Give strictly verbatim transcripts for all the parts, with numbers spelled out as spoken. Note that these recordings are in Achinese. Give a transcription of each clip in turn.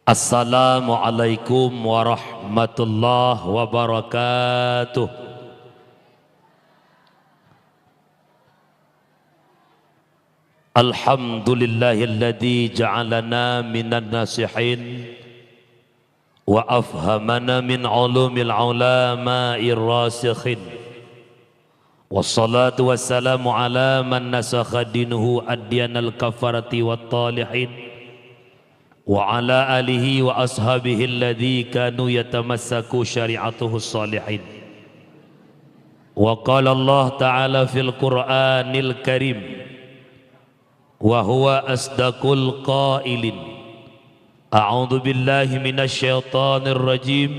Assalamualaikum warahmatullahi wabarakatuh. Alhamdulillahilladzi ja'alana minan nasihin wa afhamana min ulumil ulama'ir rasikhin. Wassalatu wassalamu ala man nasakha dinuhu adyanal kafarati wat talihin, wa ala alihi wa ashabihi alladzi kanu yatamassaku syari'atuhu salihin. Wa qala Allah Ta'ala fil Qur'anil Karim, wa huwa asdaqul qailin. A'udzu billahi minasy syaithanir rajim.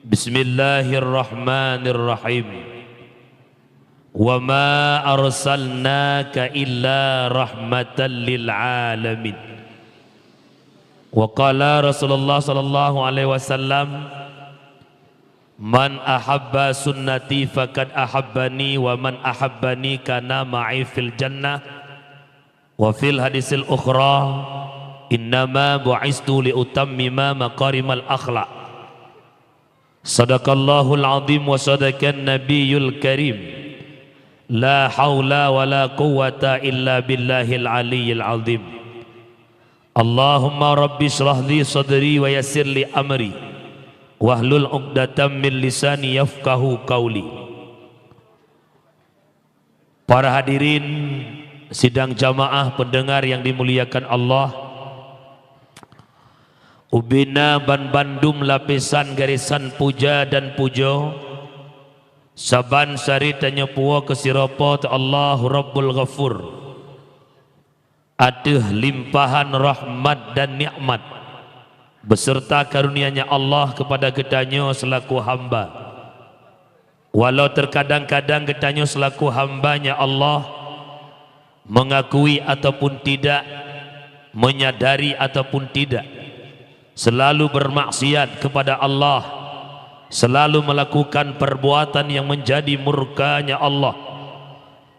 Bismillahirrahmanirrahim. Wa ma arsalnaka illa rahmatan lil alamin. Wa qala Rasulullah sallallahu alaihi wasallam, "Man ahabba sunnati faqad ahabbani, wa man ahabbani kana ma'i fil jannah." Wa fil hadisil ukhra, "Innama bu'istu li utammima makarimal akhlak." Sadaqallahul azim wa sadaqan nabiyul karim. La haula wa la quwwata illa billahil aliyyil azim. Allahumma rabbi shrah li sadri wa yassir li amri, wahlul uqdatam min lisani yafqahu qauli. Para hadirin sidang jamaah pendengar yang dimuliakan Allah, ubena banbandum lapisan garesan puja dan pujo, saban sari tanyoe puwoe keu sidroe Po teu Allah Rabbul Ghafur. Ateueh limpahan rahmat dan nikmat beserta karunia-Nya Allah kepada geutanyoe selaku hamba. Walau terkadang-kadang geutanyoe selaku hamba-Nya Allah mengakui ataupun tidak, menyadari ataupun tidak, selalu bermaksiat kepada Allah, selalu melakukan perbuatan yang menjadi murka-Nya Allah.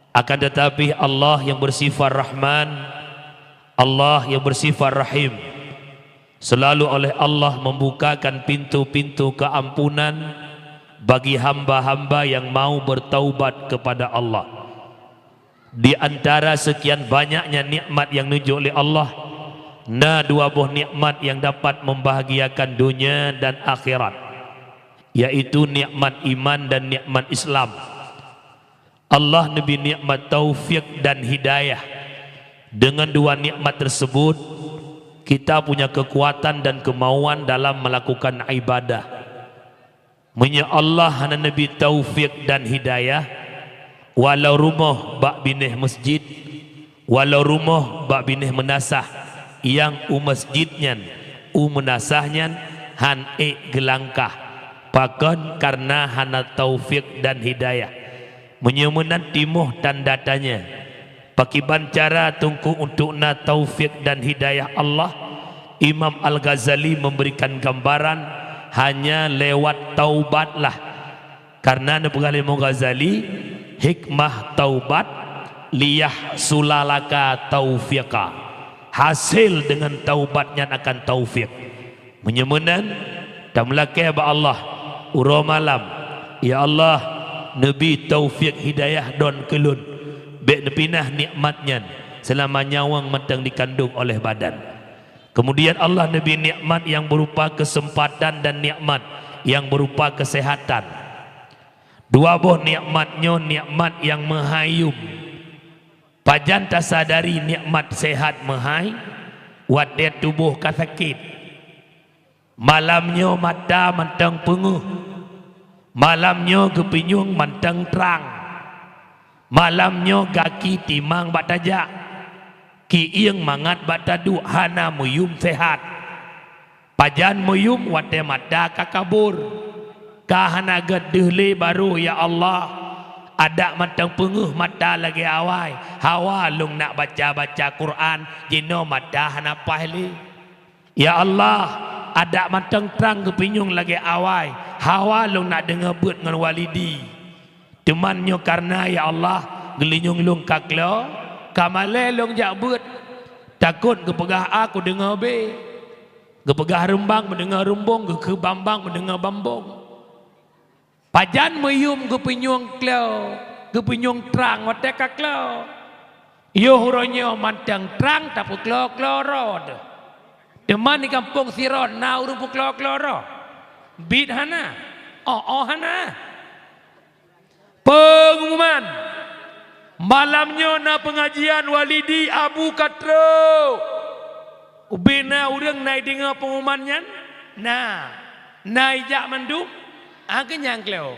Akan tetapi, Allah yang bersifat Rahman, Allah yang bersifat Rahim, selalu oleh Allah membukakan pintu-pintu keampunan bagi hamba-hamba yang mau bertaubat kepada Allah. Di antara sekian banyaknya nikmat yang neujok lé Allah, na dua boh nikmat yang dapat membahagiakan dunia dan akhirat, yaitu nikmat iman dan nikmat Islam. Allah neubri nikmat taufik dan hidayah. Dengan dua nikmat tersebut, kita punya kekuatan dan kemauan dalam melakukan ibadah. Meunyoe Allah hana neubri taufik dan hidayah, walau rumoh bak binéh masjid, walau rumoh bak binéh meunasah, nyang u masjid nyan, u meunasah nyan han ék geulangkah, pakon kareuna hana taufik dan hidayah. Meunyoe meunan timoh tanda tanya, pakiban cara teungku untuk na taufik dan hidayah Allah? Imam Al-Ghazali memberikan gambaran, hanya lewat taubatlah. Karena neupeugah lé Imam Ghazali, hikmah taubat, "Liyahsula laka taufiqa." Hasil dengan taubat nyan akan taufik. Meunyoe meunan, tameulakée bak Allah, uroe malam, "Ya Allah, neubri taufik hidayah don keu lôn, bék neupinah nikmat nyan seulama nyawöng mantong dikandong oleh badan." Kemudian Allah neubri nikmat nyang berupa kesempatan dan nikmat nyang berupa kesehatan. Dua boh nikmat nyoe nikmat nyang meuhai yum. Pajan tasadari nikmat sehat meuhai? Watée tuboh ka sakét. Malam nyoe mata mantong peungeuh. Malam nyoe geupinyueng mantong trang. Malam nyoe gaki timang bak tajak. Kiéng mangat bak taduek, hana meuyum sehat. Pajan meuyum watée mata ka kabur. Ka hana gét deuh lé barô, ya Allah. Adak mantong peungeuh mata lagée awai. Hawa lôn nak baca-baca Quran, jinoe mata hana paih lé. Ya Allah, adak mantong trang geupinyueng lagée awai, hawa lôn nak deungoe beuet ngon walidi. Teuma nyoe kareuna, ya Allah, geulinyueng lôn ka klo, ka malée lôn jak beuet, takot geupeugah a kudeungoe bé. Geupeugah reumbang meudeungoe reumbong, geukheun bambang meudeungoe bambong. Pajan meuyuem geupeunyueng kloe, geupeunyueng trang watée ka kloe. Yoh uroe nyoe mantong trang tapeukloe-kloe droe. Teuma di gampông sidroe na ureuëng peukloe-kloe droe? Biet hana, oh-oh hana. Peungumuman. Malam nyoe na peungajian Walidi Abu Katro. Ubena ureuëng na ideungoe peungumuman nyan? Na. Na ijak mandum? Ah, keunyang kleo.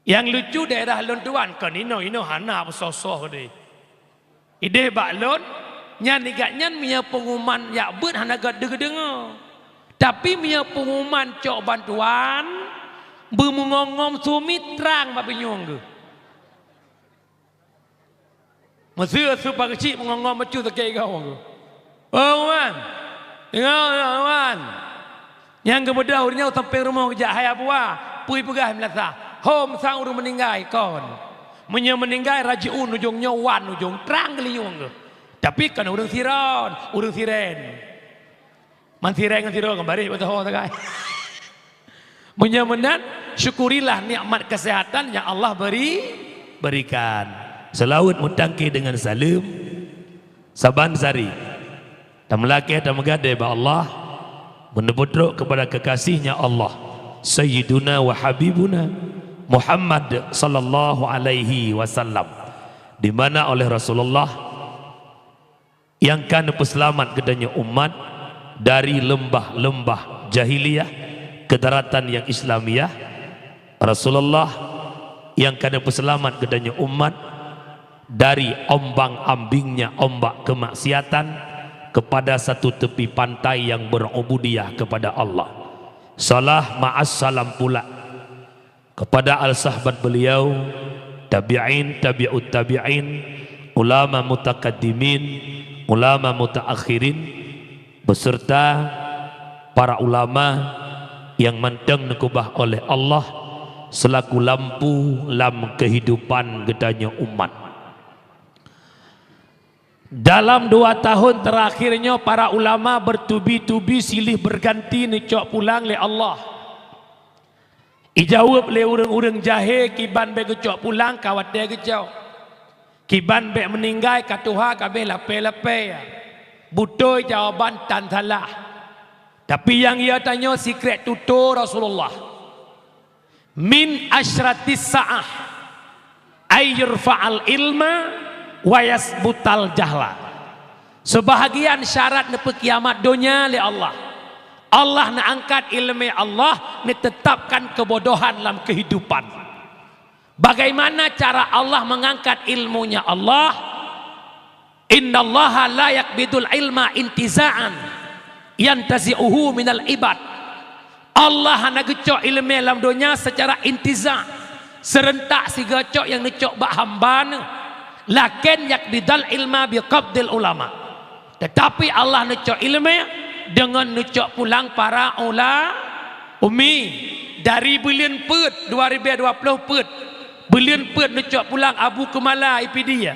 Nyang lucu daerah lôn tuan, kon inoe-inoe hana peusoh-soh deh. Ideh bak lôn, nyan igat nyan meunyoe peungumuman jak beuet hana gét deudeungoe. Tapi meunyoe peungumuman cok bantuan, beumeungom-ngom sumi trang bak pinyueng geuh. Meuseu su pageucik meungom-ngom bacut sakét gawong geuh. Oh, wan. Deungoe, wan. Nyang geubeudôh ureuëng nyoe sampéng rumoh geujak hai Abu A, peue peugah meulasa. Hom sang ureuëng meuninggai kon. Meunyoe meuninggai rajiun ujong nyoe wan ujong trang geulinyueng geuh. Tapi kon ureuëng siron, ureuëng siren. Man siren ngon siron kan bareh beusoho sagai. Meunyoe meunan, syukurilah nikmat kesehatan yang Allah beri, berikan. Seulaweuet meutangke dengan saleuem saban sari. Tameulakée tameugadée bak Allah, meuneuputrok kepada kekasihnya Allah, Sayyiduna wa Habibuna Muhammad sallallahu alaihi wasallam, di mana oleh Rasulullah yang ka neupeuseulamat geutanyoe umat dari leumbah-leumbah jahiliyah ke daratan yang Islamiyah, Rasulullah yang ka neupeuseulamat geutanyoe umat dari ombang-ambingnya ombak kemaksiatan kepada satu tepi pantai yang berubudiyah kepada Allah. Salah ma'as salam pula kepada al-sahabat beliau, tabi'in, tabi'ut tabi'in, ulama mutakaddimin, ulama mutaakhirin, beserta para ulama yang mantong neukeubah oleh Allah selaku lampu lam kehidupan geutanyoe umat. Dalam dua tahun terakhir nyoe, para ulama bertubi-tubi silih berganti neucok pulang lé Allah. Ijaweueb lé ureuëng-ureuëng jahé kiban bék geucok pulang ka watée geucok. Kiban bék meuninggai ka tuha ka béh lapée-lapée. Beutôi jawaban tan salah. Tapi nyang ya tanyoe sikrek tutoe Rasulullah. Min asyratis sa'ah ay yurfa'al ilma wa yasbutal jahla. Sebahagian syarat neupeukiamat donya lé Allah. Allah neuangkat ileumé Allah, neuteutapkan keubodohan lam keuhidupan. Bagaimana cara Allah meungangkat ilmunya Allah? Innallaha la yaqbidul ilma intiza'an yantazi'uhu minal ibad. Allah hana geucok ileumé lam donya seucara intiza', seurentak sigoe cok nyang neucok bak hamba neuh. Lakin yaqbidal ilma biqabdil ulama. Teutapi Allah neucok ileumé deungon neucok pulang para ula-, umi. Dari buleuen peuet dua ribèe dua ploh peuet, buleuen peuet neucok pulang Abu Keumala i Pidie.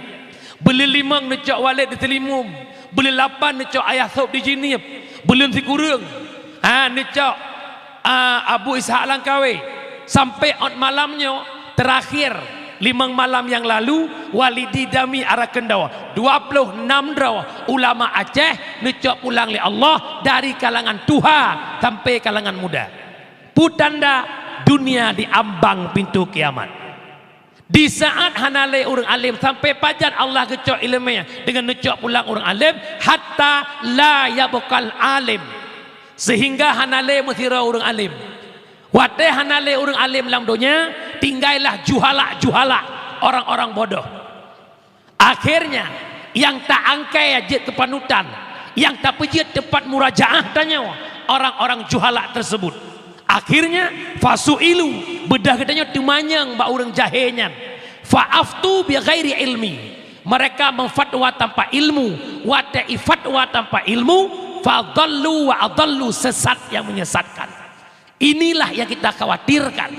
Buleuen limong neucok Waled di Teulimum. Buleuen lapan neucok Ayah Sôb di Jeunieb. Buleuen sikureueng, ha, neucok, a, Abu Ishak Langkawe. Sampai ôt malam nyoe, teurakhir, limong malam nyang lalu, Walidi Dami Arakeundoe. Dua ploh nam droe ulama Aceh neucok pulang lé Allah dari kalangan tuha sampai kalangan muda. Peue tanda dunia di ambang pintoe kiamat. Di saat hana lé ureuëng além, sampai pajan Allah geucok ileumé deungon neucok pulang ureuëng além, hatta la yabqal alim, sehingga hana lé meusidroe ureuëng além. Watée hana lé ureuëng além lam donya, tinggailah juhala-juhala, orang-orang bodoh. Akhirnya, nyang ta-angkai jeuet keu panutan, nyang tapeujeuet teumpat murajaah tanyoe, orang-orang juhala tersebut. Akhirnya, fasu'ilu, beudôh geutanyoe teumanyong bak ureuëng jahé nyan. Fa'aftu bighairi ilmi. Mereka memfatwa tanpa ilmu, watée ifatwa tanpa ilmu, fadhallu wa adhallu, sesat yang menyesatkan. Inilah yang kita khawatirkan.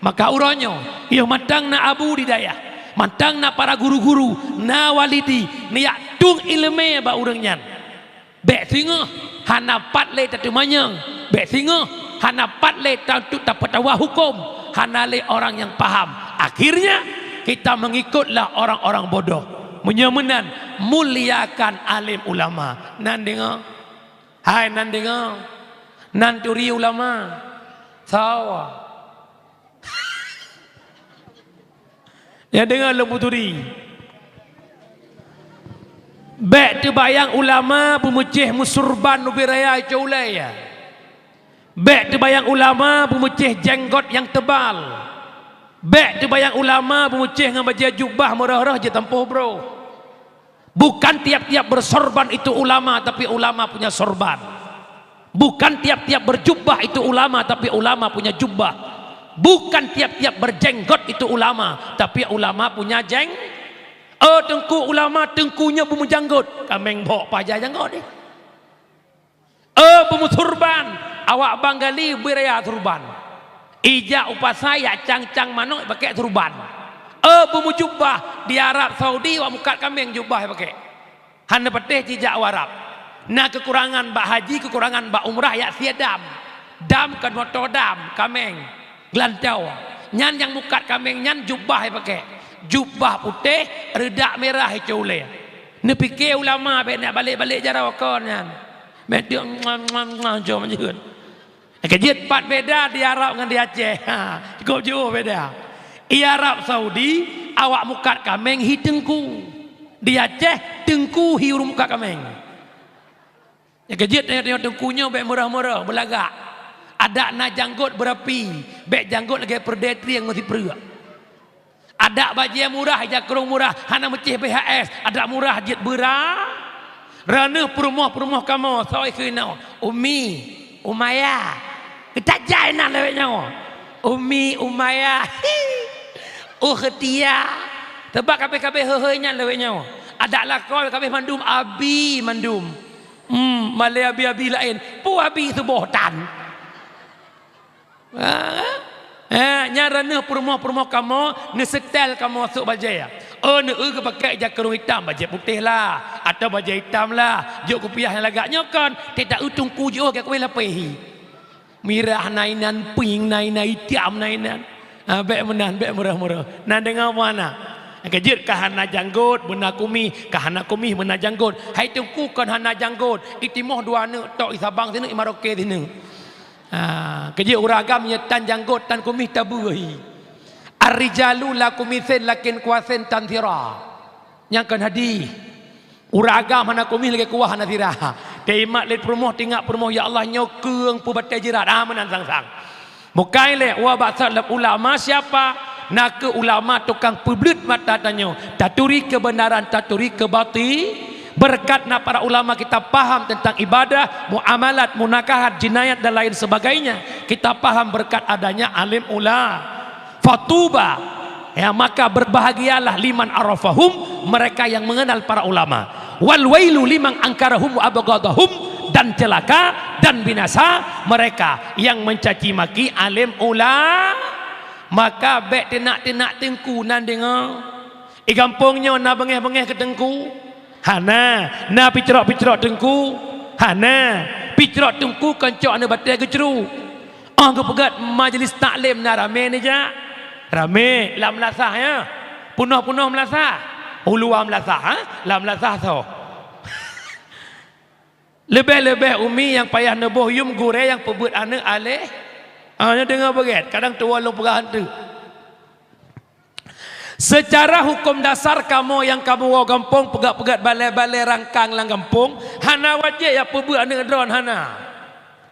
Maka uroe nyoe, yoh mantong na abu di dayah, mantong na para guru-guru, na walidi, neujak tueng ileumé bak ureuëng nyan. Bék Singoh hana pat lé tateumanyong, bék singoh hana pat lé ta-, untuk tapeutawa huköm, hana lé orang nyang paham. Akhirnya, kita mengikutlah orang-orang bodoh. Meunyoe meunan, muliakan alim ulama. Nan deungoe? Hai, nan deungoe? Nan turi ulama? Sawa. Nyang deungoe lôn peuturi. Bék teubayang ulama beumeucéh meusurban ubé raya icok ulée, ya. Bék teubayang ulama beumeucéh jenggot nyang teubal. Bék teubayang ulama beumeucéh ngon bajée jubah meurôh-rôh jitampôh broh. Bukan tiap-tiap bersorban itu ulama, tapi ulama punya sorban. Bukan tiap-tiap berjubah itu ulama, tapi ulama punya jubah. Bukan tiap-tiap berjenggot itu ulama, tapi ulama punya jeng-, oh, teungku ulama, teungku nyoe beumeujanggot. Kaméng bhok paja janggot deh. Eh, beumeusurban, awak Banggali beuraya surban. Ijak u pasai jak cang-cang manok pakai surban. Eh, beumujubah, di Arab Saudi awak mukat kaméng jubah pakai. Hana patéh jijak u Arab. Na keukurangan bak haji, keukurangan bak umrah, jak sie dam. Dam kon moto, dam kaméng. Geulantoe. Nyan nyang mukat kaméng nyan jubah pakai. Jubah putéh, reudak mirah icok ulée. Neupike ulama bék nak balek-balek jaroe kon nyan. Bék deuk ngam, ngam, ngam, jom jeuet. Ka jeuet pat beda di Arab ngon di Aceh. Ha, cukup jiôh beda. Di Arab Saudi, awak mukat kaméng hi teungku. Di Aceh, teungku hi ureuëng mukat kaméng. Nyang keujeuet tanyoe-tanyoe teungku nyoe bék meurah-meurah, beulagak. Adak na janggot beurapi, bék janggot lagée peureudée trieng ngon sipreuk. Adak bajée murah, ija krong murah, hana meucéh B H S, adak murah jeuet beura. Raneuh peurumoh-peurumoh kamoe, soe keunoe, Umi, Umaya. Geutajak inan lawét nyoe. Umi, Umaya, hi, Ukhtiya. Teubak kabeh-kabeh he-he nyan lawét nyoe. Adak lakoe kabeh mandum abi mandum. Hmm, malée abi-abi laén, peue abi suboh tan. Ha? Eh, nyan raneuh peurumoh-peurumoh kamoe, neusetel kamoe sôk bajée. Oh, neueu geupakai ija krong itam, bajée putéh lah, atawa bajée itam lah, jok kupiah nyang lagak nyoe kon, teuta eu teungku jiôh geukueh lapéh hi. Mirah na inan, pink na inan, itam na inan. Ah, bék meunan, bék meurah-meurah. Na deungoe muana. Keujeuet ka hana janggot, beuna kumieh, ka hana kumieh, beuna janggot. Hai teungku kon hana janggot, itimoh dua aneuk tok, isabang sineuk, imaroke sineuk. Ah, keujeuet ureuëng agam nyoe tan janggot, tan kumieh tabeue hi. Ar-rijalu la kumisin lakin kuasin tan sira. Nyang kon hadih. Ureuëng agam hana kumieh lagée kuah hana sira. Teuimat lé peurumoh, teuingat peurumoh, ya Allah nyoe keueng peubatée jirat. Ah, meunan sang-sang. Mukai lé wa bak salaf ulama siapa? Na kheueh ulama tukang peubleuet mata tanyoe. Taturi keubeunaran, taturi keubati. Berkat na para ulama kita paham tentang ibadah, muamalat, munakahat, jinayat dan lain sebagainya. Kita paham berkat adanya alim ula-, fatuba. Ya, maka berbahagialah liman arafahum, mereka yang mengenal para ulama. Wal wailu liman angkarahum wa abghadahum, dan celaka dan binasa mereka yang mencaci maki alim ula-, maka bék teunak-teunak teungku nan deungoe. Di gampông nyoe na beungéh-beungéh keu teungku? Hana. Na picrok-picrok teungku? Hana. Picrok teungku kon cok aneuk batée geucruk. Oh geupeugét majlis taklim na ramé neujak? Ramé, lam meulasah, ya. Peunoh-peunoh meulasah. Uluwa meulasah, ha? Lam meulasah soe? Leubeh-leubeh umi nyang payah neuboh yum gurée nyang peubeuet aneuk aléh. Ah, nyoe deungoe beugét, kadang tuwoe lôn peugah hantu. Seucara huköm dasar kamoe nyang kamoe woe gampông peugét-peugét balée-balée rangkang lam gampông, hana wajéb jak peubeuet aneuk droeneuh, hana.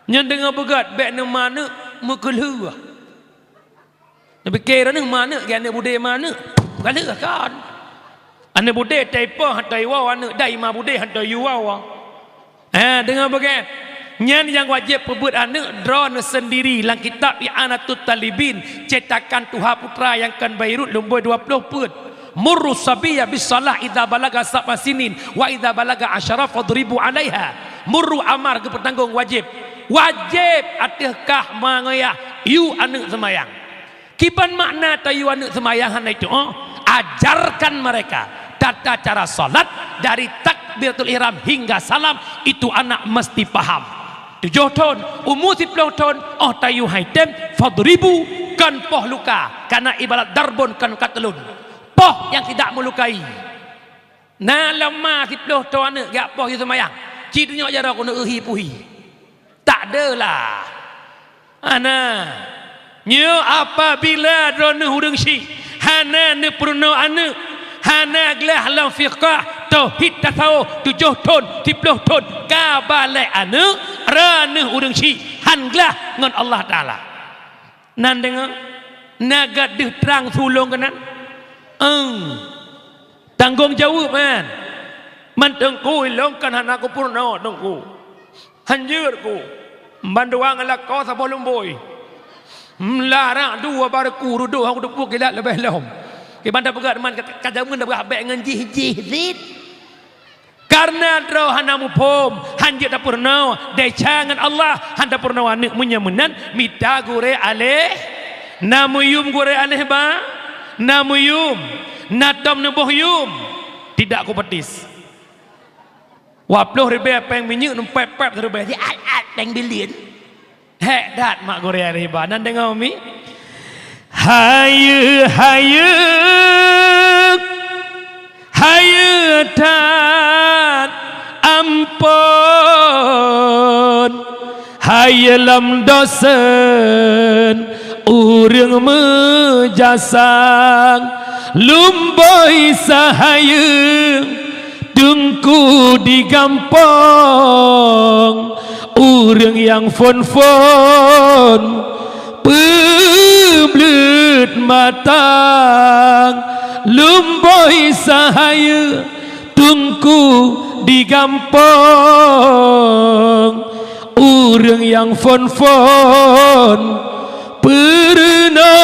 Nyan deungoe beugét bék neuma aneuk meukeulheueh. Neupike droeneuh ma aneuk, gét aneuk budé ma aneuk. Galeuh kon. Aneuk budé taipoh hantom iwoe aneuk dai ma budé hantom iwoe. Eh, deungoe beugét. Nyan nyang wajéb peubeuet aneuk droeneuh seundiri lam kitab I'anatut Talibin, cetakan Tuha Putra nyang kon Beirut lumbôi dua ploh peuet. Murru sabiyya bis shalah idza balagha sab'a sinin wa idza balagha asyara fadribu 'alaiha. Murru amar geupeutanggong wajéb. Wajéb ateueh kah ma ngon yah yue aneuk seumayang. Kiban makna tayue aneuk seumayang hana itu, oh? Ajarkan mereka tata cara salat dari tak Takbiratul ihram hingga salam, itu anak mesti paham. Tujoh thon, umu siplôh thon, 'oh tayue hai tem, fadribu, kon poh luka, kana ibarat darbon, kon katlon. Poh nyang tidak melukai. Na lom ma siplôh thon aneuk jak poh yue seumayang, ci tunyok jaroe keuneuk euhi puhi. Tak adalah. Hana. Nyoe apabila droeneuh ureuëng syiek hana neupeurunoe aneuk, hana glah lam fiqah, tauhid, tasawuf, tujoh thon, siplôh thon, ka balek aneuk, droeneuh ureuëng syiek han glah ngon Allah Taala. Nan deungoe, na gadeuh trang sulong keunan? Eng. Tanggong jaweueb nyan. Man teungku ilong kan hana kupeurunoe teungku. Hanjeuet ku. Banduang lakoe saboh lumbôi. Meularang dua bareku rudôh aku teupeu kilat leubeh lom. Kiban tapeugah teuma ka, ka jameun dah beurah bék ngon jih-jih zit. Kareuna droe hana muphom, hanjeuet tapeurunoe, desya ngon Allah, han tapeurunoe aneuk meunyoe meunan mita gurée aléh. Na meuyum gurée aléh ba? Na meuyum. Na tom neuboh yum. Tidak kupetis. Dua ploh ribée péng minyeuk numpék pék ribée, siat-at péng bilin. Hék that mak gurée riba nan deungoe mi. Hayeue, hayeue, hayeue that ampon, hayeue lam dosen ureuëng meujasang, lumbôi sahayeue Teungku di gampông, ureuëng nyang phon-phon, peubleuet mata, lumbôi sahayeue. Teungku di gampông, ureuëng nyang phon-phon, peurunoe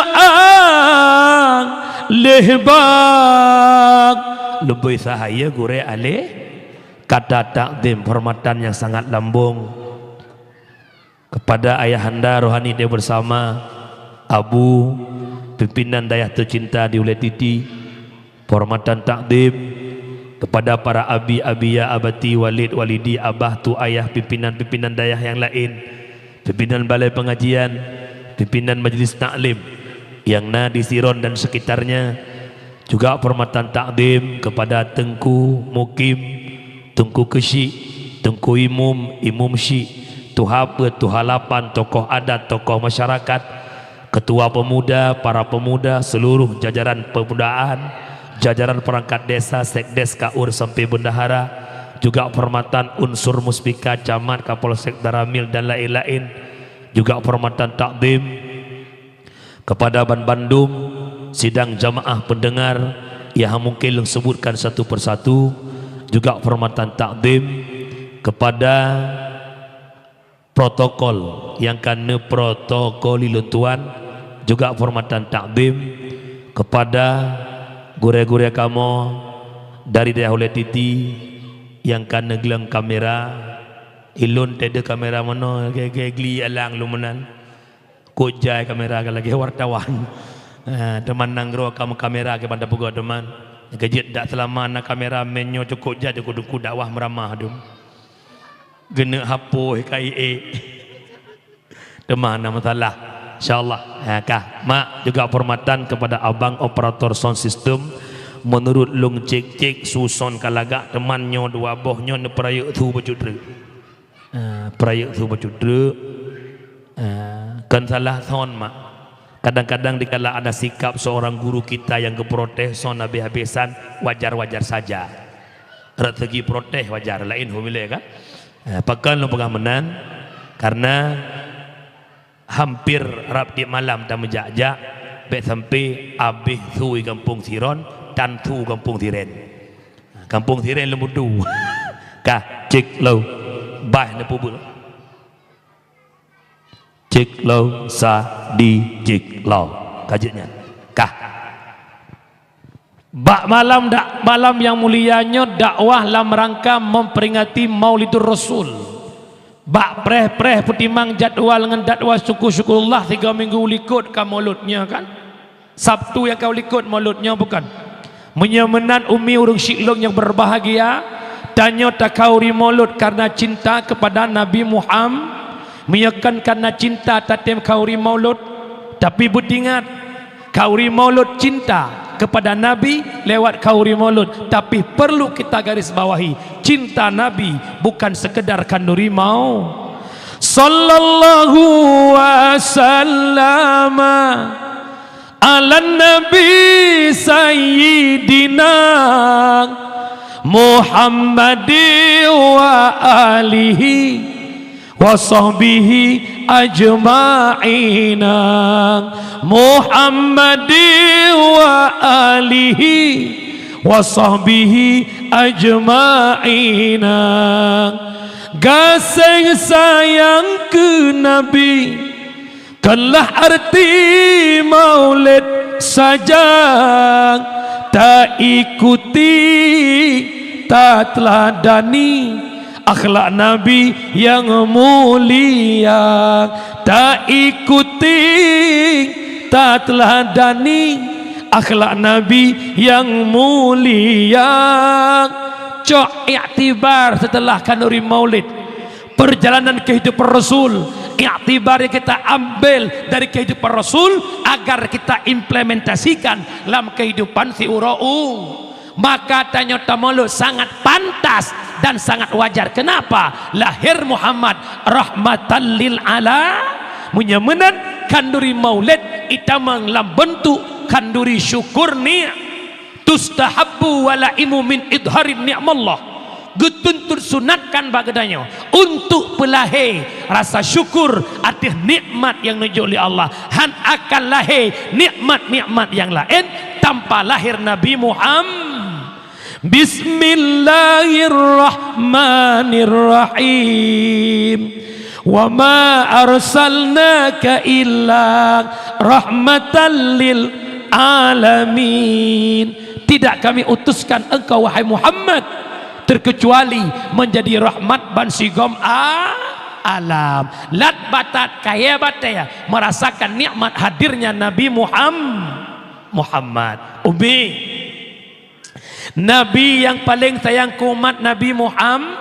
aléh bak. Lumbôi sahayeue gurée aléh. Kata takzim, penghormatan yang sangat lambong kepada ayahanda rohani dia bersama, Abu, pimpinan dayah tercinta di Ulée Titi. Penghormatan takzim kepada para abi, abiya, abati, walid, walidi, abah, tu ayah, pimpinan-pimpinan dayah yang lain, pimpinan balai pengajian, pimpinan majlis taklim yang na di Siron dan sekitarnya. Juga penghormatan takzim kepada Teungku Mukim, Teungku Keuchik, Teungku Imum, Imum Chik, Tuha Peuet, Tuha Lapan, tokoh adat, tokoh masyarakat, ketua pemuda, para pemuda, seluruh jajaran pemudaan, jajaran perangkat desa, sekdes, kaur sampai bendahara, juga penghormatan unsur muspika, camat, kapolsek, danramil dan lain-lain. Juga penghormatan takzim kepada ban bandum sidang jamaah pendengar yang mungkin lôn sebutkan satu persatu, juga penghormatan takzim kepada protokol nyang ka neuprotokoli lôn tuan, juga penghormatan takzim kepada gurée-gurée kamoe dari dayah Ulée Titi nyang ka neugleng kamera. Ilôn teuh kamera meunoe, ge-ge gli alang lôn meunan. Kok jai kamera ka lagée wartawan. Ah, teuma nanggroe ka meukamera kiban tapeugot teuma. Geujeuet dak seulama na kamera, meunyoe cukôp jai cukôp teungku dakwah meuramah dum. Geuneuk hapôh ka ié. Teuma na masalah. Insyaallah. Ha, kah. Mak juga penghormatan kepada abang operator sound system. Menurut lôn cek-cek su sound ka lagak teuma nyoe dua boh nyoe neupeurayeuk su bacut treuk. Ah, peurayeuk su bacut treuk. Ah, kon salah sound mak. Kadang-kadang dikala ada sikap seorang guru kita yang geuprotes sound habéh-habésan, wajar-wajar saja. Rot segi protes wajar, laén hom ilée kan. Ah, pakon lôn peugah meunan? Karena hampir rab tiep malam tameujak-jak, bék sampai abéh su i gampông Siron dan su gampông Siren. Gampông Siren lôn budu. Kah, cek lom. Bah neupeubuet. Cek lom, sa, di, cek lom. Ka jeuet nyan. Kah. Bak malam dak, malam nyang mulia nyoe dakwah lam rangka memperingati Maulidur Rasul. Bak preh-preh peutimang jadwal ngon dakwah syukur-syukurullah tiga minggu likot ka Maulud nyoe kan? Sabtu nyang ka likot Maulud nyoe bukan? Meunyoe meunan umi ureuëng syiek lôn nyang berbahagia, Tanyoe takhanduri maulud karena cinta kepada Nabi Muhammad, meunyoe kon karena cinta tatem khanduri maulud, tapi beutingat, khanduri maulud cinta kepada Nabi lewat khanduri maulud, tapi perlu kita garis bawahi, cinta Nabi bukan sekedar khanduri mau. Sallallahu wasallama ala Nabi Sayyidina Muhammadi wa alihi wa sahbihi ajma'ina. Muhammadi wa alihi wa sahbihi ajma'ina. Gaséng sayang keu Nabi, kenlah arti maulid saja, taikuti, tateuladani akhlak Nabi nyang mulia. Taikuti, tateuladani akhlak Nabi nyang mulia. Cok iktibar setelah khanduri maulid. Perjalanan kehidupan Rasul, iktibar yang kita ambil dari kehidupan Rasul agar kita implementasikan lam kehidupan siuroe u. Maka tanyoe tamaulud sangat pantas dan sangat wajar. Kenapa? Lahir Muhammad rahmatan lil ala. Meunyoe meunan khanduri maulid itamong lam bentuk khanduri syukur ni. Tustahabbu walaimu min idharin ni'mallah. Geutuntut sunatkan bak geutanyoe untuk peulahé rasa syukur ateueh nikmat nyang neujok lé Allah. Han akan lahé nikmat-nikmat nyang laén tanpa lahé Nabi Muhammad. Bismillahirrahmanirrahim. Wa ma arsalnaka illa rahmatan lil alamin. Tidak Kami utuskan engkau, wahai Muhammad, terkecuali menjadi rahmat bansigom a-, alam. Lat batat kayée batée merasakan nikmat hadirnya Nabi Muham-, Muhammad. Umi. Nabi nyang paleng sayang keu umat Nabi Muham-,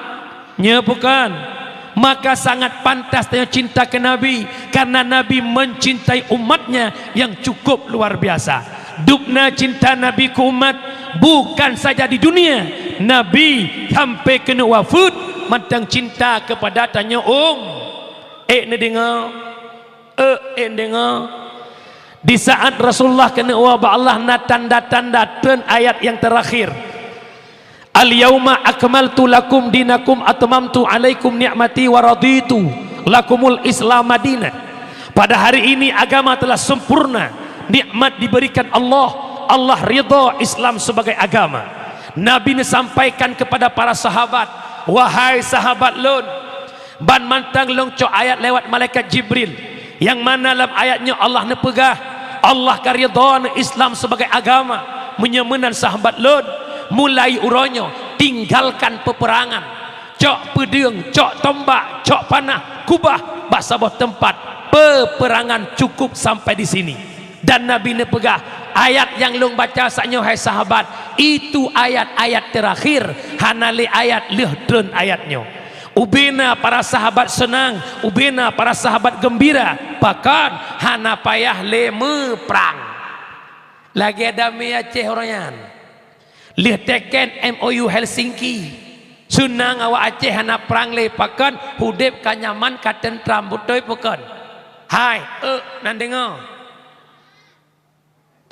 nyo bukan? Maka sangat pantas tanyoe cinta keu Nabi, karena Nabi mencintai umatnya yang cukup luar biasa. Dubna cinta Nabi keu umat, bukan saja di dunia, Nabi sampai keuneuk wafeuet mantong cinta kepada tanyoe um-, ék neudeungoe? Eh, ék neudeungoe. Di saat Rasulullah keuneuk woe bak Allah na tanda-tanda treun ayat nyang teurakhir. "Al-yauma akmaltu lakum dinakum atmamtu alaikum ni'mati wa raditu lakumul Islam madina." Pada hari ini agama telah sempurna, nikmat diberikan Allah. Allah ridha Islam sebagai agama. Nabi neusampaikan kepada para sahabat, "Wahai sahabat lôn, ban mantong lôn cok ayat lewat malaikat Jibril, nyang mana lam ayat nyoe Allah neupeugah, Allah ka ridha neu Islam sebagai agama. Meunyoe meunan sahabat lôn, mulai uroe nyoe tinggalkan peperangan. Cok peudeueng, cok tombak, cok panah, kubah bak saboh teumpat. Peperangan cukup sampai di sini." Dan Nabi neupeugah, "Ayat nyang lôn baca saat nyoe, hai sahabat, itu ayat-ayat teurakhir, hana lé ayat lheueh treun ayat nyoe." Ubena para sahabat seunang, ubena para sahabat geumbira, pakon hana payah lé meuprang. Lagée damé Aceh uroe nyan. Lheueh teken M O U Helsinki, seunang awak Aceh hana prang lé, pakon udeb ka nyaman, ka teuntram, beutôi pakon? Hai, euk, nan deungoe.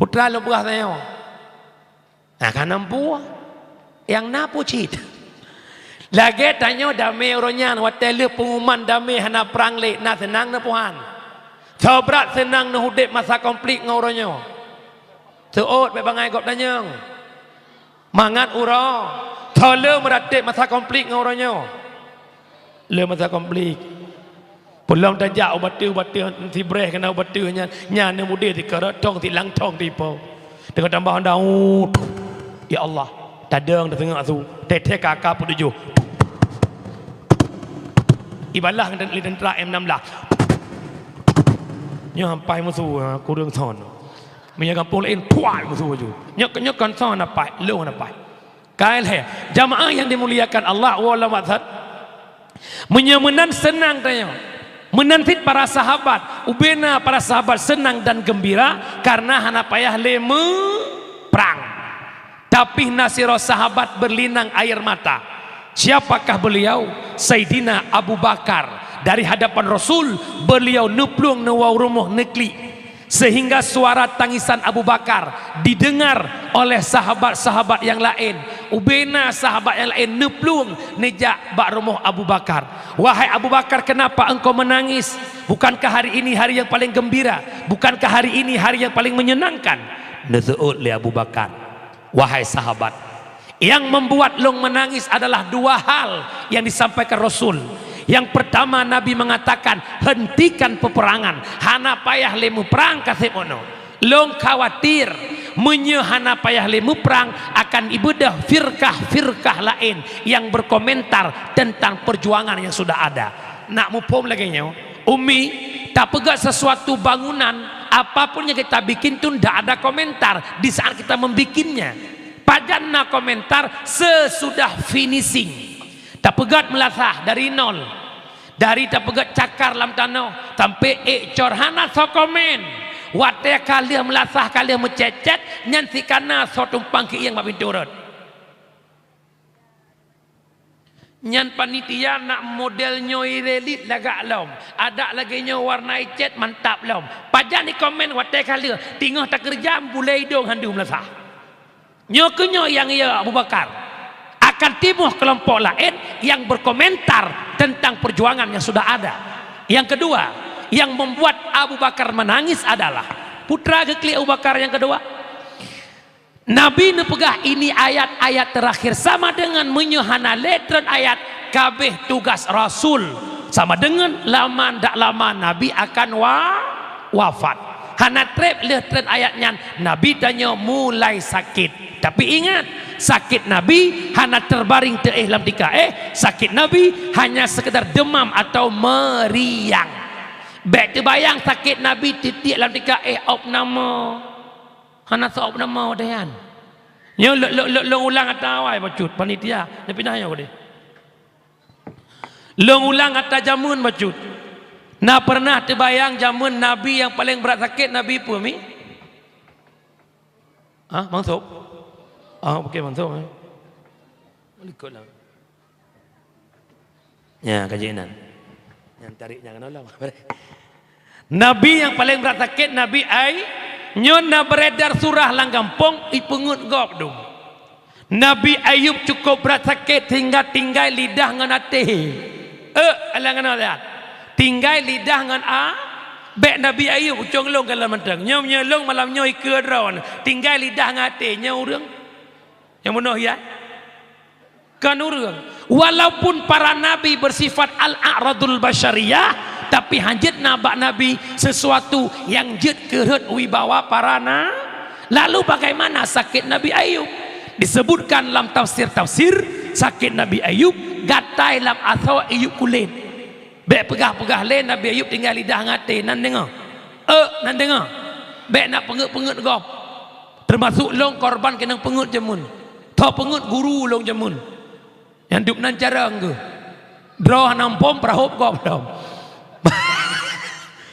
Putra lôn peugah tanyoe. Nah, ka na peue? Nyang na peue cit? Lagée tanyoe damé uroe nyan, watée lheueh peunguman damé hana prang lé, na seunang na puhan. Soe brat seunang neuh udeb masa konflik ngon uroe nyoe? Seuôt bék bangai gob tanyong. Mangat uroe, soe le meuratéb masa konflik ngon uroe nyoe? Le masa konflik. Peulom tajak u bateue-bateue sibreh keunan u bateue nyan, nyan neumudeh sikarot thong silang thong tipo. Teungoh tambah honda, uh, ya Allah, tadong tateungoh su, teh-teh ka ka peutujoh. Ibalah ngon lé teuntra M enam belas. Nyoe ampai musoh, ha, kureueng son. Meunyoe gampông laén, puat musoh laju. Nyoe, nyoe kon son hana paih, lôn hana paih. Ka ilée, jamaah yang dimuliakan Allah, wallahu a'lam. Meunyoe meunan seunang tanyoe. Meunan cit para sahabat, ubena para sahabat seunang dan gembira karena hana payah lé meuprang. Tapi na sidroe sahabat berlinang air mata. Siapakah beliau? Saidina Abu Bakar. Dari hadapan Rasul, beliau neuplueng neuwoe rumoh neuklik. Sehingga suara tangisan Abu Bakar didengar oleh sahabat-sahabat yang laén. Ubena sahabat yang laén neuplueng neujak bak rumoh Abu Bakar. "Wahai Abu Bakar, kenapa engkau menangis? Bukankah hari ini hari yang paling gembira? Bukankah hari ini hari yang paling menyenangkan?" Neuseuôt lé Abu Bakar, "Wahai sahabat, yang membuat lôn menangis adalah dua hal yang disampaikan Rasul. Yang pertama, Nabi mengatakan, 'Hentikan peperangan, hana payah lé meuprang kaseb unoe.' Lôn khawatir, meunyoe hana payah lé meuprang, akan ibeudôh firkah-firkah laén yang berkomentar tentang perjuangan yang sudah ada." Nak muphom lagée nyoe, Umi, tapeugét sesuatu bangunan, apapun yang kita bikin tu ndak ada komentar di saat kita membikinnya. Pajan na komentar sesudah finishing. Tapeugét meulasah dari nol. Dari tapeugét cakar lam tanoh sampai ék cor hana soe komen. Watée ka lheueh meulasah, ka lheueh meucét-cét, nyan sikana soe tumpang keuieng bak pintoe rot. Nyan panitia nak model nyoe irelit lagak lom. Adak lagée nyoe warna icét mantap lom. Pajan ikomen watée ka lheueh, teungoh takeureuja bulée idong handum meulasah. Nyoe keuh nyoe nyang ya Abu Bakar. Akan timoh kelompok laén yang berkomentar tentang perjuangan yang sudah ada. Yang kedua, yang membuat Abu Bakar menangis adalah putra geuklik Abu Bakar yang kedua. Nabi neupeugah ini ayat-ayat terakhir sama dengan meunyoe hana lé treun ayat kabeh tugas Rasul sama dengan lama ndak lama Nabi akan wa-, wafat. Hana treb lheueh treun ayat nyan, Nabi tanyoe mulai sakét. Tapi ingat, sakét Nabi hana terbaring teuéh lam tika éh, sakét Nabi hanya sekedar demam atau meriang. Bék teubayang sakét Nabi titiek lam tika éh opname. Hana soe opname deh nyan. Nyoe lôn, lôn, lôn, lôn ulang ata awai bacut panitia, neupinah nyoe deh. Lôn ulang ata jameun bacut. Na pernah teubayang jameun Nabi nyang paleng brat sakét Nabi peue mi? Hah, Mansub? Ah, oke, Mansub, eh. Likot lah. Nya, kaji inan. Nyang tarik nyang nolong. Nabi nyang paleng brat sakét, Nabi Ay-, nyoe na beredar surah lam gampông, ipeungeut gob dum. Nabi Ayub cukup brat sakét sehingga tinggai lidah ngon até. Eh, alang ngon até. Tinggai lidah ngon a-, bék Nabi Ayub ucong lông galak mantong. Nyoe, nyoe lông malam nyoe ikeue droe. Tinggai lidah ngon até, nyoe ureuëng. Nyang bunoe hiat? Kon ureuëng. Walaupun para nabi bersifat al-a'radul basyariyah, tapi hanjeuet na bak nabi sesuatu nyang jeuet keureuht wibawa para na-, Lalu bagaimana sakét Nabi Ayub? Disebutkan lam tafsir-tafsir, sakét Nabi Ayub gatai lam asoe iyup kulét. Bék peugah-peugah lé Nabi Ayub tinggai lidah ngon até, nan deungoe. Eh, nan deungoe. Bék na peungeut-peungeut gob. Teumasuk lông korban keunong peungeut jameun. Tho peungeut guru lông jameun. Nyang dub nan carông geuh. Droe hana muphom peurahop gob lom.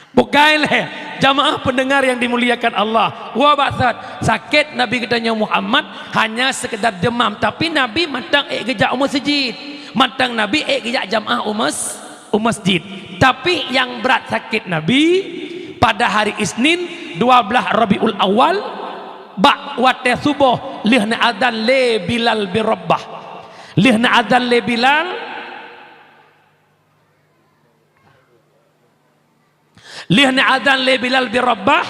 Bukai lé, jamaah pendengar yang dimuliakan Allah. Wa baksat, sakét Nabi geutanyoe Muhammad hanya sekedar demam, tapi Nabi mantong ék geujak u meuseujid. Mantong Nabi ék geujak jamaah u mes-, u mesjid. Tapi nyang brat sakét Nabi pada hari Isnin dua belas Rabiul Awal, bak watée suboh lheueh neuazan lé Bilal bin Rabah. Lheueh neuazan lé Bilal, lheueh neuazan lé Bilal bin Rabah,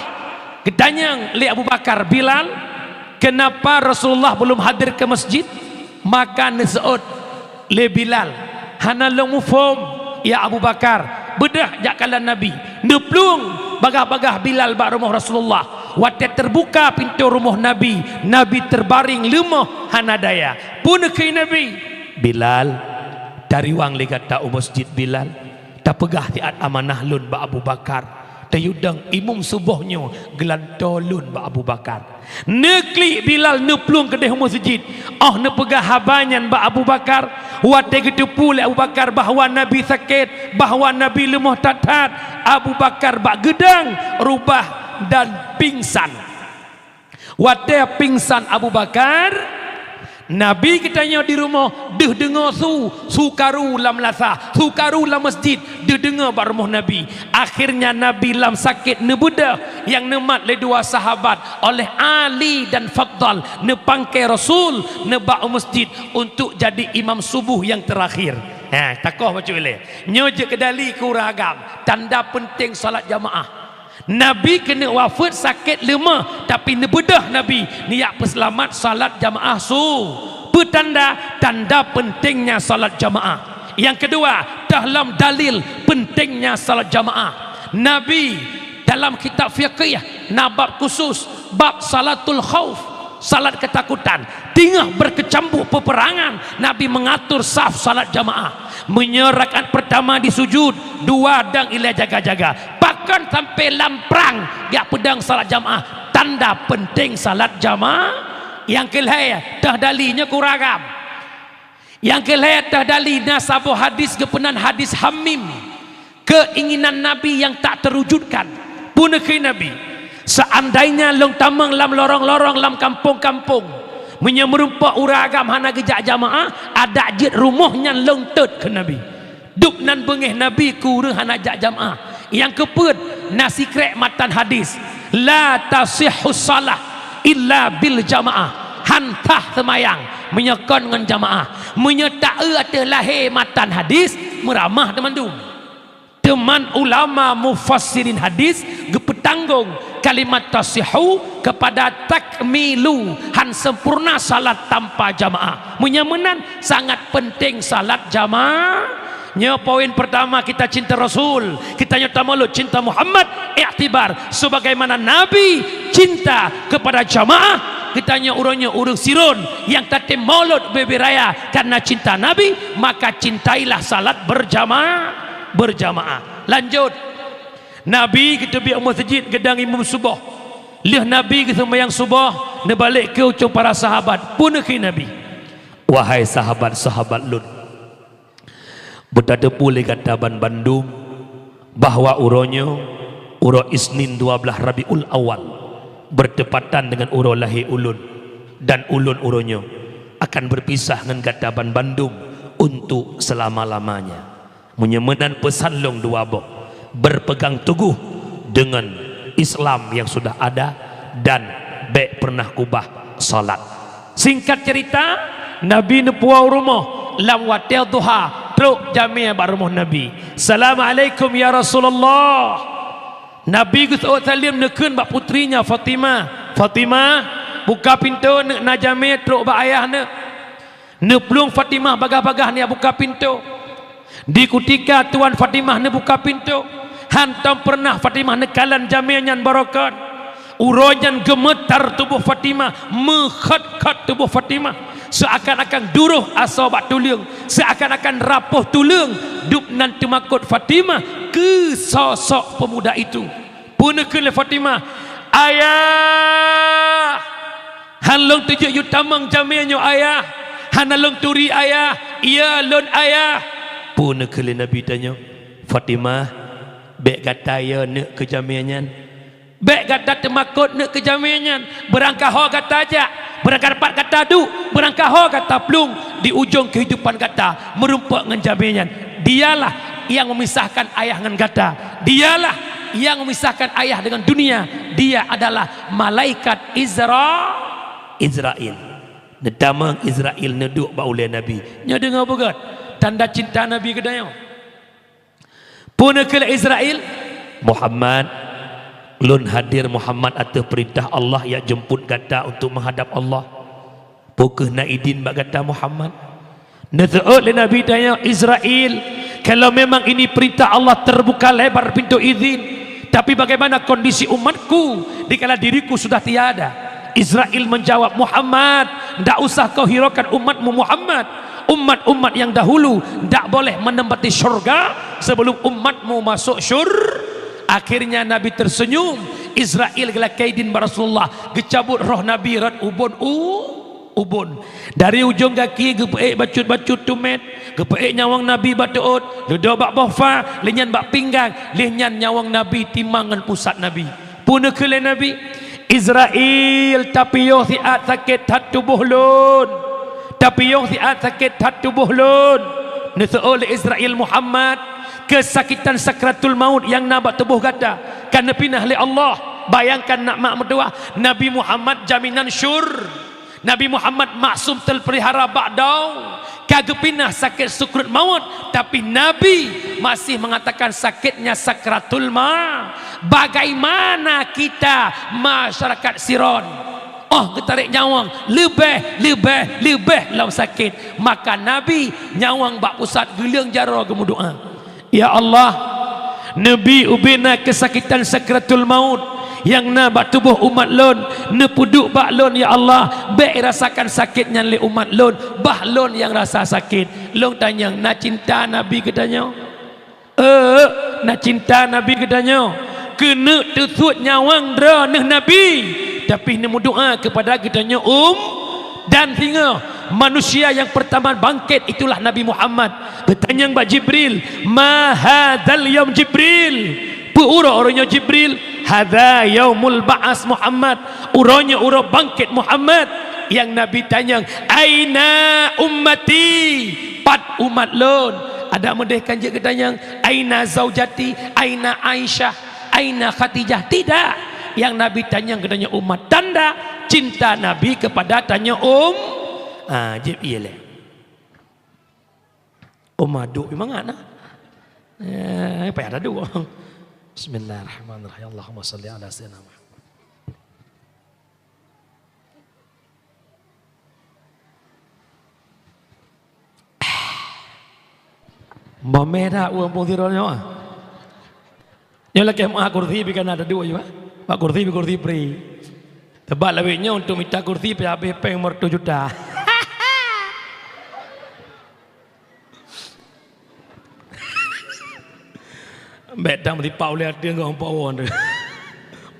geutanyong lé Abu Bakar, "Bilal, kenapa Rasulullah belum hadir ke masjid?" Maka neuseuôt lé Bilal, "Hana lôn muphom, ya Abu Bakar, beudôh jak kalon Nabi." Neuplueng bagah-bagah Bilal bak rumoh Rasulullah. Watée teubuka pintoe rumoh Nabi, Nabi teubaréng leumoh hana daya. Peue neukheun Nabi? "Bilal, tariwang lé gata u masjid, Bilal. Tapeugah siat amanah lôn bak Abu Bakar. Teuh udang imum suboh nyoe geulantoe lôn bak Abu Bakar. Neuklik Bilal neuplueng keudeh u meuseujid. Óh neupeugah haba nyan bak Abu Bakar, watée geuteupeue lé Abu Bakar bahwa Nabi sakét, bahwa Nabi leumoh that-that, Abu Bakar bak geudang rubah dan pingsan. Watée pingsan Abu Bakar, Nabi geutanyoe di rumoh deuh deungoe su, su karu lam lasa, su karu lam meuseujid, deuh deungoe bak rumoh Nabi. Akhirnya Nabi lam sakét neubeudôh nyang neumat lé dua sahabat oleh Ali dan Fadal, neupangke Rasul neubak u meuseujid untuk jadi imam suboh nyang teurakhir. Ha, takoh bacut ilée. Nyoe jeuet keu dali keu ureuëng agam, tanda peunteng salat jamaah. Nabi keuneuk wafeuet sakét leumoh, tapi neubeudôh Nabi neujak peuseulamat salat jamaah su. Peutanda, tanda peuntengnya salat jamaah. Nyang keudua, dalam dalil peuntengnya salat jamaah. Nabi dalam kitab fiqih na bab khusus, bab salatul khauf, salat ketakutan. Teungoh beukeucambuek peupeurangan, Nabi meungatur saf salat jamaah. Meunyoe rakaat peurtama di sujud, dua dang ilée jaga-jaga. Pakon sampoe lam prang jak peudong salat jamaah, tanda peunteng salat jamaah. Nyang keu lhée, teuh dali nyoe keu ureuëng agam. Nyang keu lhée teuh dali na saboh hadis geupeunan hadis Hamim. Keuinginan Nabi nyang tak teurujutkan. Peue neukheun Nabi, "Seandainya lôn tamong lam lorong-lorong lam kampong-kampong, meunyoe meurumpok ureuëng agam hana geujak jamaah, adak jeuet rumoh nyan lôn tôt," kheun Nabi. Dub nan beungéh Nabi keu ureuëng hana jak jamaah. Nyang keupeuet na sikrék matan hadis, "La tasihhu shalah illa bil jamaah." Han sah seumayang meunyoe kon ngon jamaah. Meunyoe taeu ateueh lahé matan hadis, meuramah teumandum. Teuma ulama mufassirin hadis geupeutanggong kalimat tasihhu keupada takmilu, han sempurna salat tanpa jamaah. Meunyoe meunan, sangat peunteng salat jamaah. Nyoe poin peurtama, kita cinta Rasul, kita nyoe tamulod cinta Muhammad, iktibar sebagaimana Nabi cinta keupada jamaah, kita nyoe uroe nyoe ureuëng Siron nyang tatem mulod ubé-ubé raya karena cinta Nabi, maka cintailah salat berjamaah, berjamaah. Lanjut, Nabi geuteubiet u meuseujid geudong imum suboh. Lheueh Nabi geuseumayang suboh, neubalek keu ucong para sahabat, peue neukheun Nabi, "Wahai sahabat-sahabat lôn, beutateupeue lé gata banbandum bahwa uroe nyoe, uroe Isnin dua blaih Rabiul Awal, beurtepatan deungon uroe lahé ulôn, dan ulôn uroe nyoe akan beurpisah ngon gata banbandum untuk seulama-lamanya. Meunyoe meunan peusan lôn dua boh, beurpeugang teugoh deungon Islam nyang sudah ada dan bék peureunah ubah salat." Singkat cerita, Nabi neupuwoe u rumoh lam watée duha, trok jamé bak rumoh Nabi. "Assalamualaikum ya Rasulullah." Nabi geuseuôt saleuem neukheun bak putrinya Fatimah, "Fatimah, buka pintoe, neuk na jamé trok bak ayah neuk." Neuplueng Fatimah bagah-bagah neujak buka pintoe. Di kutika tuan Fatimah neubuka pintoe, hantom peureunah Fatimah neukalon jamé nyan barokon. Uroe nyan geumeutar tuboh Fatimah, meukhot-khot tuboh Fatimah, seuakan-akan duroh asoe bak tuleueng, seuakan-akan rapoh tuleueng. Dub nan teumakot Fatimah keu sosok peumuda itu. Peue neukheun lé Fatimah, "Ayah! Han lôn teujeuet yue tamong jamé nyoe, Ayah! Hana lôn turi, Ayah! Yö lôn, Ayah!" Peue neukheun lé Nabi tanyoe, "Fatimah, bék gata yö neuk keu jamé nyan. Bék gata teumakot neuk keu jamé nyan. Beurangkaho gata jak, beurangkapat gata duek, beurangkaho gata plueng, di ujong keuhidupan gata meurumpok ngon jamé nyan. Dialah nyang memisahkan ayah ngon gata. Dialah nyang memisahkan ayah deungon dunia. Dia adalah malaikat Izra-, Izrail." Neutamong Izrail neuduek bak ulée Nabi. Nyoe deungoe beugét tanda cinta Nabi keu tanyoe. Peue neukheun lé Izrail, "Muhammad, lôn hadir Muhammad ateueh peurintah Allah jak jeumput gata untuk meuhadab Allah. Peu kheueh na idin bak gata Muhammad?" Neuseuôt lé Nabi tanyoe, "Izrail, kalau memang ini perintah Allah, terbuka lebar pintu izin. Tapi bagaimana kondisi umatku dikala diriku sudah tiada?" Izrail menjawab, "Muhammad, ndak usah kau hiraukan umatmu Muhammad. Umat-umat yang dahulu ndak boleh menempati syurga sebelum umatmu masuk syur-, Akhirnya Nabi tersenyum, Israel geulakée idin bak Rasulullah, geucabut roh Nabi rot ubon u-, ubon. Dari ujong gaki geupeuék bacut-bacut tumét, geupeuék nyawöng Nabi bak teuôt, leudoe bak boh fa, lheueh nyan bak pinggang, lheueh nyan nyawöng Nabi timang ngon pusat Nabi. Peue neukheun lé Nabi? Israel, tapiôh siat sakét that tuboh lôn. Tapiôh siat sakét that tuboh lôn. Neuseuôt lé Israel, Muhammad, keusakitan sakratul maut nyang na bak tuboh gata ka neupinah lé Allah. Bayangkan, nak mak meutuwah, Nabi Muhammad jaminan syur-, Nabi Muhammad maksum, teupeulihara bak dong, ka geupinah sakét sukruet maut, tapi Nabi masih mengatakan sakitnya sakratul ma-, bagaimana kita masyarakat Siron? Oh, geutarek nyawöng, leubeh, leubeh, leubeh lom sakét. Maka Nabi nyawöng bak pusat, geuleueng jaroe geumeudoá. Ya Allah, neubi ubena keusakitan sakratul maut nyang na bak tuboh umat lôn, neupeuduek bak lôn, ya Allah, bék irasakan sakét nyan lé umat lôn, bah lôn nyang rasa sakét. Lôn tanyong, na cinta Nabi geutanyoe? Euk, na cinta Nabi geutanyoe. Keuneuk teusuet nyawöng droeneuh Nabi, tapi neumeudoá keupada geutanyoe um-, dan singoh manusia nyang peurtama bangkét itulah Nabi Muhammad. Geutanyong bak Jibril, "Ma hadzal yaum, Jibril? Peue uroe, uroe nyoe, Jibril?" "Hadza yaumul ba'as, Muhammad. Uroe nyoe uroe bangkét, Muhammad." Nyang Nabi tanyong, "Aina ummati? Pat umat lôn?" Adak meudeh kan jeuet geutanyong, "Aina zaujati? Aina Aisyah? Aina Khadijah?" Tidak. Nyang Nabi tanyong geutanyoe umat, tanda cinta Nabi keupada tanyoe um-, ah, jeuet ié lé. Umat duek mangat na. Eh, payah taduek. Bismillahirrahmanirrahim. Allahumma shalli ala sayyidina Muhammad. Mameh dak ureuëng pung sidroe nyoe? Nyoe lakée meuah kursi pih kana taduek, ya. Bak kursi pih kursi pri. Teubat lawét nyoe untuk mita kursi pih habéh péng meureutoh juta. Bék dang meusipak ulée ateueh ngon po won tu.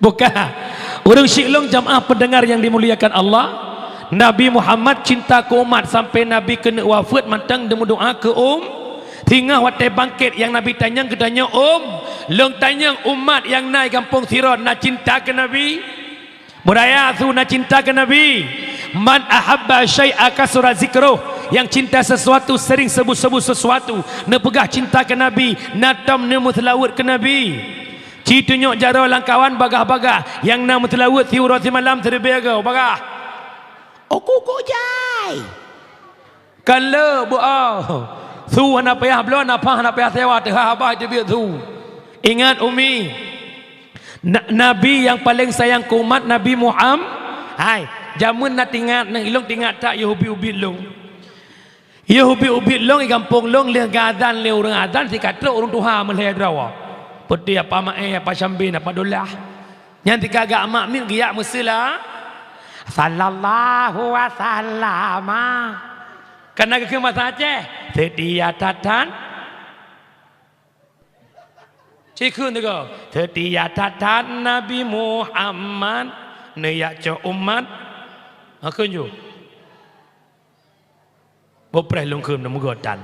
Bukan. Ureuëng syik lôn jamaah pendengar yang dimuliakan Allah, Nabi Muhammad cinta keu umat sampai Nabi keuneuk wafeuet mantong deumeudoá keu um-, singoh watée bangkét nyang Nabi tanyong geutanyoe um-, lôn tanyong umat nyang na i gampông Siron na cinta keu Nabi? Beuraya su na cinta keu Nabi. "Man ahabba syai'a kasura zikruh." Nyang cinta sesuatu sering sebut-sebut sesuatu. Neupeugah cinta keu Nabi, na tom neumeuseulaweuet keu Nabi. Ci tunyok jaroe lam kawan bagah-bagah, nyang na meuseulaweuet siuroe simalam siribée goe bagah. Oku-ku jai. Kan le beuau. Su hana payah bloe, nafah hana payah sewa, teuhah haba teubiet su. Ingat umi, Na-, Nabi nyang paleng sayang keu umat Nabi Muham-, hai, jameun na tingat, nang ilong tingat that yoh ubit-ubit long. Yoh ubit-ubit long i gampông long lheueh geuazan lé ureuëng azan sikatrok ureuëng tuha meulhée droe. Peuti apa Maé, apa Syambin, apa Dolah. Nyan tika gak mak mit geujak meuseula. Sallallahu wasallama. Kana geukheun basa Aceh, seutia that-that. Cikheun teuga, seutia that-that Nabi Muhammad, neujak cok umat. Hakon ju. Boh preh lôn kheun meugotan.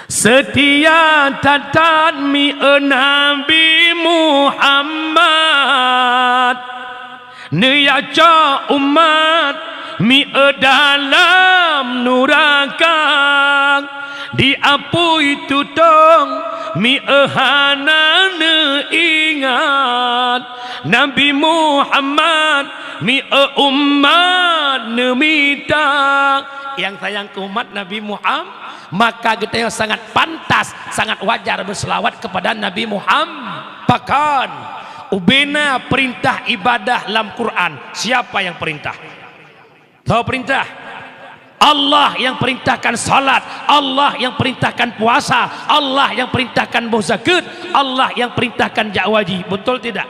Seutia that-that mieu Nabi Muhammad, neujak cok umat mieu dalam nuraka, diapui tutong mieu hana neuingat, Nabi Muhammad mieu umat neumita. Nyang sayang keu umat Nabi Muhammad, maka geutanyoe sangat pantas, sangat wajar beuseulawat keupada Nabi Muhammad. Pakon? Ubena peurintah ibadah lam Quran. Siapa yang perintah? Soe peurintah? Allah yang perintahkan salat, Allah yang perintahkan puasa, Allah yang perintahkan boh zakeuet, Allah yang perintahkan jak haji. Betul tidak?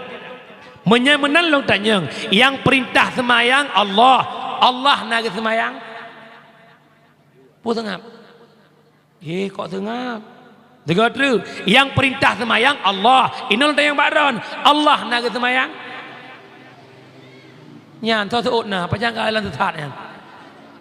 Meunyoe meunan lôn tanyong, nyang peurintah seumayang Allah, Allah na geuseumayang? Peue seungab? Eh, kok seungab? Deungoe treuk, nyang peurintah seumayang Allah. Inong tanyong bak droen, Allah na geuseumayang? Nyan, soe seuôt na, pajan ka lôn sesat nyan.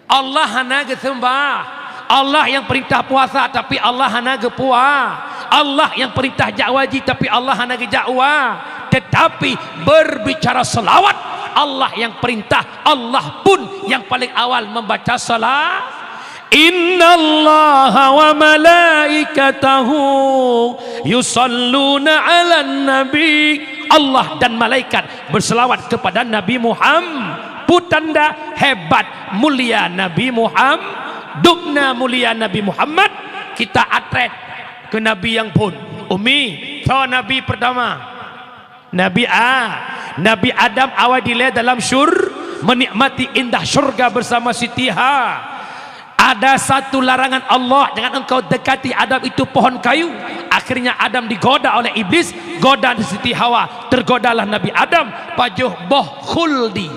Allah hana geuseumba. Allah nyang peurintah puasa, tapi Allah hana geupua. Allah nyang peurintah jak haji, tapi Allah hana geujak wa. Tetapi, berbicara selawat, Allah nyang peurintah, Allah pun nyang paling awal membaca sala-, "Innallaha wa malaikatahu yusalluna 'alan nabi." Allah dan malaikat berselawat kepada Nabi Muhammad. Peue tanda hebat, mulia Nabi Muhammad, dubna mulia Nabi Muhammad, kita atret keu Nabi nyang phon. Umi, soe Nabi pertama? Nabi A-, Nabi Adam awai dilée dalam syur-, menikmati indah syurga bersama Siti Ha-. Ada satu larangan Allah, "Jangan engkau dekati Adam itu pohon kayu." Akhirnya Adam digoda oleh iblis, goda Siti Hawa, tergodalah Nabi Adam, pajoh boh khuldi.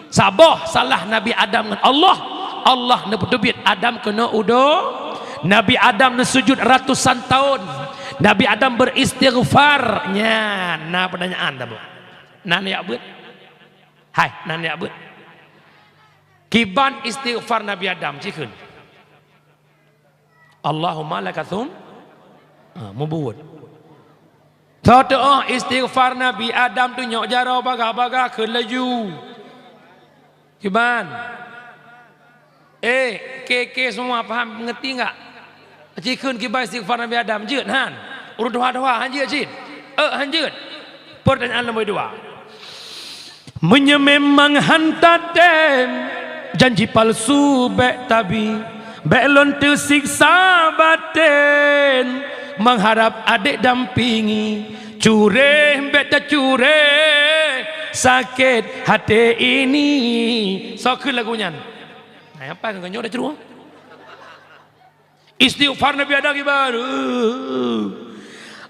Saboh salah Nabi Adam ngon Allah, Allah neupeuteubiet Adam keunoe u do-, Nabi Adam neusujud ratusan tahun. Nabi Adam beristighfar. Nyan, na peutanyaan taboh. Nan jak beuet. Hai, nan jak beuet. Kiban istighfar Nabi Adam, cikheun. Allahumma laka tsum-, ha, mubuet. Teutoh istighfar Nabi Adam tu nyok jaroe bagah-bagah kheun laju. Kiban. Eh, ke-ke semua paham, mengerti enggak? Cikheun kiban istighfar Nabi Adam, jeuet han? Ureuëng tuha-tuha han jeuet cit? Eh, han jeuet. Pertanyaan nombor dua. Meunyoe memang han tatem, janji palsu bék tabi, bék lôn teusiksa baten, mengharap adek dampingi, cureh bék tacuréh, sakét haté ini. Soe kheun lagu nyan? Nah, apa keu nyoe dah ceureuh? Istighfar Nabi Adam kiban.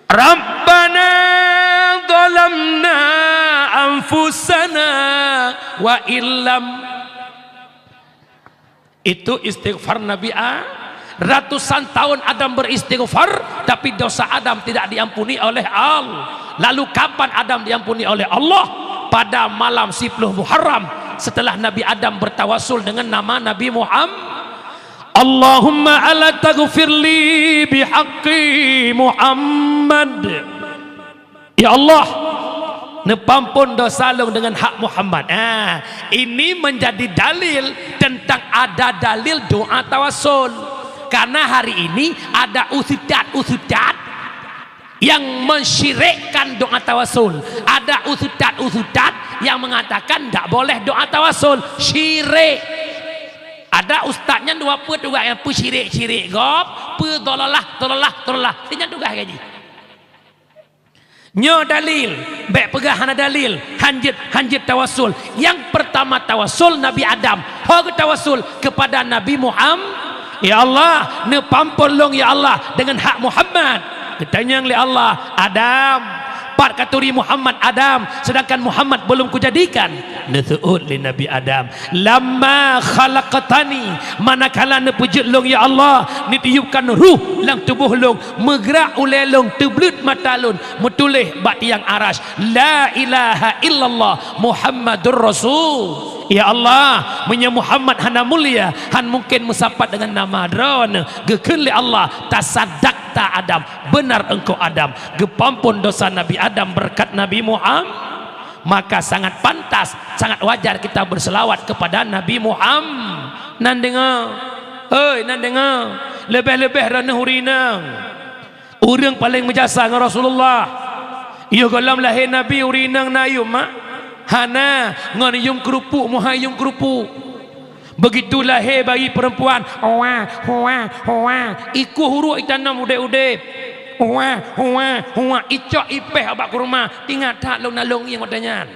Rabbana zalamna anfusana wa illam. Itu istighfar Nabi A-, ratusan tahun Adam beristighfar, tapi dosa Adam tidak diampuni oleh Allah. Lalu kapan Adam diampuni oleh Allah? Pada malam siploh Muharram, setelah Nabi Adam bertawasul dengan nama Nabi Muhammad. Allahumma ala taghfirli bihaqqi Muhammad. Ya Allah, neupampon dosa lôn dengan hak Muhammad. Ah, ini menjadi dalil tentang ada dalil doa tawasul. Karena hari ini ada ustaz-ustaz yang mensyirikkan doa tawasul. Ada ustaz-ustaz yang mengatakan ndak boleh doa tawasul, syirik. Ada ustaz nyan dua peuet tugaih nyang peusyirik-syirik gob, peudolalah, dolalah, dolalah. Nyan tugaih gaji. Nyoe dalil, bék peugah hana dalil, hanjeuet, hanjeuet tawasul. Nyang pertama tawasul Nabi Adam, ho geutawasul kepada Nabi Muhammad. Ya Allah, neupampon lôn ya Allah dengan hak Muhammad. Geutanyong lé Allah, Adam, pat katuri Muhammad Adam, sedangkan Muhammad belum kujadikan. Neuseuôt lé Nabi Adam, lamma khalaqtani, manakala neupeujeuet lôn ya Allah, neutiupkan ruh lam tuboh lôn, meugrak ulée lôn, teubleuet mata lôn, meutuléh bak tiang aras, la ilaha illallah Muhammadur Rasul. Ya Allah, meunyoe Muhammad hana mulia, han mungken meusapat dengan nama Droeneuh. Geukheun lé Allah, tasadakta Adam, benar engkau Adam. Geupampon dosa Nabi Adam berkat Nabi Muhammad. Maka sangat pantas, sangat wajar kita berselawat kepada Nabi Muhammad. Nan deungoe, hei, nan deungoe, leubeh-leubeh Droeneuh ureuëng inong. Ureuëng paleng meujasa ngon Rasulullah. Yoh gohlom lahé Nabi ureuëng inong na yum mak? Hana, ngon yum keurupuk, muhai yum keurupuk. Begitu lahé bayi perempuan, wah, wah, wah, ikueh uruek itanom udeb-udeb. Wah, wah, wah, icok ipéh bak kurma, tingat that lôn na lôn ngieng watée nyan.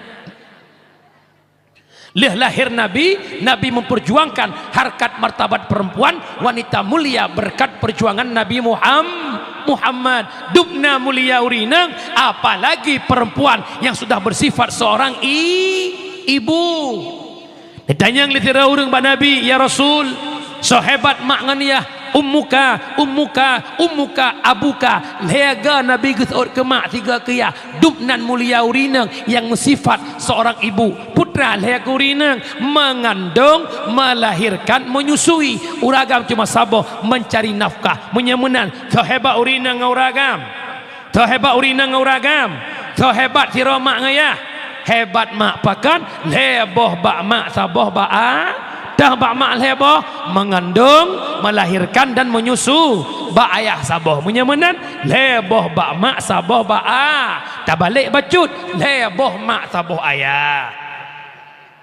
Lheueh lahé Nabi, Nabi memperjuangkan harkat martabat perempuan, wanita mulia berkat perjuangan Nabi Muham-, Muhammad. Dubna mulia ureuëng inong, apalagi perempuan yang sudah bersifat seorang i-, ibu. Ditanyong lé sidroe ureuëng bak Nabi, "Ya Rasul, soe hebat mak ngon yah?" Ummuka, ummuka, ummuka, abuka. Lhèe ga Nabi geuseuôt keu mak, sigoe keu yah. Dum nan mulia ureueng inong nyang meusifat seorang ibu. Putra, lhèe keu ureueng inong, mengandung, melahirkan, menyusui. Ureueng agam cuma saboh, mencari nafkah. Meunyoe meunan, soe hebat ureueng inong ngon ureueng agam? Soe hebat ureueng inong ngon ureueng agam? Soe hebat sidroe mak ngon yah? Hebat mak pakon? Lhèe boh bak mak, saboh bak a-, tah bak mak lhèe boh, mengandung, melahirkan dan menyusu. Bak ayah saboh. Meunyoe meunan, lhèe boh bak mak, saboh bak a-, tabalek bacut, lhèe boh mak, saboh ayah.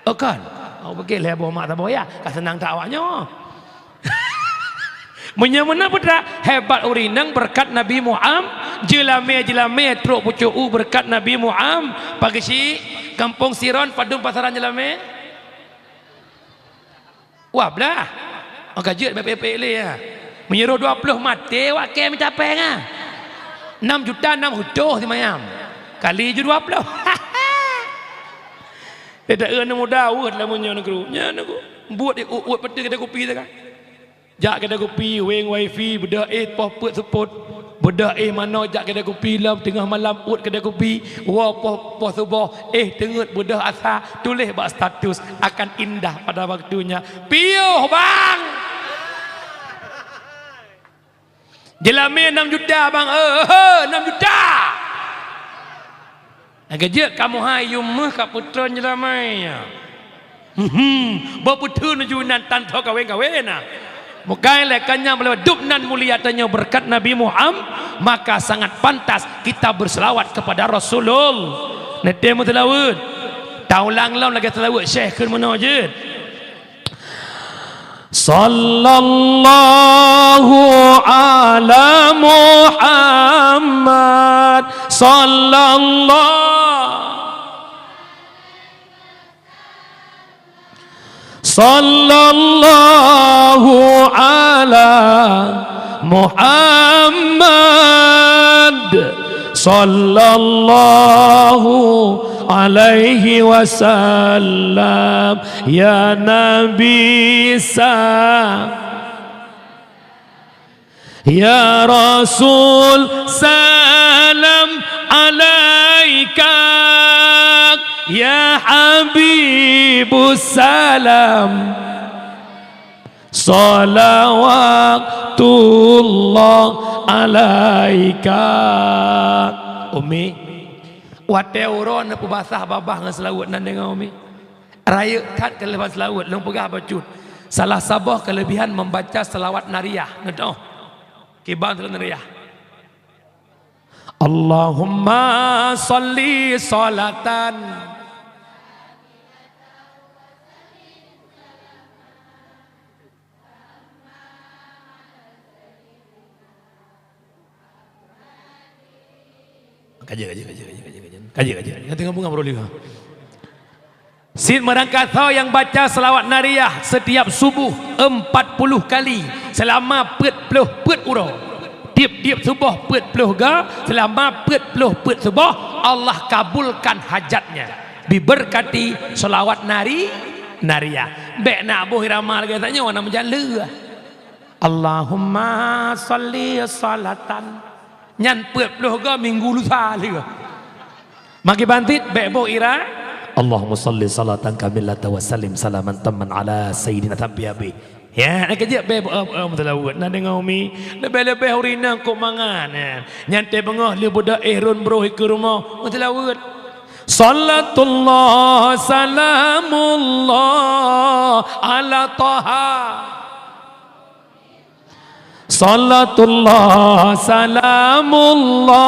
Oh kan? Oh, bukon lhèe boh mak, saboh ayah. Ka seunang that awak nyoe. Meunyoe meunan putra, hebat ureueng inong beureukat Nabi Muham-, jeulamé-jeulamé trok pucôk u beureukat Nabi Muham-, pageusyik, gampông Siron, padum pasaran jeulamé? Wah, blah. Maka jeuet bèk peuék-peuék lé, ya. Meunyoe dua ploh maté, wak kèe mita péng, ah. Nam juta nam reutôh simayam. Kali ju dua ploh. Teudeue aneuk muda weueh lam meunyoe nanggroe. Nyan nanggroe. Buet di uet-uet peuteuh kedai kupi teuh kan. Jak kedai kupi, weng wifi, beudôh éh poh peuet seupôt. Beudôh éh manoe jak kedai kupi lom teungoh malam uet kedai kupi. Woe poh, poh suboh, éh teungeut beudôh asa, tuléh bak status, "Akan indah pada waktunya." Piôh, bang! Jeulamé nam juta, bang, eh, eh, nam juta! Lagèe jeuet kamoe hai yum meuh ka peutreun jeulamé nyan. Hmm, beupeutreun ju inan tan tho kawén-kawén na. Bukai lé kanyang beuleubeh dum nan mulia tanyoe beureukat Nabi Muham-, maka sangat pantas kita berselawat kepada Rasulul-, neutém meuseulaweuet. Taulang lom lagèe seulaweuet Syekh kheun meunoe jeuet. Sallallahu ala Muhammad, sallallahu, sallallahu ala Muhammad, sallallahu alaihi wasallam. Ya Nabi sa-, ya Rasul salam alaika, ya Habibu salam, salawatullah alaika. Umi, watèe uroe neupeubasah babah ngon seulaweuet nan deungoe, Umi. Rayeuk that keuleubah seulaweuet, lôn peugah bacut. Salah saboh keulebihan membaca selawat nariyah, neutoh. Kiban selawat nariyah. Allahumma shalli shalatan. Kaji, kaji, kaji, kaji, kaji, kaji. Kaji, kaji. Ingat tengok bunga baru lima. Cit meurangkasoe nyang baca seulawat nariyah setiap subuh empat puluh kali selama peuet ploh peuet uroe. Tiep-tiep suboh peuet ploh ga selama peuet ploh peuet suboh, Allah kabulkan hajatnya. Diberkati seulawat nari-, nariyah. Bèk na boh irama lagèe tanyoe na meujan lheueh. Allahumma shalli shalatan. Nyan peuet ploh ga minggu lusa lé. Maki bantit bèk boh ira. Allahumma shalli shalatan kamilatan wa sallim salaman tamman ala sayyidina, sampai habéh. Ya, nak kejap bèk boh, eh, eh, meuseulaweuet. Na deungoe, Umi, leubeh-leubeh ureueng inong kok mangat, eh. Nyan teuh beungoh lheueh beudôh éh rhôn broh ikeue rumoh, meuseulaweuet. Shalatullah salamullah ala Taha. Shalatullah salamullah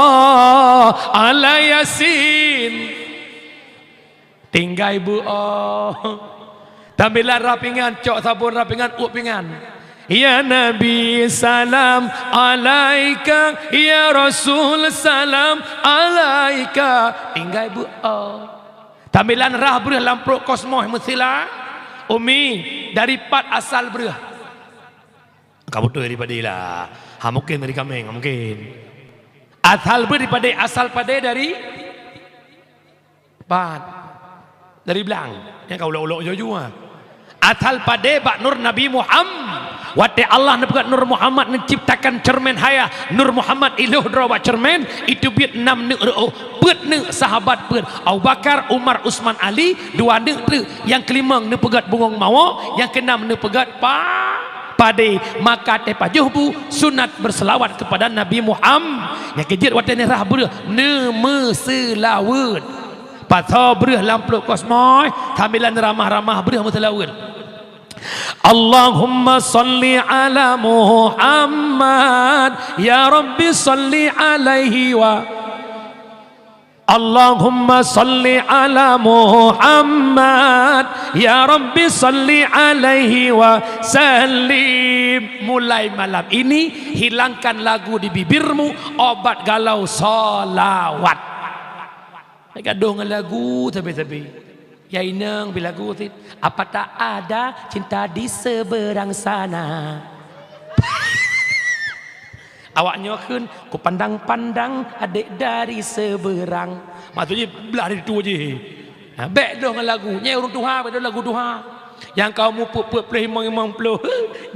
ala Yasin. Tinggai beuoh. Tambilan rhah pingan, cok sabon rhah pingan, uep pingan. Ya Nabi salam alaika, ya Rasul salam alaika. Tinggai beuoh. Tambilan rhah breuh lam pruet kosmos meusila. Umi, dari pat asal breuh? Ka beutôi dari padé lah. Ha, mungkin dari kaméng, mungkin. Asal breuh dari padé, asal padé dari pat. Dari blang. Nyang ka ulok-ulok jua-jua. Asal padé bak nur Nabi Muhammad. Watée Allah neupeugét Nur Muhammad neuciptakan ceureumen hayah, Nur Muhammad ilôh droe bak ceureumen, iteubiet nam neuk reuôh, peuet neuk sahabat peuet, Abu Bakar, Umar, Utsman, Ali, dua neuk treuk, nyang keulimong neupeugét bungöng mawö, nyang keunam neupeugét pa-, padé. Maka teupajoh bu sunat berselawat kepada Nabi Muhammad. Nyang keujeuet watée neurhah breueh, neumeuseulaweuet. Pasoe breueh lam pluek kosmoe, sambilan ramah-ramah breueh meuseulaweuet. Allahumma salli ala Muhammad, ya Rabbi salli alaihi wa. Allahumma salli ala Muhammad, ya Rabbi salli alaihi wa sallim. Mulai malam ini, hilangkan lagu di bibirmu, obat galau salawat. Gadôh ngon lagu sabe-sabe. Ya inong bi lagu sit, "Apa tak ada cinta di seberang sana?" Awak nyoe kheun, "Ku pandang-pandang adek dari seberang." Maksudnya belah dari tu je. Ha, bèk dôh ngon lagu. Nyang ureueng tuha, bèk dôh lagu tuha. Nyang ka umu peuet-peuet ploh, limong, limong ploh.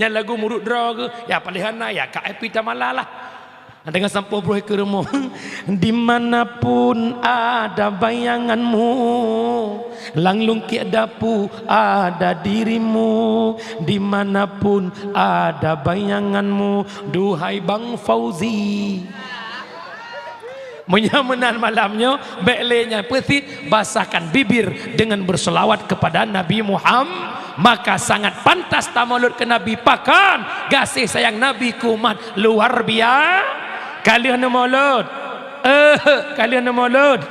Nyan lagu murit droe geuh. Ya paléh hana, ya ka Epi Tamala lah. Dengan sampoe broh keu rumoh. Dimanapun ada bayanganmu, lam lungkiek dapu ada dirimu. Dimanapun ada bayanganmu, duhai Bang Fauzi. Meunyoe meunan malam nyoe, bèk lé nyan peusit, basahkan bibir dengan berselawat kepada Nabi Muhammad. Maka sangat pantas tamolot keu Nabi. Pakon gaséh sayang Nabi keu umat luar bia-, ka lheueh neumolot. Eh, ka lheueh neumolot.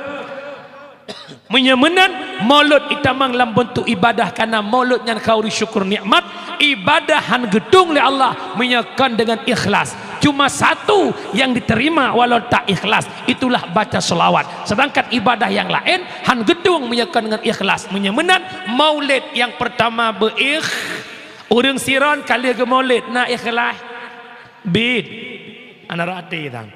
Meunyoe meunan, molot itamong lam beuntuk ibadah, karena molot nyan khauri syukur nikmat, ibadah han geutueng lé Allah meunyoe kon deungon ikhlas. Cuma satu yang diterima walau tak ikhlas, itulah baca selawat. Sedangkan ibadah yang laén han geutueng meunyoe kon deungon ikhlas. Meunyoe meunan, maulid yang pertama beuikh-, ureueng siron ka lheueh geumaulid na ikhlas. Bit. Ana rati tang.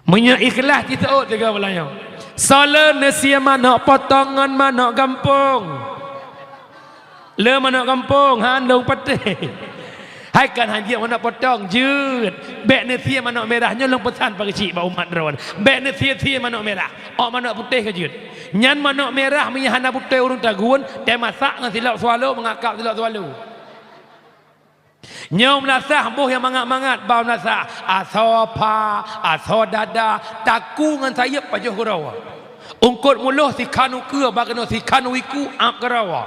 Meunyoe ikhlas jiseuôt tiga bulan nyoe. Soe le neusie manök potong ngon manök gampông? Le manök gampông, han lôn patéh. Hai kan han jeuet manök potong, jeuet. Bèk neusie manök mirah, nyoe lôn peusan pageusik bak umat droen. Bèk neusie-sie manök mirah. Ôk manök putéh ka jeuet. Nyan manök mirah meunyoe hana putéh ureueng tagun, teumasak ngon silop swallow, meungakab silop swallow. Nyoe meulasah boh nyang mangat-mangat, ba meulasah. Asoe pha, asoe dada, takue ngon sayeuep pajoh keudroe. Eungkôt muloh sikhan ukeue, ba keunoe sikhan wiku ap keudroe.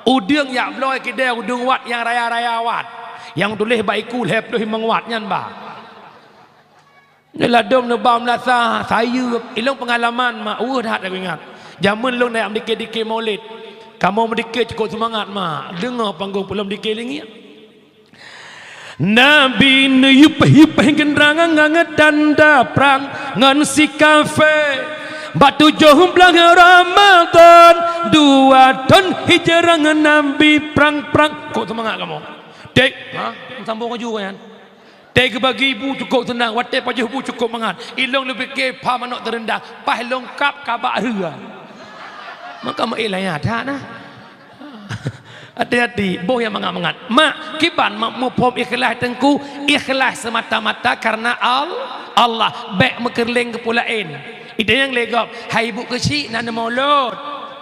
Udeueng jak bloe keudè udeueng wat nyang raya-raya wat. Nyang tuléh bak iku lhèe ploh limong wat nyan ba. Nyoe ladôm neuba meulasah, sayeuep. Ilông peungalaman mak, weueh that lagèe ingat. Jameun lông neujak meudike-dike Maulid. Kamoe meudike cukôp seumangat mak. Deungoe panggong peulom dike lingiek. Nabi neuyup-yup geundrang ngon tanda prang ngon si kafé. Bak tujoh blaih Ramadhan, dua thôn hijrah Nabi prang-prang. Cukôp seumangat kamoe. Dek, ha? Sambông laju nyan. Teuh geubagi bu cukôp seunang, watèe pajoh bu cukôp mangat. Ilông leubeh keu pha manok teureundah, paih lông kab kabak rheu. Maka meuilah nyan that na. Hati-hati, boh nyang mangat-mangat. Mak, kiban mak muphom ikhlas teungku, ikhlas semata-mata karena Al-, Allah, bèk meukeureuléng keu peue laén. Ide nyang lé gob, hai ibu keuchik na neumolot.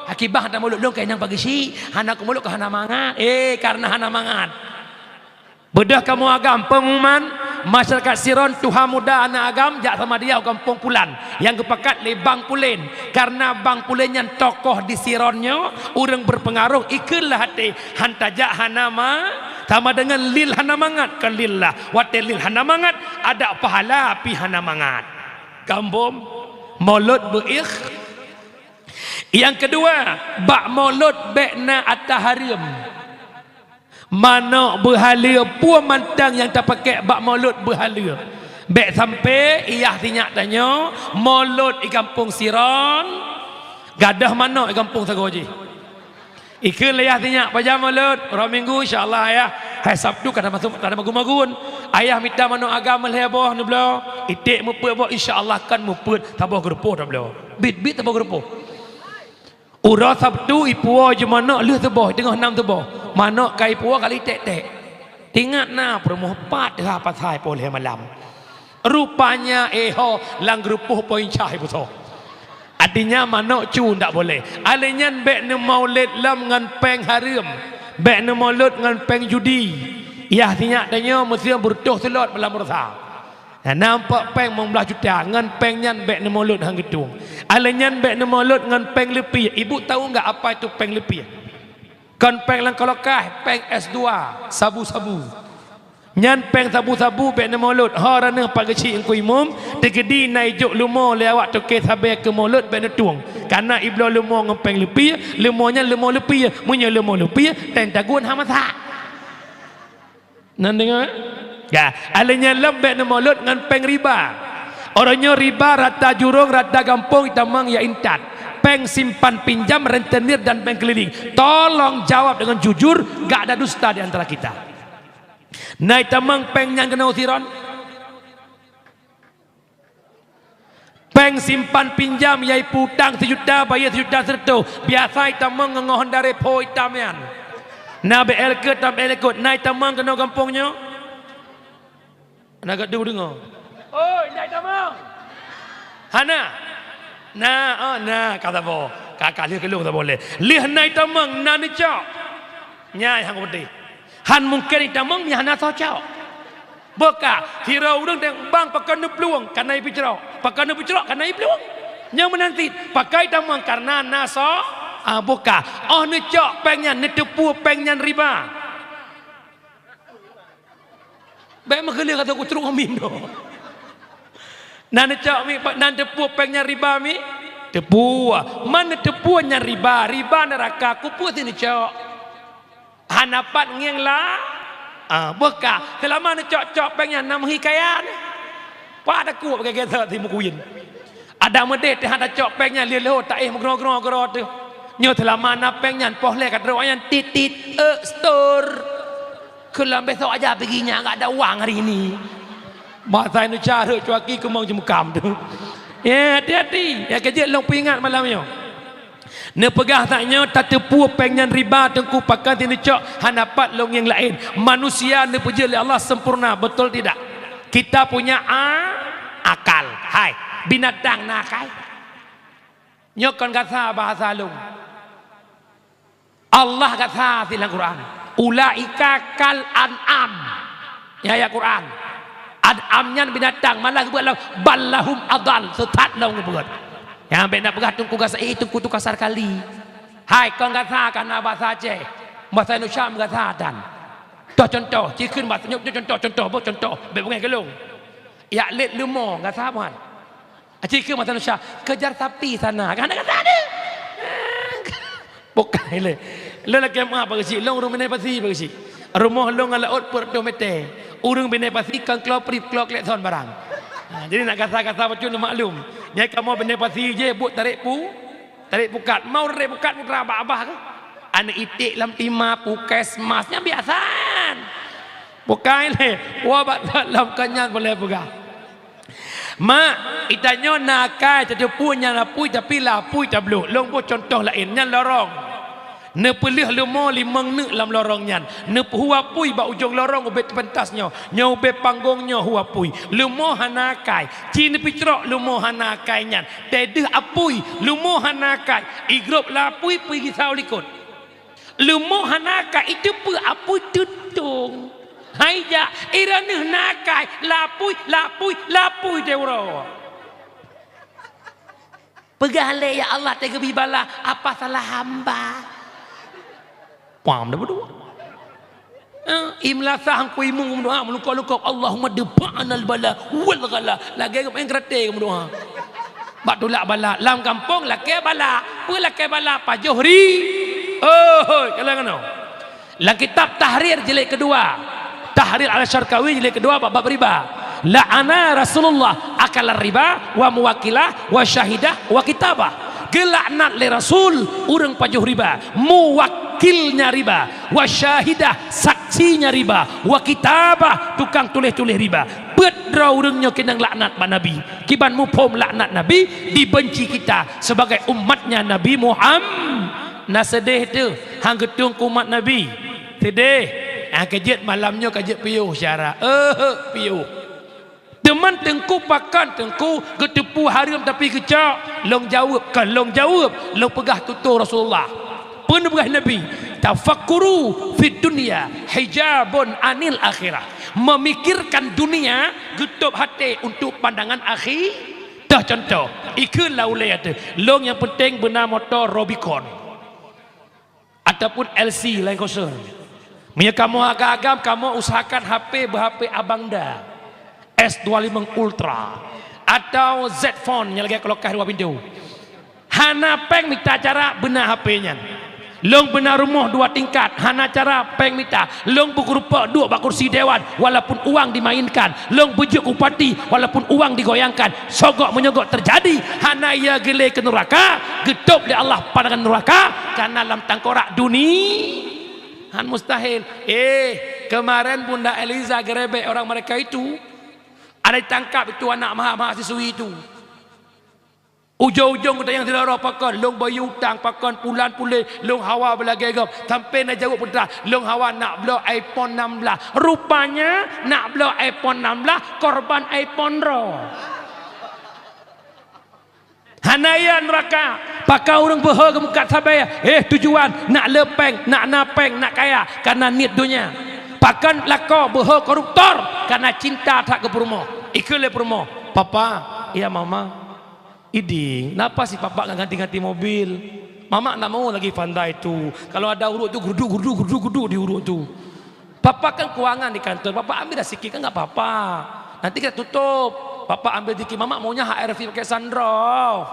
Akibah na molot lông keu nyang pageuchik, hana keumolot keu hana mangat. Eh, karena hana mangat. Beudôh kamoe agam, peungumuman, masyarakat Siron, tuha muda aneuk agam jak sama dia u gampông pulan nyang geupakat lé Bang Pulen. Kareuna Bang Pulen nyan tokoh di Siron nyoe, ureuëng berpengaruh, ikheun lah até, han tajak hana ma-, sama deungon lil hana mangat, kon lillah. Watée lil hana mangat, ada pahala pih hana mangat. Gampông, molot beuikh. Nyang keudua, bak molot bék na ata hareuem. Manok beuhaleue, peue mantong nyang tapakék bak molot beuhaleue. Bék sampoe yah sinyak tanyoe, molot i gampông Siron, gadôh manok i gampông sagoe jih. Ikheun lé yah sinyak, pajan molot, uroe Minggu, insya Allah, Ayah. Hai Sabtu ka na masôk, ka na magun-magun. Ayah mita manok agam lhée boh neubloe, iték meupeuet boh, insya Allah kan meupeuet saboh geurupoh tabloe. Bit-bit saboh geurupoh. Uroe Sabtu ipuwoe jeuet manok lheueh suboh, teungoh nam suboh. Manok ka ipuwoe ka lheueh iték-ték. Ingat na peurumoh pat teuhah pasai poh lhèe malam. Rupanya, eh ho, lam geureupoh poin cah ipusoe. Artinya, manok cu ndak boleh. Alèh nyan bèk neumaulud lom ngon pèng hareuem. Bèk neumaulud ngon pèng judi. Yah sinyak tanyoe meuseuh beureutoh seulot lam bursa. Na nampak pèng limong blaih juta, ngon pèng nyan bèk neumaulud han geutueng. Alèh nyan bèk neumaulud ngon pèng leupie. Ibu tahu enggak apa itu pèng leupie? Kon pèng lam kolokai, pèng S dua, sabu-sabu. Nyan pèng sabu-sabu bèk neumaulud. Ho, raneuh pat geuchik Teungku Imum, teukeudi na ijok leumo lé awak toke sabé keu maulud bèk neutueng. Kareuna ibloe leumo ngon pèng leupie, leumo nyan leumo leupie. Meunyoe leumo leupie, teng tagun hana masak. Nan deungö? Ya, alèh nyan lom bèk neumaulud ngon pèng riba. Uroe nyoe riba rata jurông, rata gampông, itamong ya intat. Pèng simpan pinjam, rentenir dan bank keliling. Tolong jawab dengan jujur, gak ada dusta di antara kita. Na itamong pèng nyan keunoe siron? Pèng simpan pinjam, yaitu utang sijuta, bayeue sijuta sireutoh. Biasa itamong ngon Honda Revo itam nyan. Na B L ke, tam B L ikot. Na itamong keunoe gampông nyoe? Na geudu deungö? Oi, na itamong? Hana? Na, oh, na, ka saboh. Ka, ka lheueh keu lôn saboh lé. Lheueh na itamong, na neucok. Nyan nyang peunteng. Han mungken itamong nyang hana soe cok. Boh ka, sidroe ureueng deng bang pakon neuplueng, kana ipeucrok. Pakon neupeucrok, kana iplueng. Nyang meunan cit, pakon itamong kareuna na soe, ah, boh ka. Oh neucok pèng nyan, neuteupue pèng nyan riba. Bèk meukeuleuh kata kucruk amin doh. Na neucok mi, na neuteupue pèng nyan riba mi? Teupue. Man neuteupue nyan riba, riba neuraka, keupeue si neucok? Hana pat ngieng la-, ah, boh ka. Seulama neucok-cok pèng nyan na meuhi kaya nyan. Pat takot bak gata si meukuyen. Adak meudeh teuh hana cok pèng nyan lheueh-lheueh taéh meugroe-groe keudroe teuh. Nyoe seulama na pèng nyan poh lhèe ka trok nyan tit-tit, eh, setor. Keu lom besok aja pigi nyan, enggak ada uang hari ini. Masa Indonesia rhot cuaki keumong jeumukam teuh. Ya, hati-hati. Ya, keu jeuet lôn peuingat malam nyoe. Neupeugah that nyoe, tateupeue pèng nyan riba, Teungku, pakon si neucok, hana pat lôn ngieng laén. Manusia neupeujeuet lé Allah sempurna, betul tidak? Kita punya a-, akal. Hai, binatang na akai? Nyoe kon gasa bahasa lôn. Allah gasa sit lam Quran. "Ulaika kal an'am." Nyan ayat Quran. An'am nyan binatang, malah geubeuet lam, "Bal lahum adal," seusat lom geubeuet. Nyan bèk na peugah Teungku gasa, eh, Teungku tu kasar kali. Hai, kon gasa ka na bahasa Aceh. Bahasa Indonesia meugasa tan. Toh contoh, ci kheun bahasa nyoe contoh, contoh, boh contoh. Bèk beungèh keu lôn. Jak lét leumo, gasa bukan? Aci keu masa Indonesia, kejar sapi sana. Kan ada kata ada. Bukan lé. Lôn lakèe meu'ah Pak Geuchik, lôn ureueng Bina Pasi Pak Geuchik. Rumoh lôn ngon laôt peuet reutôh mètè. Ureueng Bina Pasi kon kloe prip, kloe klekson barang. Ha, jadi nak gasa-gasa bacut neumaklum. Nyan kamoe Bina Pasi jih buet tarek pu-, tarek pukat. Mau tarek pukat putra abah-abah keuh. Aneuk iték lam tima, puskesmas, nyan biasa. Bukan lé. Wah, bak lom kon nyan boleh peugah. Mak, geutanyoe na akai tateupeue nyan apui, tapi lam apui tablok. Lôn boh contoh laén, nyan lorong. Neupeulheueh leumo limong neuk lam lorong nyan. Neupeuhu apui bak ujong lorong ubé teupeuntas nyoe. Nyoe ubé panggong nyoe hu apui. Leumo hana akai. Ci neupeucrok leumo hana akai nyan. Teuh deuh apui, leumo hana akai. Igrôp lam apui, peugi saboh likot. Leumo hana akai, iteupeue apui teutông. Hai jak, i droeneuh na akai, lapui, lapui, lapui teuh uroe. Peugah lé, "Ya Allah, teugeubri bala, apa salah hamba?" Pam dah berdua. Eh, imlasah angku imu meudoa, meulungkop-lungkop, "Allahumma dfa'nal bala wal ghala." Lagèe geumaén karate meudoa. Bak tulak bala, lam gampông lakèe bala. Peue lakèe bala? Pajoh ri-, oh, hoi, kalon keunoe. Lam kitab Tahrir jilid keudua. Tahrir Al-Syarqawi jilid keudua bab, bab riba. La'ana Rasulullah akalar riba wa muwakilah wa syahidah wa kitabah. Geulaknat lé Rasul ureueng pajoh riba, muwakilnya riba, wa syahidah, saksinya riba, wa kitabah, tukang tuléh-tuléh riba. Peuet droe ureueng nyoe keunong laknat bak Nabi. Kiban muphom laknat Nabi, dibenci kita sebagai umatnya Nabi Muham-, na seudeh teuh, han geutueng keu umat Nabi. Seudeh. Nyang ka jeuet malam nyoe ka jeuet piôh syara. Eh, piôh. Teuma teungku pakon teungku geuteupeue hareuem tapi geucok? Lôn jaweueb, kon lôn jaweueb, lôn peugah tutoe Rasulullah. Peue neupeugah Nabi, "Tafakkuru fid dunya hijabun anil akhirah." Memikirkan dunia geutôb até untuk pandangan akhi-, toh contoh, ikheun lam ulèe teuh, lôn nyang penting beuna moto Rubicon. Ataupun L C lain kosong. Meunyoe kamoe agam-agam, kamoe usahakan H P beu-H P abang da. S dua lima Ultra atau Z Phone nyang lagèe kulakah dua pintoe. Hana péng mita cara beuna H P nyan. Lôn beuna rumoh dua tingkat, hana cara péng mita. Lôn beukeureupeuk duek bak kursi dewan, walaupun uang dimainkan. Lôn beujeuet bupati, walaupun uang digoyangkan. Sogok meunyoe gok teujadi, hana ia geulé keu nuraka, geutôb lé Allah pandangan nuraka, kareuna lam tangkorak duni-, han mustahil. Eh, kemarin Bunda Eliza geurebek orang mereka itu, ada ditangkap itu anak maha-, mahasiswi itu. Ujong-ujong geutanyoe sidroe pakon, lôn bayeue utang, pakon pulan puléh, lôn hawa beulagèe gob. Sampai na jaweueb peugah, lôn hawa nak bloe iPhone enam belas. Rupanya nak bloe iPhone enam belas, korban iPhone droe. Hana ia nuraka, pakon ureueng beuhe geumeukat sabe, eh, tujuan nak le péng, nak na péng, nak kaya, kareuna niet donya. Pakon lakoe beuhe koruptor, kareuna cinta that keu peurumoh. Ikheun lé peurumoh, "Papa, ya mama, idéh, napa si papa nggak ganti-ganti mobil? Mama nggak mau lagi pandai tu. Kalau ada urut tu, geruduk, geruduk, geruduk, geruduk di urut tu." Papa kan keuangan di kantor, Papa ambil dah sikit kan nggak apa-apa. Nanti kita tutup. Papa ambil sikit, Mama maunya H R V pakai sunroof.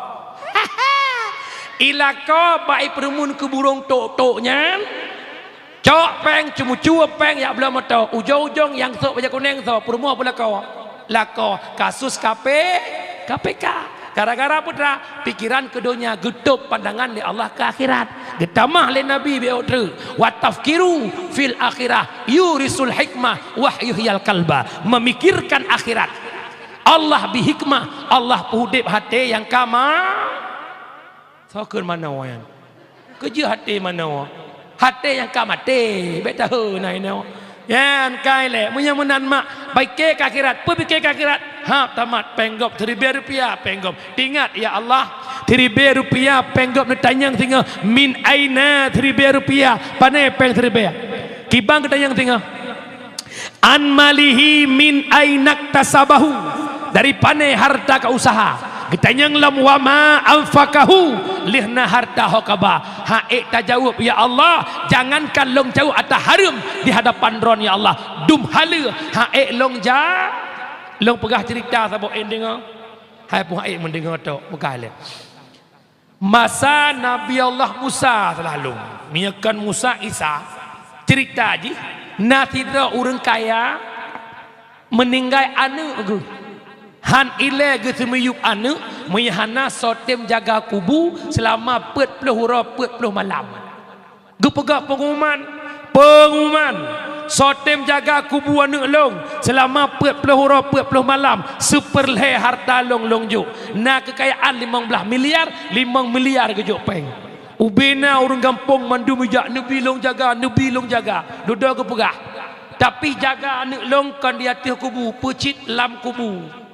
Ilako bak ipeureumeun keu burông tok-tok nyan. Cok péng, ceumucue péng yak bloe moto. Ujong-ujong nyang sôk bajèe kunéng soe, peurumoh beulako. Lakoe kasus K P, K P K. Gara-gara peue teuma? Pikiran keu donya, geutôb pandangan lé Allah keu akhirat. Geutamah lé Nabi beu treuk, "Wa tafkiru fil akhirah yurisul hikmah wa yuhyil qalba." Memikirkan akhirat. Allah bri hikmah, Allah peuudép até nyang ka ma-, Soe kheun manoe nyan? Keujeuet até manoe. Até nyang ka maté, bèk tahe na inoe. Nyan kai lé, meunyoe meunan mak, pike keu akhirat, peue pike keu akhirat? Hab tamat péng gob siribèe rupiah péng gob. Ingat, ya Allah, siribèe rupiah péng gob neutanyong singoh, min aina siribèe rupiah, pané péng siribèe? Kiban geutanyong singoh. An malihi min ainaktasabahu, dari pané harta ka usaha. Geutanyong lom wa ma anfaqahu, lheuh na harta ho kaba. Hana ék tajaweueb, ya Allah, jangankan lôn jaweueb ata hareuem di hadapan Droen, ya Allah. Dum haleue, hana ék lôn ja-, lôn peugah ceurita saboh, en deungoe. Hai pun hana ék meudeungoe tok, peugah lé. Masa Nabi Allah Musa selalu, meunyoe kon Musa, Isa, ceurita jih, na sidroe ureueng kaya meuninggai aneuk geuh. Han ilée geuseumiyueb aneuk, meunyoe hana soe tem jaga kubu seulama peuet ploh uroe peuet ploh malam. Geupeugah peungumuman, "Peungumuman! Soe tem jaga kubu aneuk lôn seulama peuet ploh uroe peuet ploh malam, seupeurlhée harta lôn lôn jok. Na keukayaan limong blaih miliar, limong miliar geujok péng." Ubena ureueng gampông mandum ijak, "Neubi lôn jaga, neubi lôn jaga." Dudoe geupeugah, "Tapi jaga aneuk lôn kon di ateueh kubu, peucit lam kubu."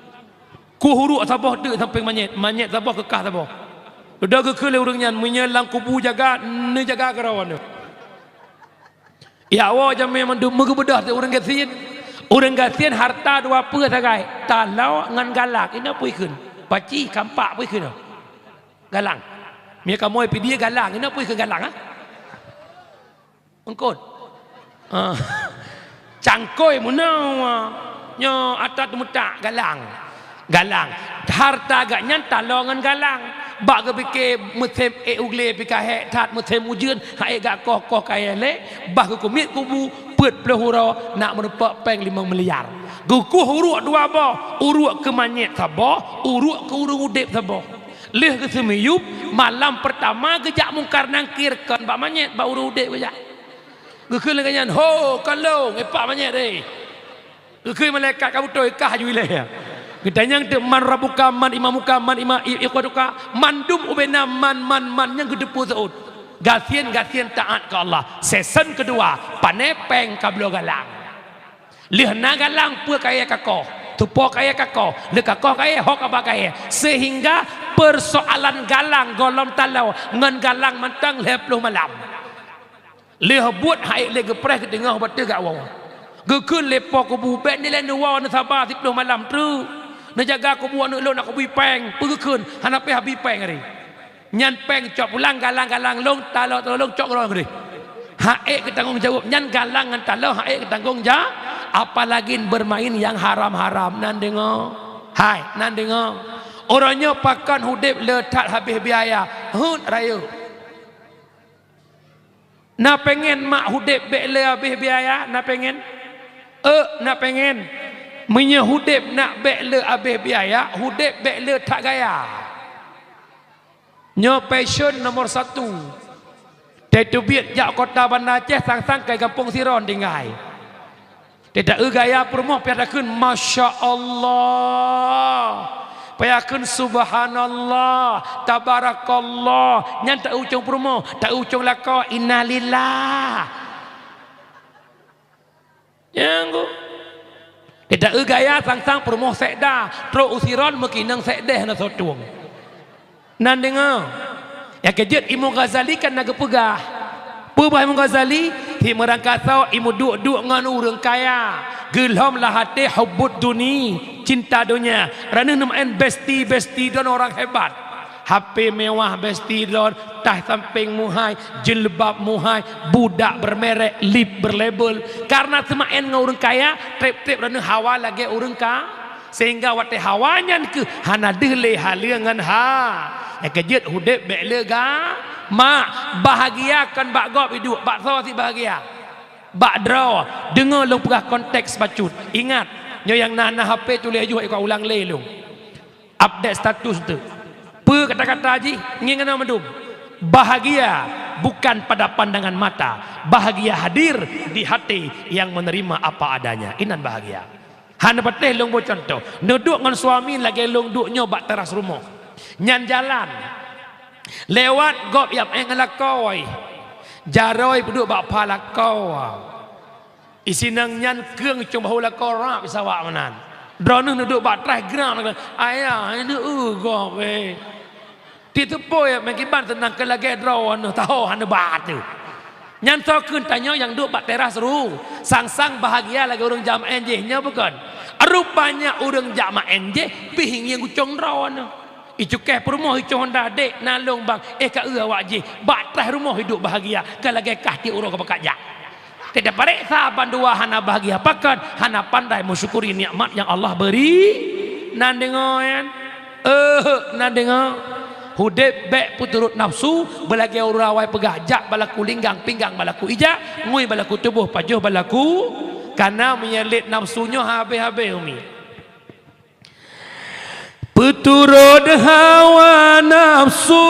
Kuh uruek saboh deuk sampéng manyét, manyét saboh keukah saboh. Dudoe geukheun lé ureueng nyan, "Meunyoe lam kubu jaga, neujaga keudroe aneuk." Yak woe jamé mandum meugeubeudôh teuh ureueng gasien. Ureueng gasien harta dua peue sagai, taloe ngon galang. Inoe peue ikheun? Paci, kampak peue ikheun? Galang. Meunyoe kamoe pidie galang, inoe peue ikheun galang, ha? Eungkôt. Ah. Cangkôi meunoe. Nyoe ata teumeutak galang. Galang. Harta gak nyan taloe ngon galang. Bak geupike meusém ék u glé pih ka hék that, meusém ujeuen hana ék gak koh-koh kayée lé, bah geukumiet kubu peuet ploh uroe nak meurumpok péng limong miliar. Geukuh uruek dua boh, uruek keu manyét saboh, uruek keu ureueng udeb saboh. Lheueh geuseumiyueb, malam peurtama geujak Mungkar Nangkir kon bak manyét, bak ureueng udeb geujak. Geukheun lagée nyan, "Ho, kon lôn, ipak manyét deh." Geukheun malaikat ka beutôi kah ju ilée. Geutanyong teuk, "Man rabbuka, man imamuka, man ima-, i-, ikhwanuka?" Mandum ubena man, man, man nyang geuteupeue seuôt. Gasien-gasien taát keu Allah. Season keudua, pané péng ka bloe galang. Lheueh na galang peue kayèe kakoh, tupo kayèe kakoh, lheueh kakoh kayèe ho kaba kayèe. Sehingga persoalan galang gohlom taloe ngon galang mantong lhèe ploh malam. Lheueh buet han ék lé geupreh geuteungoh bak teuh gak woe. Geukheun lé po kubu, "Bèk nilai neuwoe, neusaba siploh malam treuk. Neujaga kubu aneuk lôn, nak kubri péng." Peue geukheun, hana pih habéh péng hari. Nyan péng cok pulang, galang-galang lôn, taloe-taloe lôn, cok keudroe keudeh. Han ék geutanggong jaweueb, nyan galang ngon taloe han ék geutanggong ja-, apalagi bermain yang haram-haram. Nan deungoe. Hai, nan deungoe. Uroe nyoe pakon udeb le that habéh biaya. Heuet rayeuk. Na pengen mak udeb bèk le habéh biaya? Na pengen? Euk, na pengen. Meunyoe udeb nak bèk le habéh biaya, udeb bèk le that gaya. Nyoe passion nomor satu. Teubiet jak kota Banda Aceh, sang-sang kai gampông sidroe tinggai. Teuta eu gaya peurumoh, payah takheun, "Masya Allah." Payah kheun, "Subhanallah, tabarakallah." Nyan ta eu ucong peurumoh, ta eu ucong lakoe, "Innalillah." Nyang ku. Teuta eu gaya sang-sang peurumoh sekda, trok u sidroe meukinong sekdeh na sotong. Nan deungoe. Nyang keujeuet Imam Ghazali kan na geupeugah. Peue bah Imam Ghazali? Tiep meurangkasoe i meuduek-duek ngon ureueng kaya. Geulhom lam até hubbud duni, cinta donya. Droeneuh neumaén besti-besti droen orang hebat. H P mewah besti droen, tah sampéng muhai, jilbab muhai, budak bermerek, lip berlabel. Karena seumaén ngon ureueng kaya, trép-trép droeneuh hawa lagèe ureueng ka-, Sehingga watèe hawa nyan keuh hana deuh lé haleue ngon ha. Nyang keujeuet udeb bèk le ga. Mak, bahagia kon bak gob iduek, bak soe sit bahagia? Bak droe. Deungoe lôn peugah konteks bacut. Ingat, nyoe nyang na, na H P tuléh yoh, ikot ulang lé lôn. Update status tu. Peue kata-kata jih, ngieng keunoe mandum. Bahagia bukan pada pandangan mata. Bahagia hadir di hati yang menerima apa adanya. Inan bahagia. Hana patéh lôn boh cuntoh. Neuduek ngon suami lagèe lôn duek nyoe bak teras rumoh. Nyan jalan. Lewat gob jak maén ngon lakoe. Jaroe peuduek bak pha lakoe. Isi nang nyan keueng cong bahô lakoe rab sawak meunan. Droeneuh neuduek bak traih gram, "Ayah, neu eu gob, eh." Titeupeue meukiban seunang keu lagèe droeneuh taho hana ba teuh. Nyan soe kheun tanyoe nyang duek bak teras ru, sang-sang bahagia lagèe ureueng jak maén jih, nyoe bukon? Rupanya ureueng jak maén jih pih ngieng ucong droeneuh. Icukéh peurumoh, icoh honda, "Dek, na lôn bang, eh ka eu awak jih." Bak traih rumoh iduek bahagia, ka lagèe kah tiep uroe ka pakat jak. Teuta pareksa bandua hana bahagia pakon, hana pandai meusyukuri nikmat nyang Allah beri. Nan deungoe nyan. Eh, nan deungoe. Udeb bèk peuturot nafsu, beulagèe ureueng awai peugah, "Jak balaku linggang, pinggang balaku ija, ngui balaku tuboh, pajoh balaku kana." Meunyo lét nafsu nyoe habéh-habéh umi. Peuturot hawa nafsu,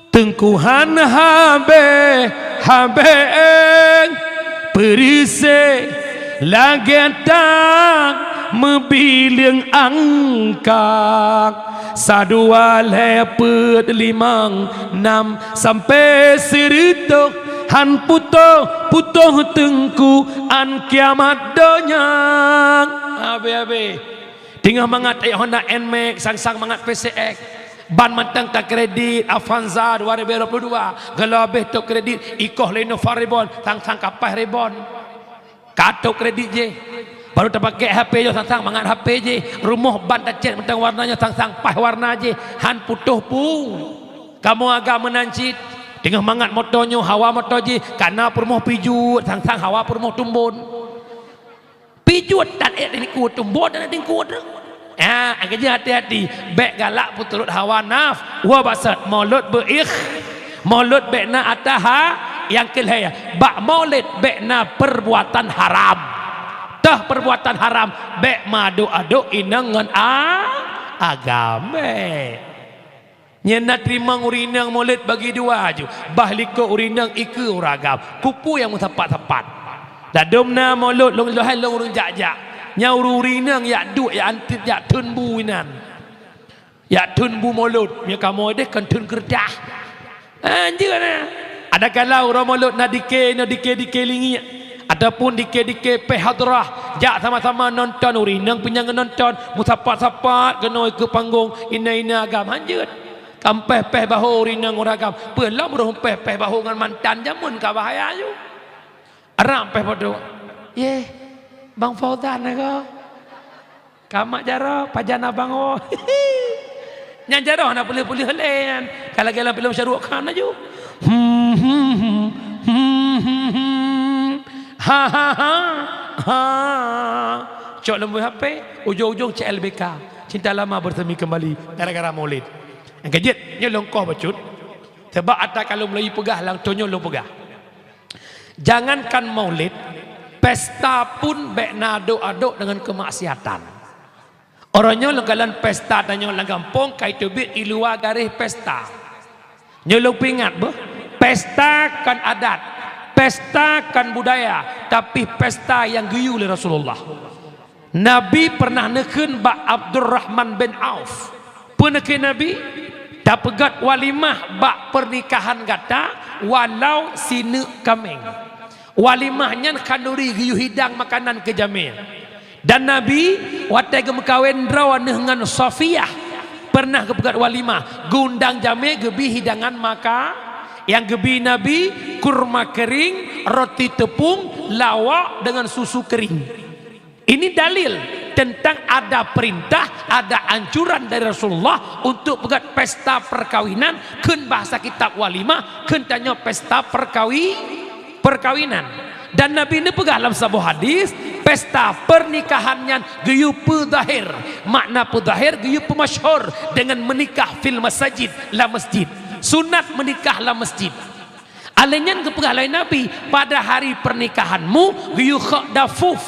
teungku han habéh-habéh, peureuséh lagèe tang meubileueng angka. Sadua lhèe peuet limong nam sampai sireutôh, han putôh-putôh teungku án kiamat donya. Habéh-habéh. Teungoh mangat ék Honda Nmax, sang-sang mangat P C X. Ban mantong takredit, Avanza dua ribu dua puluh dua. Geulabeh tôp kredit, ikoh lé Innova Reborn, sang-sang ka paih Reborn. Ka tôp kredit jih. Baru tapakèk H P nyoe, sang-sang mangat H P jih. Rumoh ban tacèt mantong warna nyoe, sang-sang paih warna jih. Han putôh pung. Kamoe agam meunan cit. Teungoh mangat moto nyoe, hawa moto jih. Kana peurumoh Peugeot, sang-sang hawa peurumoh Tumbon. Peugeot tan ék teungku, Tumbon tan ék teungku. Ah, keujeuet hati-hati. Bèk galak peuturot hawa naf-, wa basat. Mulod beu-ikh-, mulod bèk na ataha, nyang keu lhèe. Bak mulod bèk na perbuatan haram. Toh perbuatan haram, bèk meuadok-adok inong ngon a-, agam. Bèk. Nyan na teurimong ureueng inong mulod bagi dua ju, bah likot ureueng inong ikeue ureueng agam. Keupeue nyang meusapat-sapat? Ladôm na mulod lôn lôn hai lôn ureueng jak-jak. Nyan ureueng inong jak duek, jak anteuk, jak theun bu inan. Jak theun bu mulod, meunyo kamoe deh kon theun keureudah. Anjeut na. Ada kala uroe Maulud na dike, na dike-dike lingiek, ataupun dike-dike péh hadrah, jak sama-sama nonton, ureueng inong pih nyang nonton, meusapat-sapat keunoe keu panggong, ina-ina agam, anjeut. Kampéh-péh bahô ureueng inong ureueng agam, peue lom ureueng péh-péh bahô ngon mantan jameun ka bahaya ju. Arab péh padum. Yeh, Bang Fauzan na ko. Kamak jaroe, pajan abang oh. Nyan jaroe na peuleueh-peuleueh lé nyan. Ka lagèe lam filem Shah Rukh Khan laju. Hmm, hmm, hmm, hmm, hmm, hmm. Ha, ha, ha, ha. Cok lom bak H P, ujong-ujong C L B K. Cinta lama bersemi kembali gara-gara Maulid. Nyang keujeuet, nyoe lôn koh bacut. Sebab ata ka lôn mulai peugah, lam thôn nyoe lôn peugah. Jangankan Maulid, pesta pun bèk na adok-adok deungon keumaksiatan. Uroe nyoe lôn kalon pesta tanyoe lam gampông ka iteubiet i luwa garéh pesta. Nyoe lôn peuingat beuh, pesta kon adat, pesta kon budaya, tapi pesta nyang geuyue lé Rasulullah. Nabi peureunah neukheun bak Abdurrahman bin Auf. Peue neukheun Nabi? Tapeugöt walimah bak peurnikahan gata walau sineuk kaméng. Walimah nyan khanduri geuyue hidang makanan keu jamé. Dan Nabi watèe geumeukawen droeneuh ngon Safiyah peureunah geupeugöt walimah, geuundang jamé geubi hidangan maka nyang geubi Nabi kurma keuring, roti teupông, lawak deungon susu keuring. Ini dalil tentang ada perintah, ada anjuran dari Rasulullah untuk peugöt pesta perkawinan, kheun bahasa kitab walimah, kheun tanyoe pesta perkawi-, perkawinan. Dan Nabi neupeugah lam saboh hadis, pesta pernikahan nyan geuyue peuzahir. Makna peuzahir, geuyue peumasyhur dengan menikah fil masajid, lam masjid. Sunat menikah lam masjid. Alèh nyan geupeugah lé Nabi, "Pada hari pernikahanmu geuyue khok dafuf."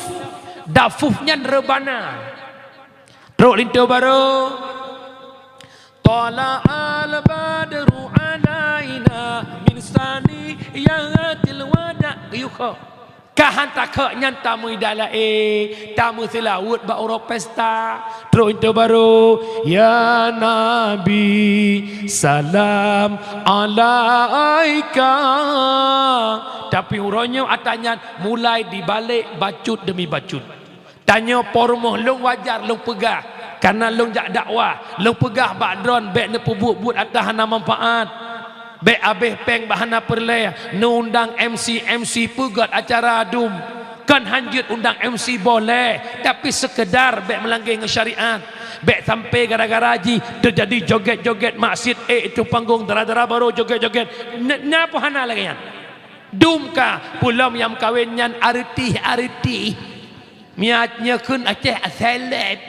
Dafuf nyan reubana. Trok linto barô. Thala'al badru 'alaina min saniyatil wada'. Geuyue khok. Ka han takhok nyan tameuidah laén, tameuseulaweuet bak uroe pesta. Trok linto barô, "Ya Nabi, salam alaika." Tapi uroe nyoe ata nyan mulai dibalek bacut demi bacut. Tanyoe po rumoh lôn wajar lôn peugah, kareuna lôn jak dakwah, lôn peugah bak droen bèk neupeubuet-buet ata hana manfaat. Bèk abéh péng bak hana peureulèe, neuundang M C, M C peugöt acara dum. Kon hanjeuet undang M C boleh, tapi seukeudar bèk meulangge ngon syariat. Bèk sampai gara-gara jih teujadi jogét-jogét maksiet, eh, itu panggung dara-dara barô jogét-jogét. N-, na peue hana lagèe nyan? Dum ka, peue lom nyang meukawen nyan artis-artis. Miet nyoe kheun Aceh asaleb.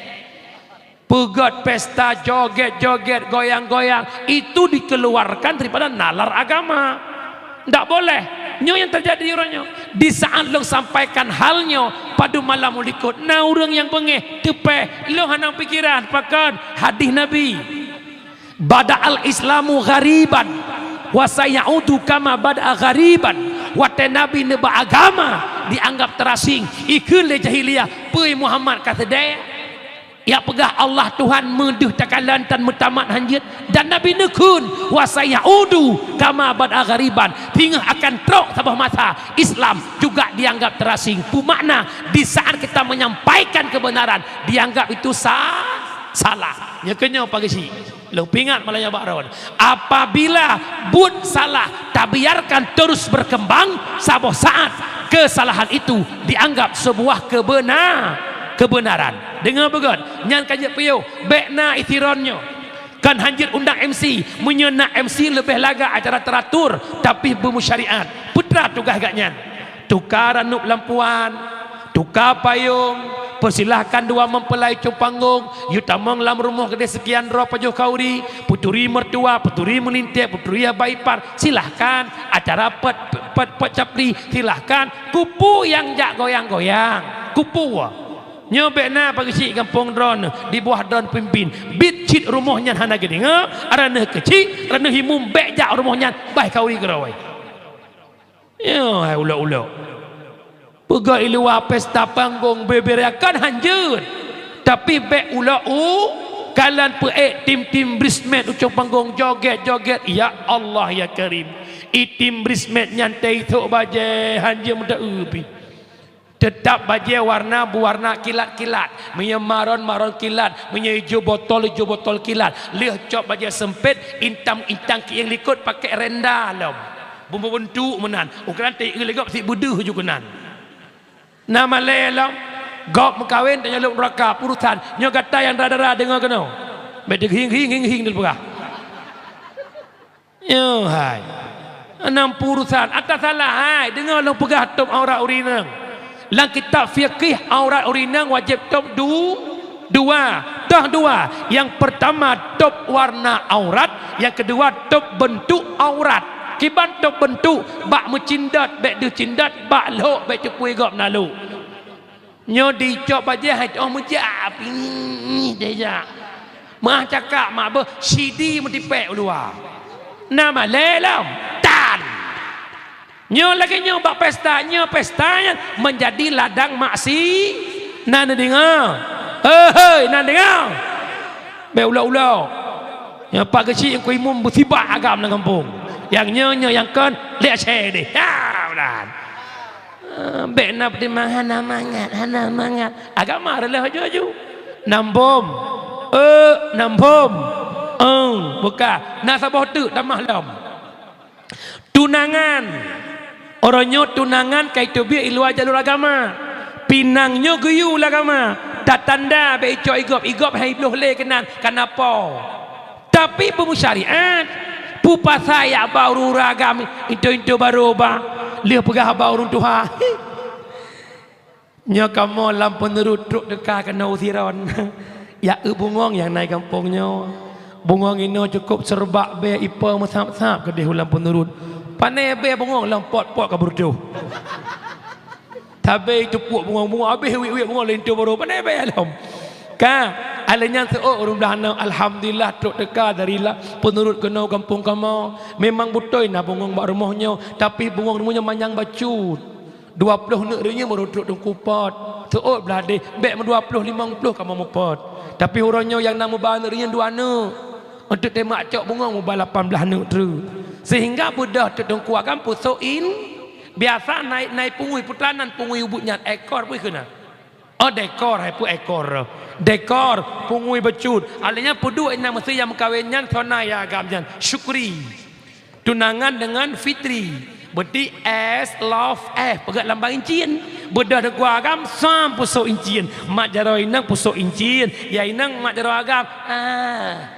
Peugöt pesta jogét-jogét, goyang-goyang, itu dikeluarkan daripada nalar agama. Ndak boleh. Nyoe nyang teujadi uroe nyoe. Di saat lôn sampaikan hal nyoe, padum malam u likot, na ureueng nyang beungéh, teupèh, lôn hana pikiran, pakon hadis Nabi. "Bada'al Islamu ghariban, wa sayaudu kama bada'a ghariban." Watèe Nabi neuba agama, dianggap teurasing, ikheun lé jahiliyah, "Peue Muhammad ka seudeh?" Yak peugah Allah Tuhan meudeuh takalon tan meutamat hanjeuet, dan Nabi neukheun, "Wa sayaudu kama bada'a ghariban." Singoh akan trok saboh masa Islam juga dianggap terasing. Peue makna? Di saat kita menyampaikan kebenaran, dianggap itu sa-, salah. Nyoe keunyoe pageusi. Lôn peuingat malam nyoe bak droen. Apabila buet salah tabiarkan terus berkembang, saboh saat kesalahan itu dianggap sebuah kebena-, kebenaran. Deungoe beugöt, nyan ka jeuet piôh, bèk na itiron nyoe. Kon hanjeuet undang M C, meunyoe na M C leubeh lagak acara teratur, tapi beumusyariat. Peue teuma tugaih gobnyan? Tuka ranup lampuan, tuka payong, peusilahkan dua mempelai cong panggong, yue tamong lam rumoh keudeh seukian droe pajoh khanduri, peuturi mertua, peuturi meulintèe, peuturi abang ipar, silahkan. Acara pet, pet, pet capli, silahkan. Keupeue nyang jak goyang-goyang? Keupeue? Nyoe bèk na pageusi gampông droeneuh, dibuah droen pimpin. Biet cit rumoh nyan hana geudeungoe, droeneuh keuchik, droeneuh imum bèk jak rumoh nyan, bah khanduri keudroe. Nyoe hai ulok-ulok. Peugah i luwa pesta panggong beubeurakan hanjeuet, tapi bèk ulok u-, Kalon peuék tim-tim bridesmaid ujong panggong, joget-joget, ya Allah ya Karim. I tim bridesmaid nyan teuisok bajée hanjeuet meuda-eu pih. Teutap bajée warna beuwarna kilat-kilat. Meunyoe maron, maron kilat. Meunyoe ijo botol, ijo botol kilat. Lheueh cok bajée seumpét, intang-intang kieng likot pakék renda lom. Beubentuk meunan. Ukeran teuieu lé gob sit beudeuh ju keunan. Na malée lom, gob meukawen tanyoe lôn raka, purusan. Nyoe gata nyang dara-dara deungoe keunoe. Bék teuhing-hing, hing-hing dipeugah. Nyoe hai. Nam purusan, ata salah hai, deungoe lôn peugah tôb aurat ureuëng inong. Lam kitab fikih aurat ureuëng inong wajéb tôb du-, dua. Toh dua. Nyang peurtama tôb warna aurat, nyang keudua tôb beuntuk aurat. Kiban tôb beuntuk, bak meucindot bék deuh cindot, bak lhok bék teupui gob na lhok. Nyoe dicok bajée hai teuh meujak, pih deh jak. Meuah cakak mak beuh sidi meutipék u luwa. Na malée lom tan. Nyoe lagée nyoe bak pesta, nyoe pesta nyan meunjadi ladang maksi. Na neudeungoe? Hei, hei, na neudeungoe? Bék ulok-ulok. Nyoe Pak Geuchik nyang kuimum beusibak agam lam gampông. Nyang nyoe, nyoe nyang kon, lé asée deh. Ya, ulan. Ah, bék na peutimang hana mangat, hana mangat. Agama reuloh aju-aju. Nam bom. Eh, nam bom. Eng, buka. Na saboh teuk tamah lom. Tunangan. Uroe nyoe tunangan ka iteubiet i luwa jalur agama. Pinang nyoe geuyue lé agama. Tatanda bék icok igop, igop hai bloh lé keunan, kana po. Tapi peumusyariat, peupasai yak ba ureuëng agam, into-into barô ba, lheueh peugah ba ureuëng tuha. Nyoe kamoe lam peuneurut trok teuka keunoe u Siron. Ya eu bungong nyang na i gampông nyoe. Bungong inoe cukôp seureubak bée ipo meusab-sab keudeh u lam peuneurut. Pané bée bungong lom pot-pot ka beureudoh. Tabé teupuek bungong-bungong, abéh wiet-wiet bungong linto barô, pané bée lom. Ka, alèh nyan seuôt ureueng blah aneuk, alhamdulillah, trok teuka dari la-, peuneurut keunoe gampông kamoe. Memang beutôi na bungong bak rumoh nyoe, tapi bungong rumoh nyoe manyang bacut. Dua ploh neuk reunyeuen baru trok teungku pot. Seuôt blah deh, bèk meudua ploh limong ploh kamoe mupot. Tapi uroe nyoe nyang na muba neuk reunyeuen dua neuk. Untuk teumak cok bungong muba lapan blah neuk treuk. Sehingga beudôh teuk teungku agam pusok in-, biasa na i, na i pungui, peue teuma nan pungui ubeut nyan, ekor peue keunan. Oh, dekor, hai peue ekor. Dekor, pungui bacut. Alèh nyan peuduek inong meusé nyang meukawen nyan, soe nan ya agam nyan. Syukri. Tunangan dengan Fitri. Berarti S, love, F. Peugöt lambang incin. Beudôh teungku agam, sam pusok incin. Mak jaroe inong pusok incin. Ya inong mak jaroe agam. Ah.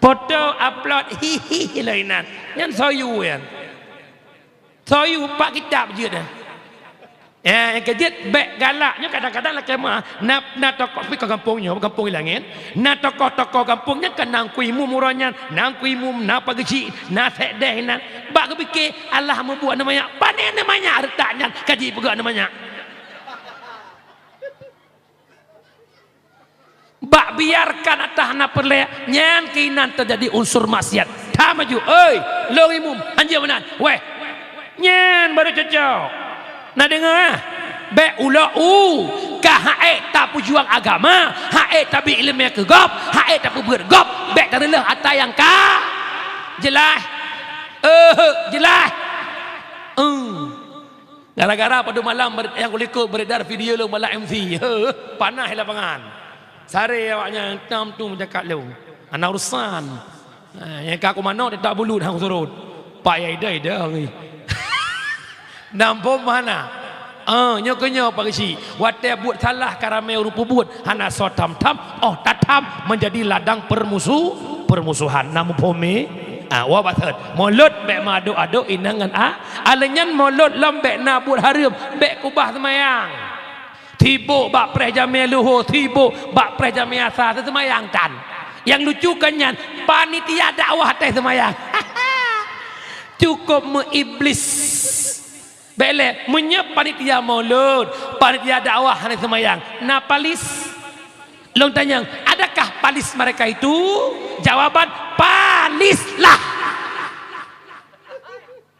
Foto upload, hihi, lôn inan. Nyan soe yue nyan. Soe yue, pak kitab jeuet nyan. Eh, nyang keujeuet bèk galak. Nyoe kadang-kadang lakèe meu'ah. Na, na tokoh pih ka gampông nyoe, gampông Ilangèt. Na tokoh-tokoh gampông nyan ka na Teungku Imum uroe nyan, na Teungku Imum, na Pak Geuchik, na Sekdes inan. Bak geupiké, alah mubuet aneuk manyak. Pané aneuk manyak reutak nyan ka jipeugöt aneuk manyak. Bak biarkan ata hana peureulèe, nyan keuh inan teujadi unsur maksiat. Tham aju, "Oi, lôn imum, hanjeuet meunan." Weh, nyan baru cocok. Na deungö, ah? Bèk ulok u, ka han ék tapeujuang agama, han ék tabri ileumèe keu gob, han ék tapeubeuet gob, bèk tareuleuh ata nyang ka jeulaih. Eh, jeulaih. Eh. Gara-gara padum malam ber-, nyang kulikot beredar video lôn balak M C. Heuh, panas di lapangan. Saré awaknyan tam tu meujakat lôn. Hana urusan. Ha, nyang ka kumanö teutap bulut han kusurot. Pak ya ida-ida ni. Nampôm hana. Ah, nyoe keuh nyoe Pak Geuchik. Watèe buet salah ka ramé ureueng peubuet. Hana soe tham-tham, oh tatham menjadi ladang permusu-, permusuhan. Na muphom mi? Ah, wa bathot. Mulod bèk meuadok-adok inong ngon a-, alèh nyan mulod lom bèk na buet hareuem, bèk keubah seumayang. Sibok bak preh jamèe luho, sibok bak preh jamèe asa, seumayang tan. Nyang lucu kan nyan, panitia dakwah teuh seumayang. Cukôp meu-iblis. Bèk lé, meunyoe panitia mulod, panitia dakwah hana seumayang, na palis? Lôn tanyong, adakah palis mereka itu? Jawaban, palislah.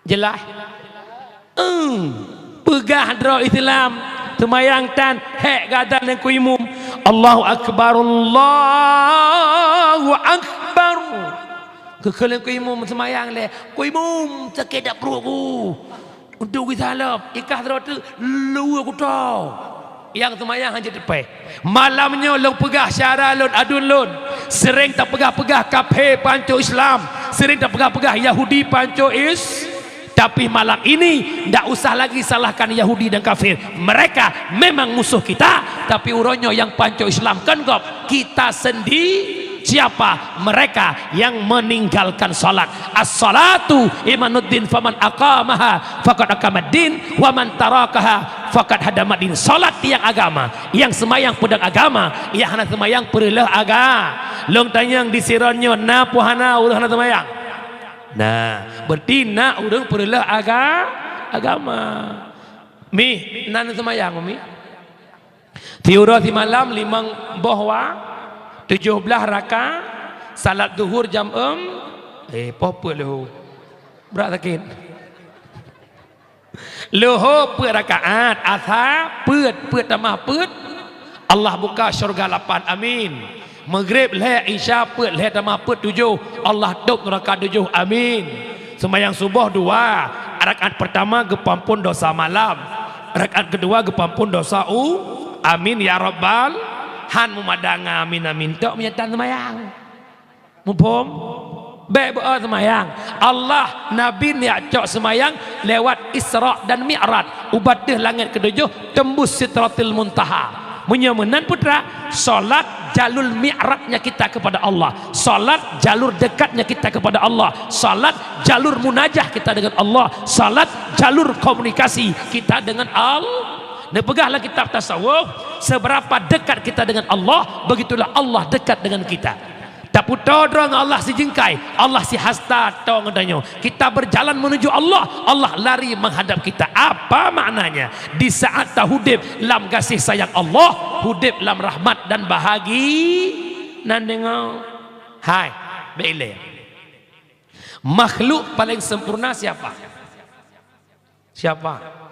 Jeulaih? Eum, peugah droe Islam, seumayang tan, hék gata ngon Teungku Imum. Allahu Akbar, Allahu Akbar. Keukeuleng ku imum seumayang lé. Ku imum, sakét dak pruet ku. Untuk geusalop, ikah droe teuk luweue kuto. Nyang seumayang hana teupée. Malam nyoe lôn peugah syedara lôn, aduen lôn. Sering tapeugah-peugah kafé panco Islam. Sering tapeugah-peugah Yahudi panco Is-, Tapi malam ini, ndak usah lagi salahkan Yahudi dan kafir. Mereka memang musuh kita, tapi uroe nyoe nyang panco Islam kon gob, kita sendi-, siapa? Mereka yang meninggalkan salat. As-salatu imaduddin, faman aqamaha faqad aqamaddin, wa man tarakaha faqad hadamaddin. Salat nyang agama, nyang seumayang peudong agama, nyang hana seumayang peureuloh aga-, Lôn tanyong di Siron nyoe, na peu hana ureuëng hana seumayang? Nah, berarti na ureuëng peureuloh aga-, agama. Mi, na neuseumayang, Mi? Siuroe simalam limong boh wa-, tujoh blaih raka, salat zuhur jam eum, eh, poh peuet leuhô. Brat sakét. Leuhô peuet rakaat, asa peuet, peuet tamah peuet, Allah buka syurga lapan, amin. Maghrib lhée, Isya peuet, lhée tamah peuet tujoh, Allah tôb neuraka tujoh, amin. Seumayang suboh dua, rakaat peurtama geupeuampôn dosa malam, rakaat keudua geupeuampôn dosa u-, amin ya rabbal, han meumadang amin, amin tok meunyo tan seumayang. Muphom? Bék beu-o seumayang. Allah, Nabi neujak cok seumayang lewat Isra dan Mi'raj, u bateuh langét keutujôh, tembus Sidratil Muntaha. Meunyoe meunan, putra, salat jalur mi'rajnya kita kepada Allah. Salat jalur dekatnya kita kepada Allah. Salat jalur munajah kita dengan Allah. Salat jalur komunikasi kita dengan Allah. Neupeugah lam kitab tasawuf, seberapa dekat kita dengan Allah, begitulah Allah dekat dengan kita. Taputo droe ngon Allah sijeungkai, Allah sihasta toe ngon tanyoe. Kita berjalan menuju Allah, Allah lari menghadap kita. Apa maknanya? Di saat tahudeb lam gaséh sayang Allah, hudeb lam rahmat dan bahagi-, nan deungoe. Hai, bék ilée. Makhluk paling sempurna siapa? Siapa?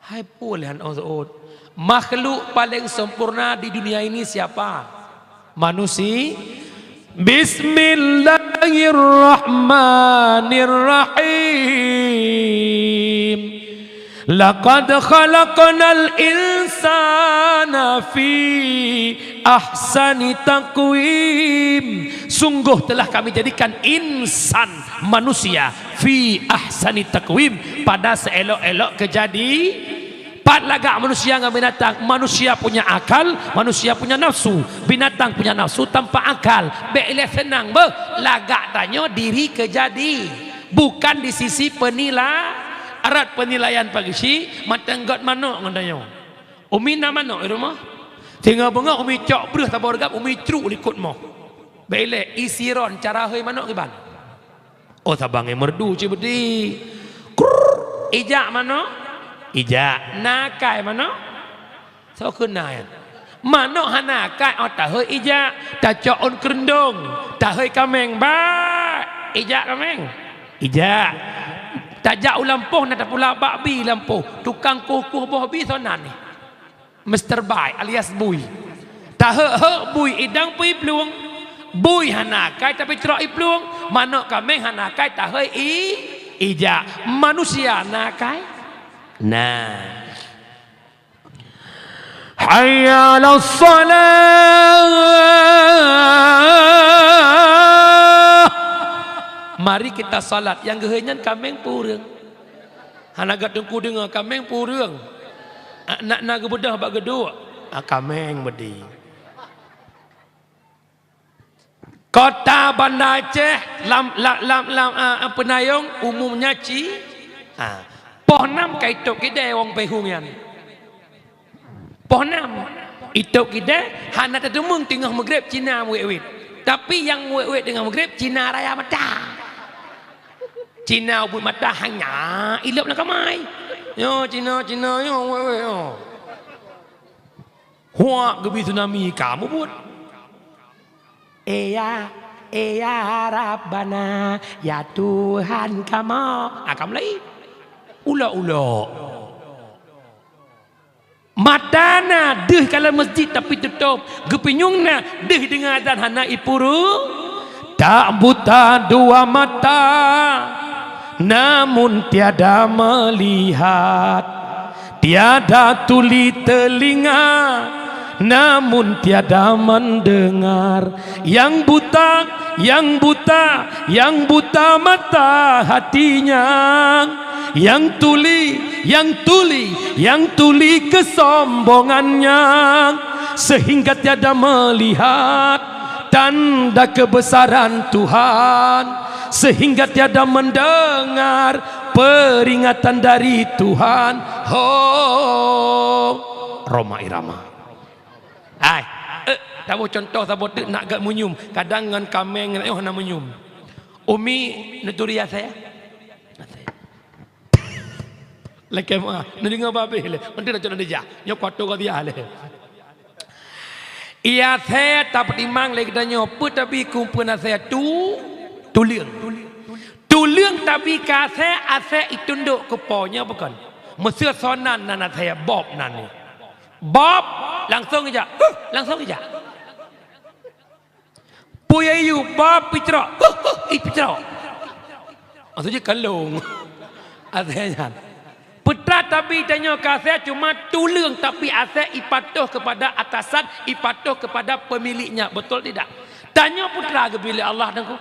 Hai pue lé han ôh seuôt. Makhluk paling sempurna di dunia ini siapa? Manusi-, Bismillahirrahmanirrahim. Laqad khalaqnal insana fi ahsani taqwim. Sungguh telah Kami jadikan insan, manusia, fi ahsani taqwim, pada seelok-elok keujadi-, pat lagak manusia ngon binatang. Manusia punya akal, manusia punya nafsu, binatang punya nafsu tanpa akal. Bék ilée seunang beuh, lagak tanyoe diri keujadi, bukan di sisi penila-, arat penilaian pagisi, mantong göt manok ngon tanyoe. Umi na manok di rumoh. Singoh beungoh umi cok breuh saboh reugab, umi cruk likot moh. Bék ilée, i Siron cara hôi manok kiban. Oh, sabang nyang meureudu cit beudé. Krrrr. Ijak manok? Ijak. Na akai manok? Soe kheun na nyan? Manok hana akai, oh, tahôi ijak. Tacok ôn keureundong, tahôi kaméng, bak! Ijak kaméng. Ijak. Tajak u lampôh na tapula bak bi lampôh. Tukang kueh-kueh boh bi soe nan nyan? Mister Bai alias Bui. Taheuk-heuk bui idang pih plueng. Bui hana akai tapi trok i plueng. Manok kaméng hana akai tahôi i ijak. Manusia na akai? Na. Hayya 'alas shalah. Mari kita salat. Nyang geuhôi nyan kaméng peue ureuëng? Hana göt teungku deungoe, kaméng peue ureuëng? Ah, na, na geubeudôh bak geuduek? Ah, kaméng beudé. Kota Banda Aceh lam, lam, lam, lam, ah, ah, peunayong umumnya ci-, ah, poh nam ka itôb kidée wong Peuhong nyan. Poh nam. Itôb kidée hana tateumeung teungoh meugreb Cina meuwét-wét. Tapi nyang meuwét-wét teungoh meugreb Cina raya mata. Cina ubit mata hanya ilop lam kamai. Nyoe Cina, Cina nyoe wéh-wéh nyoe. Huak geubi tsunami ka mubuet. Eh ya, eh ya Rabbana, ya Tuhan kamoe. Ah, ka mulai. Ulok-ulok. Mata na deuh ka lam masjid tapi tutôp, geupinyueng na deuh deungoe azan hana ipuru. Tak buta dua mata, namun tiada melihat. Tiada tuli telinga, namun tiada mendengar. Yang buta, yang buta, yang buta mata hatinya. Yang tuli, yang tuli, yang tuli kesombongannya, sehingga tiada melihat tanda kebesaran Tuhan, sehingga tiada mendengar peringatan dari Tuhan. Ho, Rhoma Irama. Hai, eh, taboh contoh saboh teuk nak gak menyum, kadang ngon kameng ngon ayoh na menyum. Umi neuturi asèe. Lakèe meu'ah, neudeungoe babeh lé. Mantong na cok neudijak. Nyoe kuatoe gobnyan lé. Asèe tapeutimang lé geutanyoe, peue tabi kumpeuen asèe tu, tuleueng. Tuleueng tabi keu asèe, asèe itundok keu po, nyoe bukon. Meuseu sonan nan asèe, bob nan nyoe. Bob, langsong ijak. Huh, langsong ijak. Peue yue, bob picrok. Huh, huh, ih picrok. Maksud jih kalong. Asèe nyan. Peue teuma tabi tanyoe keu asèe cuma tuleueng, tapi asèe ipatoh kepada atasan, ipatoh kepada pemiliknya. Betul tidak? Tanyoe peue teuma geubri lé Allah Teungku.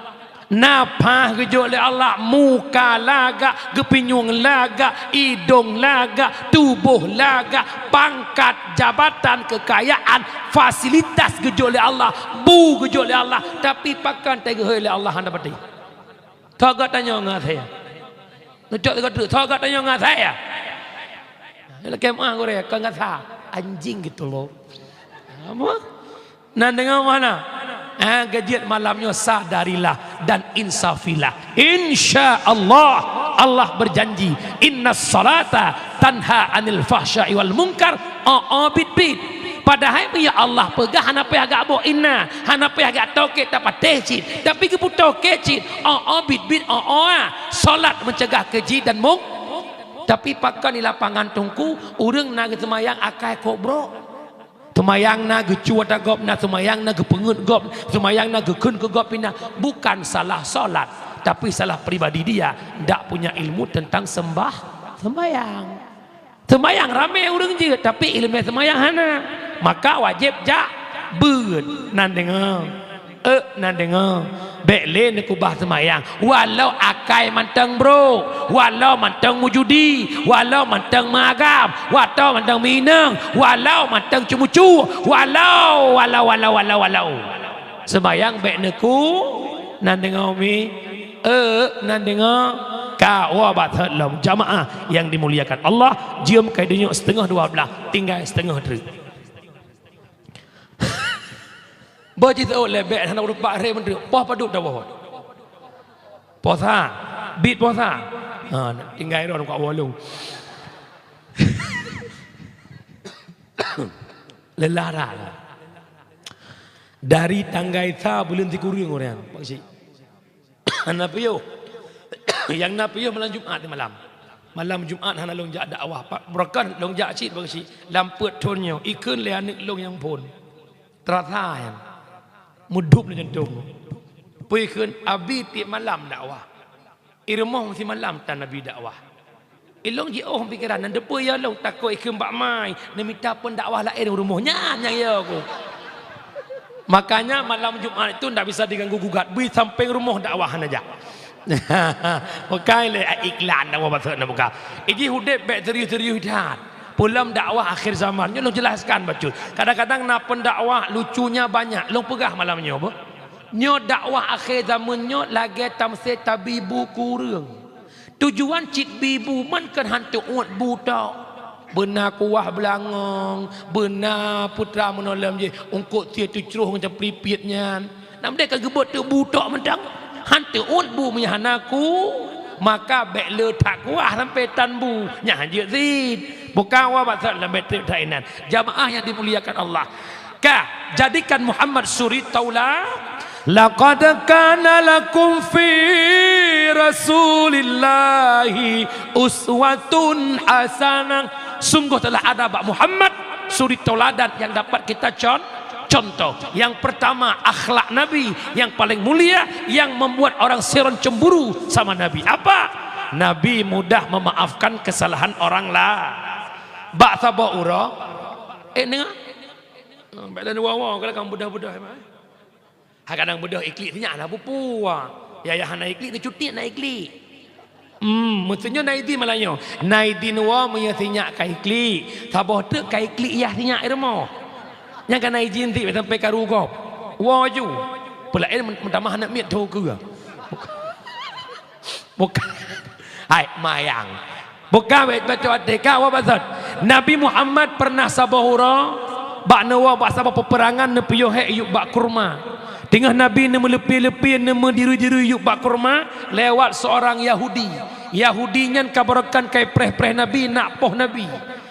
Nafah geujok lé Allah, muka lagak, geupinyueng lagak, idong lagak, tuboh lagak, pangkat, jabatan, keukayaan, fasilitas geujok lé Allah, bu geujok lé Allah, tapi pakon teuh geuhôi lé Allah hana pati. Tho gata nyoe ngon asèe. Neucok sigoe treuk, tho gata nyoe ngon asèe. Lakèe meu'ah gurèe, kon gata. Anjing gitu loh. Apa? Nan deungoe mana? Ah, gadget malam nyoe sadarilah dan insafilah. Insya Allah, Allah berjanji, "Innas salata tanha anil fahsya'i wal munkar." Oh, oh, bit-bit. Padahai meunyo Allah peugah hana payah gak boh inna, hana payah gak toke tapatéh cit. Tapi geupeutoke cit. Oh, oh, bit-bit, oh, oh, ah. Salat mencegah keji dan mung. Tapi pakon di lapangan Teungku, ureueng na geuseumayang akai kok brok. Seumayang na geucue ata gob, na seumayang na geupeungeut gob, seumayang na geukheun keu gob pih na. Bukan salah salat, tapi salah pribadi dia, ndak punya ilmu tentang sembah, sembahyang. Seumayang ramé ureueng jeuet, tapi ileumèe seumayang hana. Maka wajéb jak beuet. Nan deungoe. Eh, nan deungoe, bèk lé neukeubah seumayang. Walau akai mantong brok, walau mantong meujudi, walau mantong meuagam, walau mantong meuinong, walau mantong ceumucu, walau, walau, walau, walau, walau. Seumayang bèk neuku, nan deungoe umi. Eh, nan deungoe, ka woe bak that lom. Jamaah yang dimuliakan Allah, jeuem keu donya siteungoh dua blah, tinggai siteungoh treuk. Boh jiseuôt lé bèk hana rupak rhé meudeuh. Poh padub tawoe? Poh sa. Bit poh sa. Ha, tinggai droe ka woe lôn. Lelah dah. Dari tanggai sa buleuen sikureueng ureueng, Pak Cik. Hana piôh. Nyang na piôh malam Jumat di malam. Malam Jumat hana lôn jak dakwah. Pak, beureukan lôn jak cit bak si lam peuet thon nyoe. Ikheun lé aneuk lôn nyang phon. Teurasa nyan. Meudup lé jantong. Peue ikheun, abi tiep malam dakwah. I rumoh simalam tan abi dakwah. Ilôn jiôh pikeran, na deupeu ya lôn takot ikheun bak mai, neumita phon dakwah laén u rumoh nyan nyang ya ku. Makanya malam Jumat itu ndak bisa diganggu gugat, bui sampéng rumoh dakwah hana jak. Bukai lé iklan dakwah bacut na buka. Iji udép bèk serius-serius that. Peulom dakwah akhir zaman, nyoe lôn jelaskan bacut. Kadang-kadang na pendakwah lucunya banyak, lôn peugah malam nyoe beuh. Nyoe dakwah akhé zaman nyoe lagèe tamsé tabi bu kureueng. Tujuan cit bi bu man keu han teuôt bu tok. Beuna kuah beulangong, beuna putra meunoe lom jih, eungkôt sie teucroh ngon capripit nyan. Nam deh ka geubeuet teuk bu tok mantong. Han teuôt bu meunyo hana ku, maka bèk le that kuah sampoe tan bu. Nyan han jeuet cit. Buka wa basat lom bèk trép that inan. Jamaah yang dimuliakan Allah. Ka, jadikan Muhammad suri taula. Laqad kana lakum fi Rasulillahi uswatun hasanah. Sungguh telah ada bak Muhammad suri tauladan yang dapat kita con-, contoh. Yang pertama, akhlak Nabi yang paling mulia, yang membuat orang Siron cemburu sama Nabi. Apa? Nabi mudah memaafkan kesalahan orang lain. Bak saboh uroe, eh, nengah. Bak dan wawa, kalau kamu bedah-bedah, emang. Hai kadang beudôh iklik sinyak na pupuwa. Yah, yah hana iklik, neucutit na iklik. Hmm, meusunyoe na idin malam nyoe. Na idin woe meunyoe sinyak ka iklik. Saboh teuk ka iklik yah sinyak i rumoh. Nyang ka na idin ti sampai karu gob. Woe ju. Peulaén meutamah aneuk miet tho keue. Bukan. Hai, mayang. Bukan wéh bacut até ka, awak maksud. Nabi Muhammad pernah saboh uroe bak neuwoe bak saboh peperangan neupiôh hék yup bak kurma. Teungoh Nabi neumeuleupi-leupi neumeudiri-diri yup bak kurma lewat seorang Yahudi. Yahudi nyan kabarokon kai preh-preh Nabi, nak poh Nabi.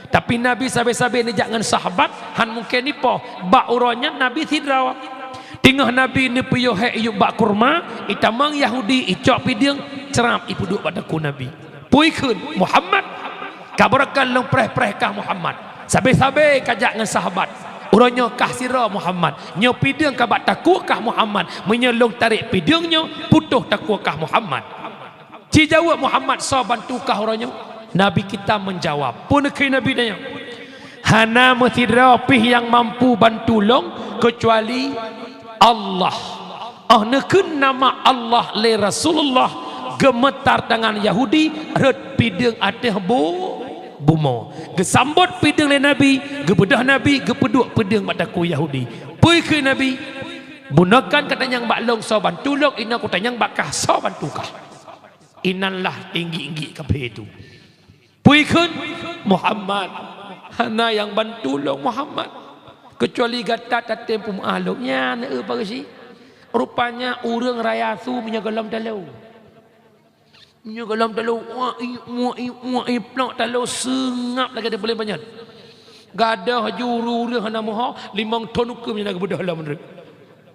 Tapi Nabi sabe-sabe neujak ngon sahabat, han mungken ipoh. Bak uroe nyan Nabi sidroe. Teungoh Nabi neupiôh hék yup bak kurma, itamong Yahudi icok pideung, crab ipeuduek bak takue Nabi. Peue kheun, "Muhammad, kabarokon lôn preh-preh kah Muhammad. Sabe-sabe kajak ngon sahabat. Uroe nyoe kah sidroe Muhammad. Nyoe pideung ka bak takue kah Muhammad. Meunyoe lôn tarek pideung nyoe, putôh takue kah Muhammad." Jijaweueb Muhammad, "Soe bantu kah uroe nyoe?" Nabi kita menjawab. Peue neukheun Nabi tanyoe? "Hana meusidroe pih nyang mampu bantu lôn keucuali Allah." Oh neukheun nama Allah lé Rasulullah, geumeutar tangan Yahudi, rhot pideung ateueh bu-, bumoe. Geusambot pideung lé Nabi, geubeudôh Nabi, geupeuduek pideung bak takue Yahudi. Peue kheun Nabi? "Bunoe kon katanyong bak lôn soe bantu lôn, inoe kutanyong bak kah soe bantu kah." Inan lah tinggi-tinggi kafé tu. Peue kheun? "Muhammad, hana nyang bantu lôn Muhammad, keucuali gata tatem peumeu'ah lôn." Nyan, eh, Pak Geuchik. Rupanya ureuëng raya su meunyoe gohlom talo. Meunyoe gohlom talo, wah, i, wah, i, wah, i, plok talo seungab lagée teupeuleueng panyöt. Gadôh ju ureuëng-ureuëng hana meuho, limong thon ukeue meunyoe na geubeudôh lom.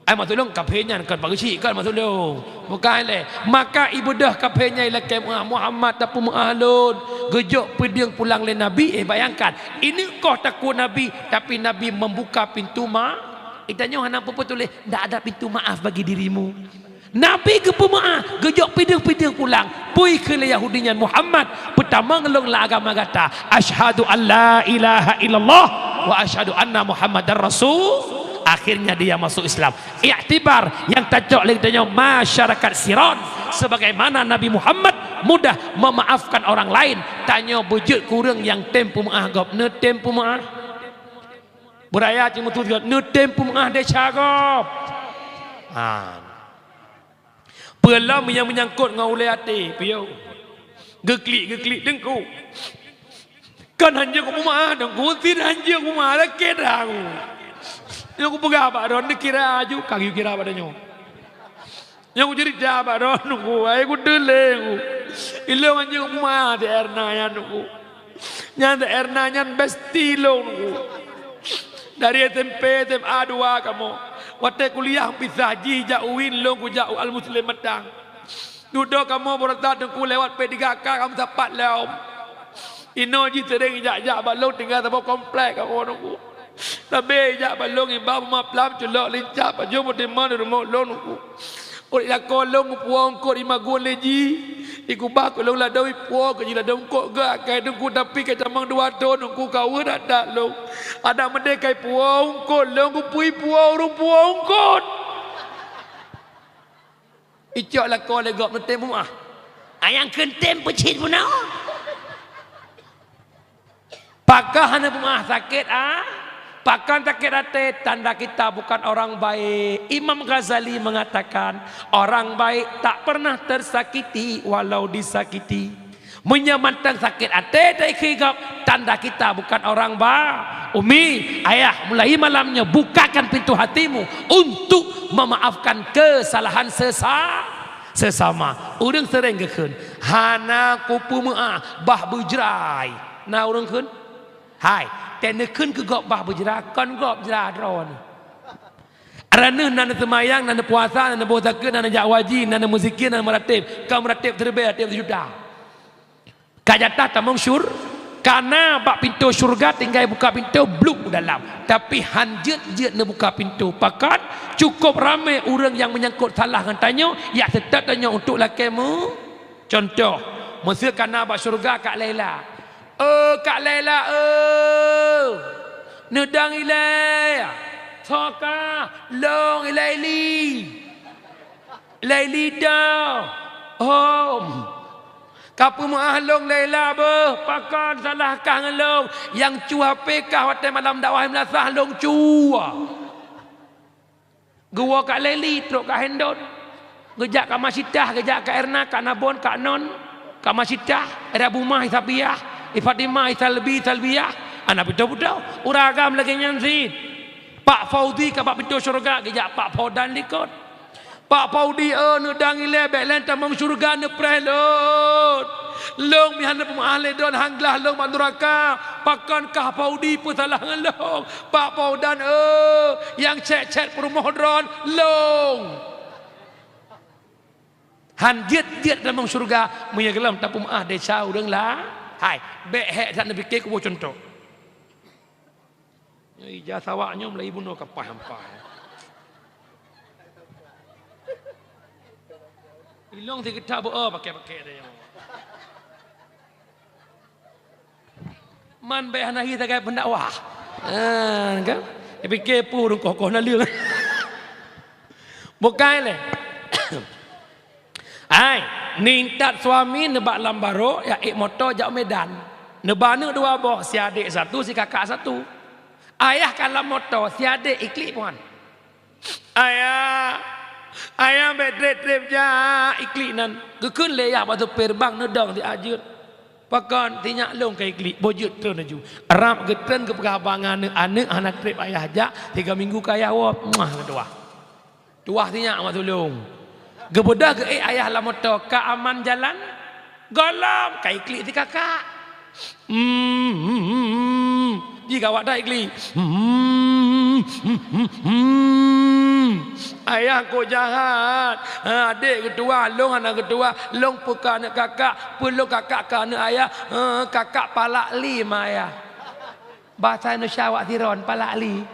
Ai maksud lôn kafé nyan kon Pak Geuchik, kon maksud lôn. Bukan lé. Maka ibeudôh kafé nyan ilakée meu'ah, "Muhammad tapeumeu'ah lôn." Geujok pideung pulang lé Nabi, eh, bayangkan. Ineuk koh takue Nabi, tapi Nabi membuka pintu ma-, itanyoe hana peue-peue tuléh, "Ndak ada pintu maaf bagi dirimu." Nabi geupeumeu'ah, geujok pideung-pideung pulang. Peue kheun lé Yahudi nyan, "Muhammad, peutamong lôn lam agama gata. Asyhadu an la ilaha illallah wa asyhadu anna Muhammadar Rasul." Akhirnya dia masuk Islam. Iktibar nyang tacok lé geutanyoe masyarakat Siron, sebagaimana Nabi Muhammad mudah memaafkan orang lain, tanyoe beujeuet keu ureuëng nyang tem peumeu'ah gob, neutem peumeu'ah. Beuraya cit meututoe, neutem peumeu'ah desya gob. Ha. Peue lom nyang meunyangkot ngon ulée até, piôh. Geuklik-geuklik teungku. Kon hanjeuet kupeumeu'ah teungku, sit hanjeuet kupeumeu'ah, lakée dah aku. Nyang kupeugah bak droeneuh kira aju, ka geukira bak tanyoe. Nyang kuceurita bak droeneuh teungku, ai kuteulée teungku. Ilôn hanjeuet kupeumeu'ah si Erna nyan teungku. Nyan si Erna nyan besti lôn teungku. Dari S M P, S M A dua kamoe. Watée kuliah pisah jih jak u UIN, lôn kujak u Al Muslim Matang. Dudoe kamoe baroesa teungku lewat P tiga K kamoe sapat lom. Inoe jih seuréng jak-jak bak lôn tinggai saboh komplek kamoe teungku. Sabe jak bak lôn iba buma plam culok lincah pajoh meutimang di rumoh lôn teungku. Ureuëng lakoe lôn geupuwoe eungkôt imagun lé jih. Ikubah keu lôn ladôm ipuwoe keu jih ladôm eungkôt geuh akai teungku tapi ka tamong dua thon teungku ka weueh that-that lôn. Adak meudeh ka ipuwoe eungkôt lôn geupeu ipuwoe ureuëng puwoe eungkôt. Icok lakoe lé gob neutem peumeu'ah. Ayang keuntem peucit bunoe. Pakon hana peumeu'ah sakét, ah? Pakon sakét até? Tanda kita bukan orang baik. Imam Ghazali mengatakan, orang baik tak pernah tersakiti walau disakiti. Meunyoe mantong sakét até taikheun gob, tanda kita bukan orang ba-, Umi, ayah, mulai malam nyoe bukakan pintu hatimu untuk memaafkan kesalahan sesa-, sesama. Ureuëng seuréng geukheun, "Hana kupeumeu'ah, bah beujrai." Na ureuëng kheun? Hai, teuh neukheun keu gob bah beujra, kon gob jra droeneuh. Droeneuh na neuseumayang, na neupuasa, na neuboh zakeuet, na neujak haji, na neumeuzikia, na neumeurateb. Ka meurateb siribèe, rateb sijuta. Ka jatah tamong syur-, Kana bak pintoe syeuruga tinggai buka pintoe, bluek u dalam. Tapi han jeuet-jeuet neubuka pintoe. Pakon? Cukôp ramé ureuëng nyang meunyangkot salah ngon tanyoe, jak seutôt tanyoe untuk lakée meu-, contoh, meuseu kana bak syeuruga Kak Laila. "Oh, Kak Laila, oh! Neudong ilée! Soe kah? Lôn Laili!" Laili dah. Hom. Ka peumeuáh lôn Laila beuh, pakon salah kah ngon lôn? Nyang cu H P kah watée malam dakwah meulasah lôn cu. Geuwoe Kak Laili trok Kak Hendon. Geujak Kak Masitah, geujak Kak Erna, Kak Nabon, Kak Non, Kak Masitah, Era Bumah, Isabiah, Ifatimah, Isalbi, Isalbiah. Anak putôh-putôh. Ureuëng agam lagée nyan cit. Pak Faudi ka bak pintoe syeuruga, geujak Pak Faudan likot. "Pak Faudi, oh, neudong ilée, bék lé tamong syeuruga, neupreh lôn. Lôn meuhan neupeumaáh lé droen, han glah lôn bak nuraka. Pakon kah Faudi peusalah ngon lôn? Pak Faudan, oh, nyang cét-cét peurumoh droen, lôn." Han jeuet-jeuet tamong syeuruga, meunyoe gohlom tapeumeuáh desya ureuëng la-, hai, bék hék that neupike kuboh cuntok. Nyoe ija sawak nyoe mulai bunoe kapah ampai. Ilong sigeutha beu pakai-pakai dia nyoe. Man bék hana hi sagai pendakwah. Ha, kan? Dia fikir pu ureuëng koh-koh na leueng. Bukai lé. Hai, nintat suami neubak lam barô, jak ék moto jak u Medan. Neuba aneuëk dua boh, si adék satu, si kakak satu. Ayah ka lam moto, si adék iklik puan. "Ayah, ayah bék treb-treb jak iklik nan." Geukheun lé yah bak supir bang neudong di ajeuet. "Pakon, tinyak lôn ka iklik, boh jeuet treun laju." Rab geutreun geupeugah bak aneuëk, "Aneuëk hana treb ayah jak, tiga minggu ka ayah woe." Muah, geutuwah. Tuwah sinyak mak tulông. Geubeudôh geuék ayah lam moto, ka aman jalan? Gohlom, ka iklik si kakak. Hmm, hmm, hmm, hmm. Ji gawat dah iklik. Hmm, hmm, hmm, hmm, hmm. Ayah kok jahat. Ha, adék geutuwah, lông hana geutuwah. Lông peue keu aneuëk kakak, peue lông kakak keu aneuëk ayah. Ha, kakak palak li ma ayah. Basa Indonesia awak siron, palak li.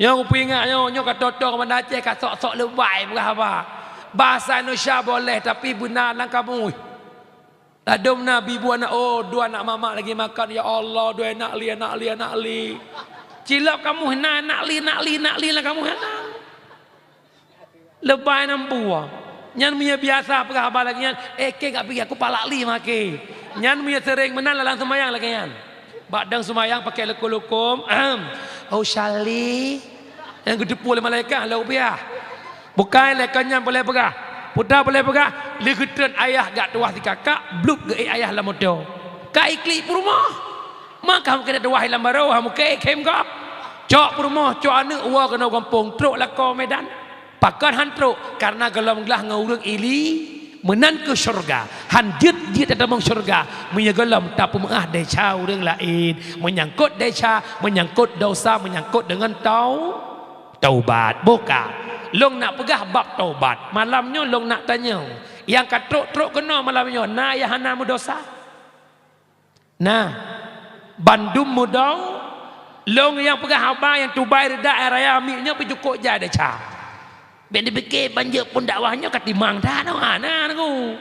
Nyoe kupeuingat nyoe, nyoe ka toto keu Banda Aceh, ka sok-sok leubai peugah haba. Basa Indonesia boleh, tapi beuna lam kamus. Ladôm na bibu anak, oh, dua anak mamak lagi makan, ya Allah, dua anak li, anak li, anak li. Cilok kamus na, anak li, anak li, anak li lam kamus na. Leubai nam buah. Nyan meunyoe biasa peugah haba lagée nyan, "Eh, keu gak pih aku palak li maké." Nyan meunyoe seuréng meunan lam seumayang lagée nyan. Bak dang seumayang pakai leukom-leukom, ahem. "Oh, Sali." Nyang geuteupeue lé malaikat, "Halo, piah." Bukai lé kon nyan boleh peugah. Peue ta boleh peugah, lé geutreun ayah gak tuwah si kakak, blup geuék ayah lam moto. Ka iklik peurumoh. Maka mungken tuwah lam barô, ha mungken khem gob. Cok peurumoh, cok aneuëk woe keunoe gampông, trok lakoe Medan. Pakon han trok? Kareuna gohlom glah ngon ureuëng ili, meunan keuh syeuruga. Han jeuet-jeuet tatamong syeuruga, meunyoe gohlom tapeumeuáh desya ureuëng laén. Meunyangkot desya, meunyangkot dosa, meunyangkot deungon tau-, taubat. Boh ka. Lông nak peugah bab taubat. Malam nyoe lông nak tanyong. Nyang ka trok-trok keunoe malam nyoe, na nyang hana meudosa? Nah, bandum mudong, lông nyang peugah haba nyang tubai reuda raya miet nyoe pih cukôp jai desya. Bék neupike ban jeuet phon dakwah nyoe ka timang that, hana, Teungku.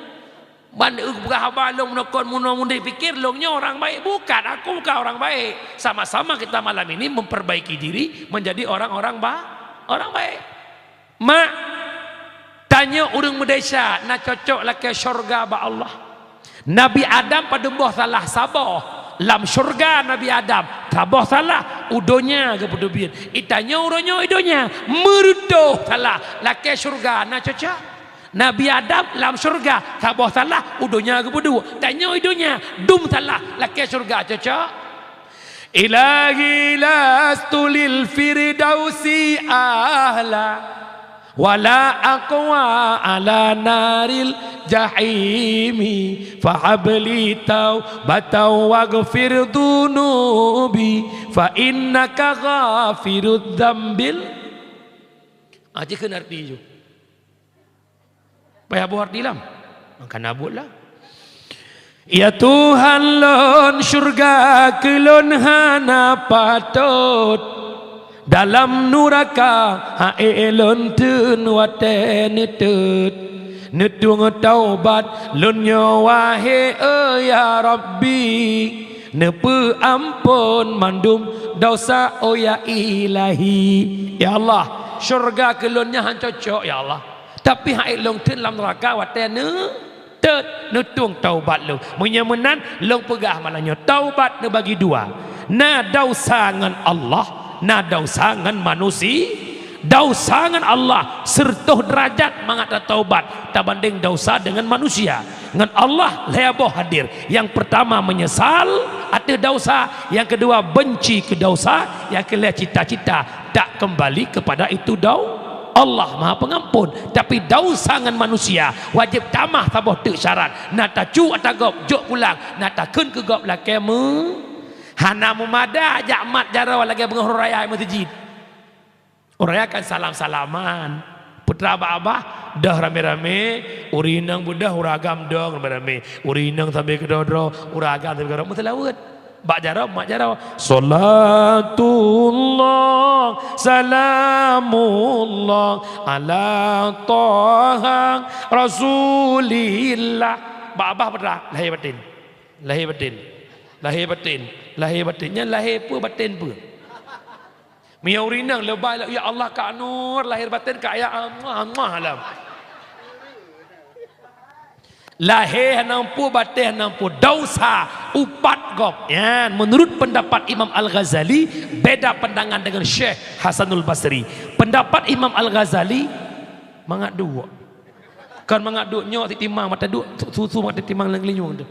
Ban eu peugah haba lông meunokon munoe mundeh pikir lông nyoe orang baik. Bukan, aku bukan orang baik. Sama-sama kita malam ini memperbaiki diri menjadi orang-orang ba-, orang baik. Mak, tanyoe ureuëng meudesya na cocok lakée syeuruga bak Allah. Nabi Adam padum boh salah, saboh. Lam syeuruga Nabi Adam, saboh salah, u donya geupeudubiet. Itanyoe uroe nyoe i donya, meureutôh salah, lakée syeuruga na cocok. Nabi Adam lam syeuruga, saboh salah, u donya geupeuduek. Tanyoe i donya, dum salah, lakée syeuruga cocok. Ilahi lastu lil firdausi ahla, wala aqwa ala naril jahimi, fahabli taubatan waghfir dunubi, fa innaka ghafirudz dzambil. Ah, cit kheun arti ju. Payah boh arti lam. Maka na buet lah. Ya Tuhan lôn, syurga keu lôn hana patot, dalam nuraka ha'e lôn teun watée neutot. Neutueng taubat lôn nyoe wahé, e ya Rabbi, neupeuamphon mandum desya, o ya Ilahi. Ya Allah, syurga keu lôn nyan han cocok, ya Allah. Tapi ha'e lôn teun lam nuraka watée neu- tot, neutueng taubat lôn. Meunyoe meunan, lôn peugah malam nyoe, taubat neubagi dua. Na desya ngon Allah, na desya ngon manusi-, desya ngon Allah seureutoh deurajat mangat tataubat tabandeng desya deungon manusia. Ngon Allah lhée boh hadir. Nyang peurtama meunyeusal ateueh desya, nyang keudua benci keu desya, nyang keulhée cita-cita tak keumbali keupada itu dau-, Allah Maha Peungampon. Tapi desya ngon manusia wajéb tamah saboh teuk syarat. Na tacu ata gob jok pulang, na takheun keu gob lakée meu-, hana meumada jak mat jaroe lagée beungoh raya meuseujid. Ureuëng raya kan salam-salaman. Putra bak babah, deuh ramé-ramé, ureuëng inong beudeuh, ureuëng agam dong ramé-ramé. Ureuëng inong sabe keudroe-droe, ureuëng agam sabe keudroe, meuseulaweuet. Bak jaroe, mat jaroe. Salatullah, salamullah, ala Taha Rasulillah. Bak babah putra, lahé batin. Lahé batin. Lahé batin. Lahé batin. Nyan lahé peue, batin peue? Meunyoe ureuëng inong leubeh lom, ya Allah, Kak Nur, lahir batin Kak ya Allah, Allah alam. Lahé hana mampu, batin hana mampu, desya upat gob. Nyan, menurut pendapat Imam Al-Ghazali, beda pandangan dengan Syekh Hasanul Basri. Pendapat Imam Al-Ghazali, mangat duek. Kon mangat duek nyoe titimang mata duek, su-, susu mata titimang lam geulinyueng tu.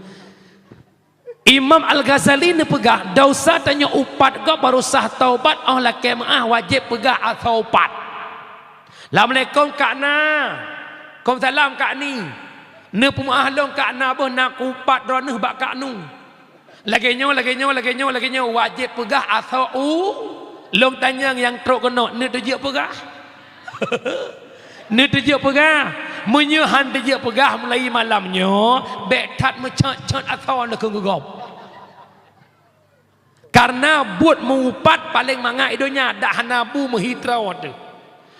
Imam Al-Ghazali neupeugah, desya tanyoe upat gob baru sah taubat, óh lakée meuáh wajéb peugah asoe upat. Assalamualaikum Kak Na. Waalaikumsalam Kak Ni. Neupeumeuáh lôn Kak Na, boh na kupat droeneuh bak Kak Nu. Lagée nyoe, lagée nyoe, lagée nyoe, lagée nyoe, wajéb peugah asoe u-, lôn tanyong nyang trok keunoe, neuteujeuk peugah? Neuteujeuk peugah? Meunyoe han teujeuek peugah mulai malam nyoe, bék that meucot-cot asoe leukeue geugob. Kareuna buet meu-upat paleng mangat i donya, dak hana bu meuhi droe teuh.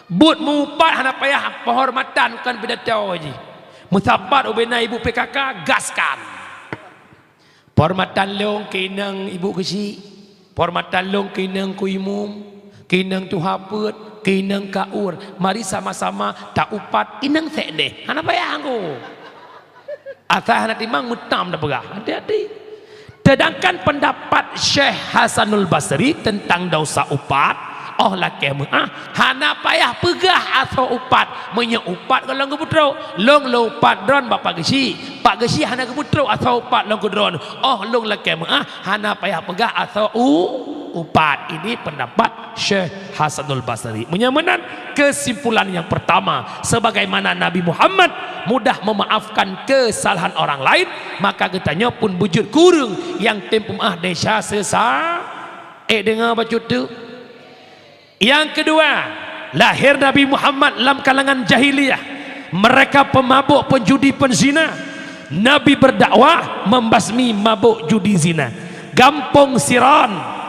Buet meu-upat hana payah peuhormatan kon pidato jih. Meusapat ubena ibu P K K, gaskan. Peuhormatan lôn keu inong ibu keuchik, peuhormatan lôn keu inong ku imum, keu inong tuha peuet, keu inong kaur. Mari sama-sama taupat inong sekdeh. Hana payah anggo. Asai hana timang meutam tapeugah. Hati-hati. Sedangkan pendapat Syekh Hasanul Basri teuntang desya upat, óh lakée meuáh, hana payah peugah asoe upat. Meunyoe upat gohlom geupeutrok, lôn lôn upat droen bak Pak Geuchik. Pak Geuchik hana geupeutrok asoe upat lôn keu droen. Óh lôn lakée meuáh, hana payah peugah asoe u-, upat. Ini pendapat Syekh Hasanul Basri. Meunyoe meunan, kesimpulan yang pertama, sebagaimana Nabi Muhammad mudah memaafkan kesalahan orang lain, maka geutanyoe pun beujeuet keu ureuëng nyang tem peumeuáh desya sesa-, eh, deungoe bacut tu. Nyang keudua, lahé Nabi Muhammad lam kalangan jahiliyah. Mereka pemabuk, penjudi, penzina. Nabi berdakwah membasmi mabuk judi zina. Gampông Siron.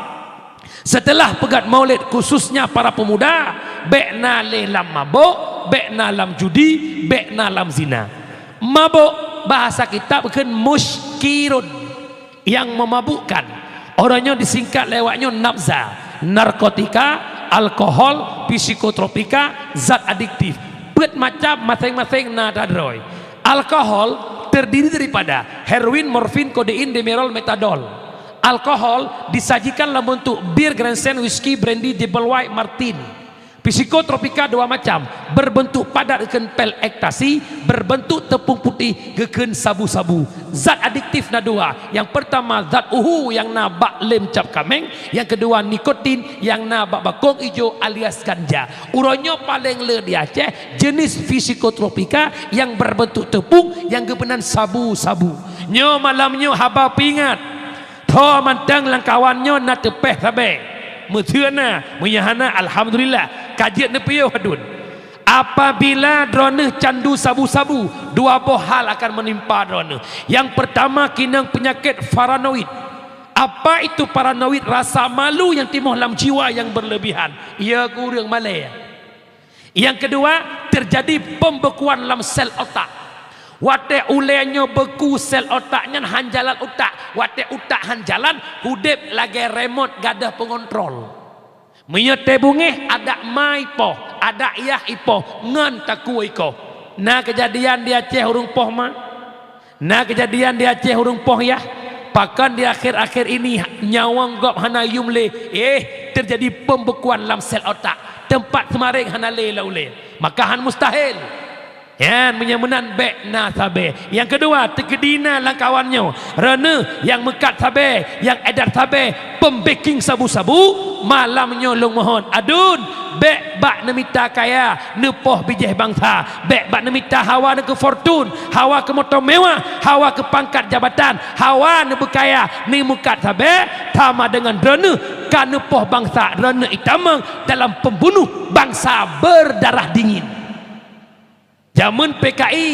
Seuteulah peugét maulid, khususnya para peumuda, bék na lé lam mabôk, bék na lam judi, bék na lam zina. Mabôk, bahasa kitab kheun muskirun, nyang meumabukkan. Uroe nyoe disingkat lé awak nyoe nabza, narkotika, alkohol, psikotropika, zat adiktif. Peuet macam, maséng-maséng na atra droe. Alkohol terdiri daripada heroin, morfin, kodein, demerol, metadol. Alkohol disajikan dalam bentuk bir, Grandstand, whisky, brandy, double white, Martini. Psikotropika dua macam, berbentuk padat geukheun pil ekstasi, berbentuk tepung putih geukheun sabu-sabu. Zat adiktif na dua, nyang peurtama zat uhu nyang na bak lem cap kaméng, nyang keudua nikotin nyang na bak bakong ijo alias ganja. Uroe nyoe paleng le di Aceh jenis psikotropika nyang berbentuk tepung nyang geupeunan sabu-sabu. Nyoe malam nyoe haba peuingat. Tho mantong lam kawan nyoe na teupeh sabe. Meuseu na, meunyoe hana, alhamdulillah, ka jeuet neupiôh aduen. Apabila droeneuh candu sabu-sabu, dua boh hal akan menimpa droeneuh. Yang pertama, kinong penyakit paranoid. Apa itu paranoid? Rasa malu yang timoh lam jiwa yang berlebihan. Ia ureuëng malée. Yang kedua, terjadi pembekuan lam sel otak. Watée ulée nyoe beku sel otak nyan, han jalan utak. Watée utak han jalan, udeb lagée remote gadoh pengontrol. Meunyoe tée beungéh, adak ma ipoh, adak yah ipoh, ngon takue ikoh. Na keujadian di Aceh ureuëng poh ma? Na keujadian di Aceh ureuëng poh yah? Pakon di akhir-akhir ini nyawöng gob hana yum lé, eh, terjadi pembekuan lam sel otak. Teumpat seumaréng hana lé lam ulée. Maka han mustahil. Nyan, meunyoe meunan, bék na sabé. Nyang keudua, teukeudi na lam kawan nyoe, droeneuh nyang meukat sabé, nyang édat sabé, pembeking sabu-sabu, malam nyoe lôn mohon, aduen, bék bak neumita kaya, neupoh bijéh bansa, bék bak neumita hawa neu keu fortun, hawa keu moto mewah, hawa keu pangkat jabatan, hawa neubeukaya, neumeukat sabé, sama deungon droeneuh ka neupoh bansa, droeneuh itamong dalam pembunuh bansa berdarah dingin. Jameun P K I,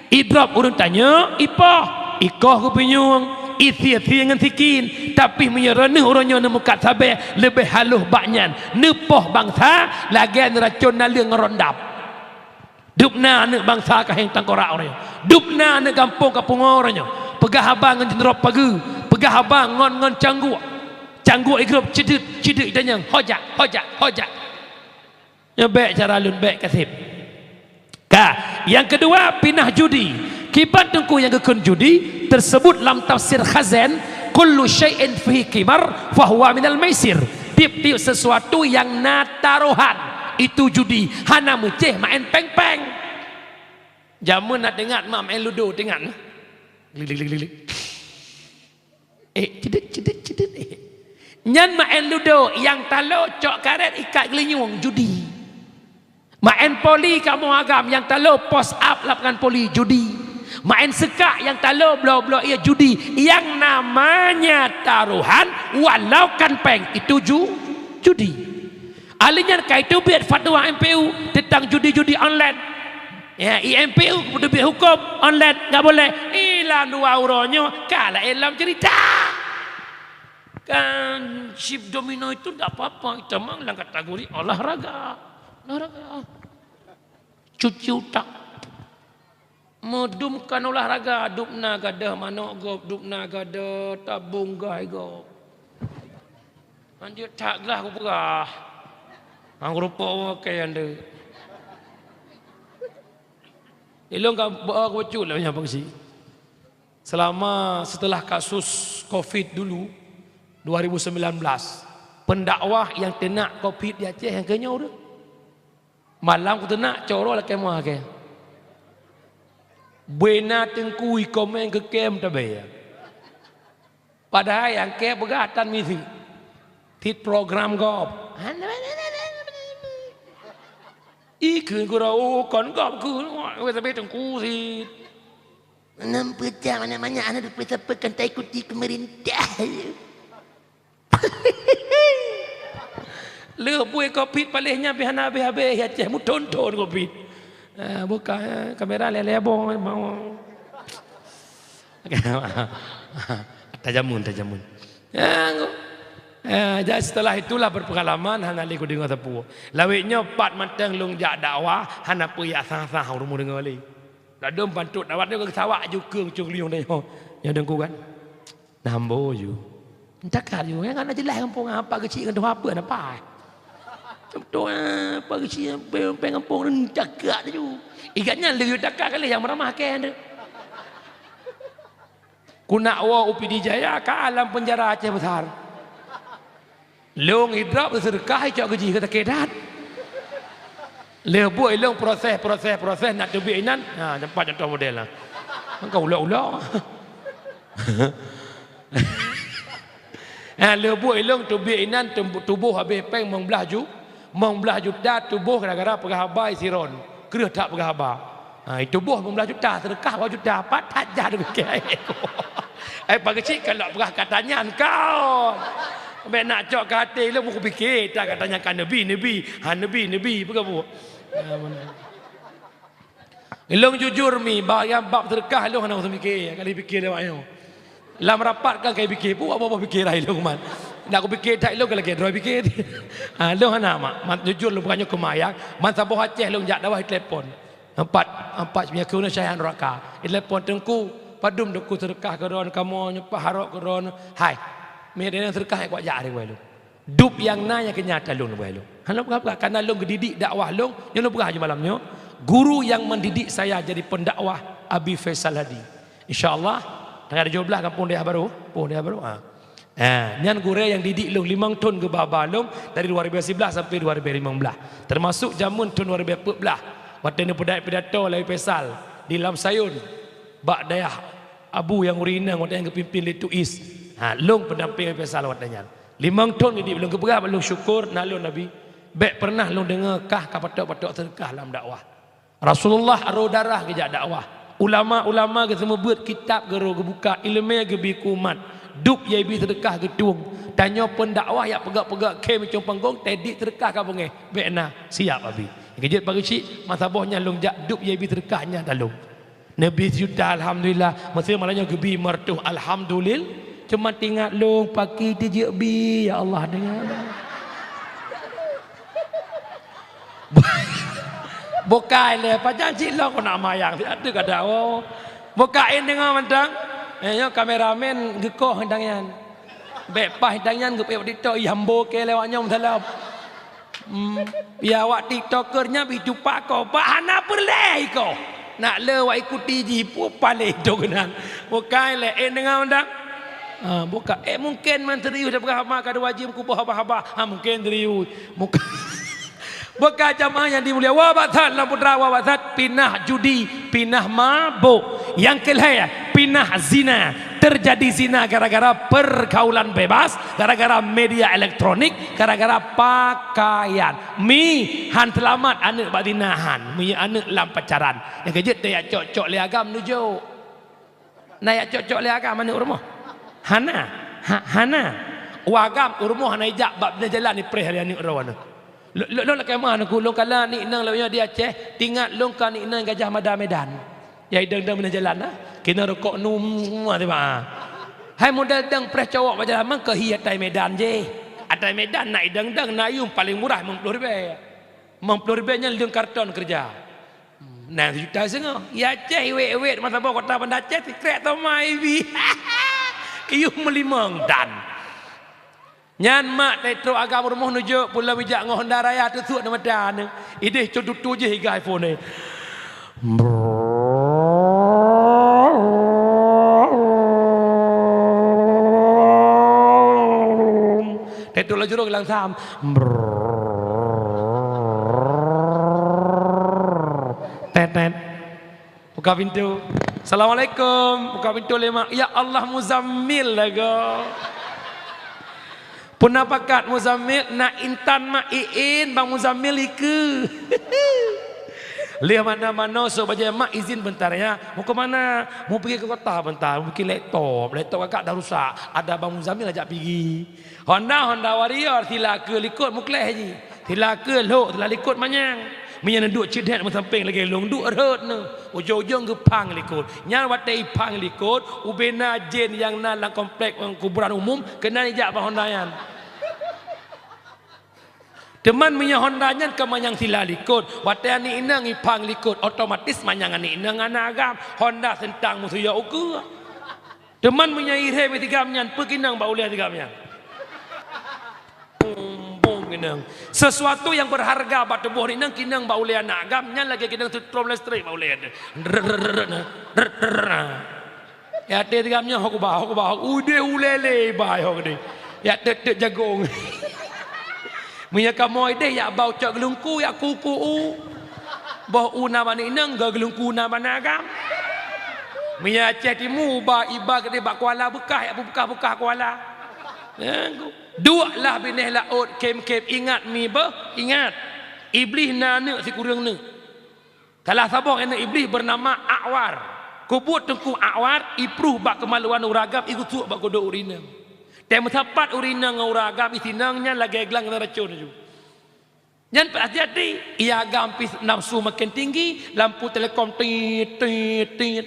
idrop ureuëng tanyoe, ipoh, ikoh geupinyueng, isie-sie ngon sikin, tapi meunyoe droeneuh uroe nyoe neumeukat sabé leubeh halôh bak nyan, neupoh bansa lagée neuracon naleueng ngon rondap. Dubna aneuëk bansa ka héng tangkorak uroe nyoe. Dubna aneuëk gampông ka pungoe uroe nyoe. Peugah haba ngon jeunrop pageue, peugah haba ngon, ngon cangguek. Cangguek igrop ceudeut, ceudeut itanyong, hojak, hojak, hojak. Nyoe bék cara lôn bék kaseb. Ka, nyang keudua, pinah judi. Kiban teungku nyang geukheun judi, teusebut lam tafsir Khazen, "Kullu syai'in fihi qimar fahuwa minal maisir." Tiep-tiep sesuatu nyang na tarohan, itu judi, hana meucéh maén péng-péng. Jameun na teuingat mak maén ludo, teuingat na? Glik, glik, glik, glik. Eh, ceudeut, ceudeut, ceudeut, eh. Nyan maén ludo, nyang talo cok karet ikat geulinyueng, judi. Maén poli kamoe agam, nyang talo post up lapangan poli, judi. Maén seukak, nyang talo bloe-bloe ié, judi. Nyang namanya tarohan, walau kan péng, itu ju-, judi. Ali nyan ka iteubiet fatwa M P U teuntang judi-judi online. Ya, I M P U teubiet huköm online, nggak boleh. Ilam dua uroe nyoe ka laén lom cerita. Kan chip domino itu ndak apa-apa, itu memang dalam kategori olahraga. Olahraga. Cuci utak. Meudum kan olahraga, dubna gadoh manok gob, dubna gadoh tabong gai gob. Anjeuet that glah kupeugah. Hang rupok wakée andeuk. Ilong ka beu kucut lah banyak fungsi. Selama, setelah kasus covid dulu, dua ribu sembilan belas, pendakwah nyang teunak covid di Aceh nyang keunyoe ureuëng. Malam kuteunak coro lakée moh akée. Beuna teungku ikomen keu kem tabe. Padahai nyang kée peugah tan misi. Tit program gob. Ikheun gurau kon gob keu, tapi teungku sit. Nam peucah mana-mana aneuk dupeu sapeue kan taikuti pemerintah. Lheueh buet covid paléh nyan pih hana habéh-habéh, Aceh meuthon-thon covid. Ah, buka, eh, kamera lé-lé boh, mau. Tajamun, tajamun. Ya, ngu-, eh, jadi setelah itulah berpengalaman, hana lé kudeungoe sapeue. Lawét nyoe pat mantong lôn jak dakwah, hana peue jak sah-sah ureuëng meudeungoe lé. Ladom bantuk dakwah nyoe geusawak ju keueng cunglieng tanyoe. Nyoe deungku kan? Nambo ju. Cakap ju, nyang hana jeulaih gampông apa geuchik ngon tuha apa napa. Tuha apa geuchik peng gampông ni cakap ju. Igat nyan leu cakap kali nyang meuramah kén tu. Kunak woe u Pidie Jaya ka alam penjara Aceh Besar. Lôn idrop seudeukah icok gaji keu sakét that. Lheueh buet ilong proses, proses, proses nak teubiet inan. Ha, nampak contoh model lah. Engkau ulok-ulok. Ha, lheueh buet ilong teubiet inan, tum-, tuboh habéh péng mong blaih ju-, mong blaih juta tuboh gara-gara peugah haba siron. Kreueh that peugah haba. Ha, itu boh lima belas juta, sedekah dua juta, pat that jah dipikir. Eh, Pak Geuchik, kalau peugah kata nyan kau. Bèk nak cok keu até lom, kupikir, tak kata nyan kan Nabi, Nabi. Ha, Nabi, Nabi, peugah buet. Ya, benar. Ilong jujur mi, ba-, nyang bab seudeukah ilong hana usah mikir, ka lheueh pikir lewat nyoe. Lam rapat kan ka lheueh pikir, pu apa-apa pikir dah ilong man. Nak kupikir that ilong ka lagèe droe pikir. Ha, ilong hana mak, man jujur lôn bukan nyoe keumayang, man saboh Aceh lôn jak dakwah telepon. Empat, empat nyoe keu syah nuraka. Telepon teungku, padum teungku seudeukah keu droen kamoe nyoe paharok keu droen. Hai. Mi dena seudeukah kuat jak hari wai lôn. Dub nyang na nyang keu nyan ata lôn, buai lôn. Hana peugah-peugah, karena lôn geudidik dakwah lôn, nyoe lôn peugah laju malam nyoe, guru yang mendidik saya jadi pendakwah Abi Faisal Hadi. Insya Allah, tanggal tujoh belas Kampung Dayah Baru, Kampung Dayah Baru. Ha. Ha, nyan gurèe nyang didik lôn limong thon geuba-ba lôn dari dua ribu sebelas sampai dua ribu lima belas. Termasuk jameun thon dua ribu empat belas. Watèe neupeudait pidato lé Abi Faisal di Lam Sayun, bak dayah Abu nyang ureueng inong watèe nyan geupimpin lé Tuis. Ha, lôn pendamping Abi Faisal watèe nyan. Limong thon geudidik lôn, geupeugah bak lôn syukur na lôn Nabi. Bèk pernah lôn deungö kah ka patok-patok seudeukah lam dakwah. Rasulullah aro darah geujak dakwah. Ulama-ulama geuseumeubeuet kitab geuro geubuka, ileumèe geubi keu umat. Dub nyang bi seudeukah geutueng. Tanyoe pendakwah jak peugöt-peugöt khém icong panggong, teudidik seudeukah ka beungèh. Bèk na, siap Abi. Keujeuet pageusyik, masa boh nyan lôn jak dub nyang bi seudeukah nyan ata lôn. Neubi sijuta, alhamdulillah. Meusé malam nyoe geubi meureutoh, alhamdulil-, cuma teuingat lôn, pakri teujeuet bi, ya Allah, deungon. Bukai lé, pajan cit lôn keuneuk mayang, siat teuh kada, oh. Bukai deungon mantong. Eh, nyoe kameramen geukoh dang nyan. Bèk paih dang nyan geupeuék bak TikTok, ih, ambo keu lewat nyoe meusalam. Hmm, ya, awak tiktoker nyan bit tupak ko, bak hana peureulèe iko. Nak le awak ikuti jih, peue paléh tu keunan. Bukai lé, eh, deungon dak? Ha, buka. Eh, mungkin man serius dah peugah haba ka dua jeuem kuboh haba-haba. Ha, mungkin serius. Buka. Buka jamaah yang dimulia. Wa basat lam putra, wa basat pinah judi, pinah mabuk. Yang kelhèe, pinah zina. Terjadi zina gara-gara pergaulan bebas, gara-gara media elektronik, gara-gara pakaian. Mi han seulamat aneuk bak zina han, mi aneuk lam pacaran. Nyang keujeuet teuyak cok-cok lé agam nujok. Na yak cok-cok lé agam aneuk u rumoh? Hana. Ha, hana. U agam u rumoh hana ijak bak binéh jalan ipreh lé aneuk droe nyoe. Lôn, lôn, lôn lakèe meu'ah neuk, lôn kalon aneuk inong lôn nyoe di Aceh, teuingat lôn keu aneuk inong Gajah Mada Medan. Nyang idong-dong binéh jalan na, keunoe rukok nu mua tiba. Hai model dong preh cowok bak jalan meukeue hi atai Medan jih. Atai Medan na idong-dong na yuem paleng murah limong ploh ribèe. Limong ploh ribèe nyan leueng karton keureuja. Nyan sijuta seungoh. Ya Aceh iwet-iwet masa boh kota Banda Aceh sikrek toma ibi. Iyuh meulimong dan. Nyan mak teutrok agam rumoh nujok pulo bijak ngon Honda Raya teusuek di mata neu. Ideh cot tutu jih iga iPhone ni. Teutrok laju rong langsam. Tetet. Buka pintu. Assalamualaikum. Buka pintu lé mak. Ya Allah, Muzammil lagoe. Peue na pakat Muzammil, na intan mak iin bang Muzammil ikeue. Lheueh manoe-manoe sôk bajèe mak izin beuntar ya. Mau ke mana? Mau pigi ke kota beuntar, mau pigi laptop. Laptop kakak dah rusak. Ada bang Muzammil ajak pigi. Honda, Honda Warrior, sila keue likot meukleh jih. Sila keue lhok, sila likot manyang. Meunyoe neuduek ceudet meusampéng lagèe lôn duek rhot neu. Ujong-ujong geuphang likot. Nyan watèe iphang likot, ubena jén nyang na lam komplek kuburan umum keunan ijak bak Honda nyan. Teuma meunyoe Honda nyan ka manyang sila likot, watèe aneuk inong iphang likot, otomatis manyang aneuk inong hana agam. Honda seuntang meusuyok ukeue. Teuma meunyoe irhèe bak si agam nyan, peue keuneuk bak ulèe si agam nyan? Bum, bum keuneuk. Sesuatu yang berharga bak tuboh inong keuneuk bak ulèe aneuk agam, nyan lagèe keuneuk seutrom listrik bak ulèe. Ya, até si agam nyan, hok ba, hok ba, udeh ulèe lé ba, hok deh. Ya, tet-tet jagong. Meunyoe kamoe deh, ya, bau cok geulungku, ya, kuku u. Boh u na bak aneuk inong, geu geulungku na bak aneuk agam. Meunyoe Aceh Timu, ba iba keudeh bak kuala beukah, ya, beukah-beukah kuala. Ya, ku-, duek lah binéh laôt, khém-khém, ingat mi beuh, ingat. Iblih na aneuk sikureueng neuk. Salah saboh aneuk Iblih beunama Akwar. Kubuet Teungku Akwar, ipruh bak keumaluan ureueng agam, igeusuek bak godoh ureueng inong. Tém meusapat ureueng inong ngon ureueng agam, isinong nyan lagèe glang keunan racôn laju. Nyan hati-hati, ia agam pih nafsu makin tinggi, lampu telekom tit, tit, tit.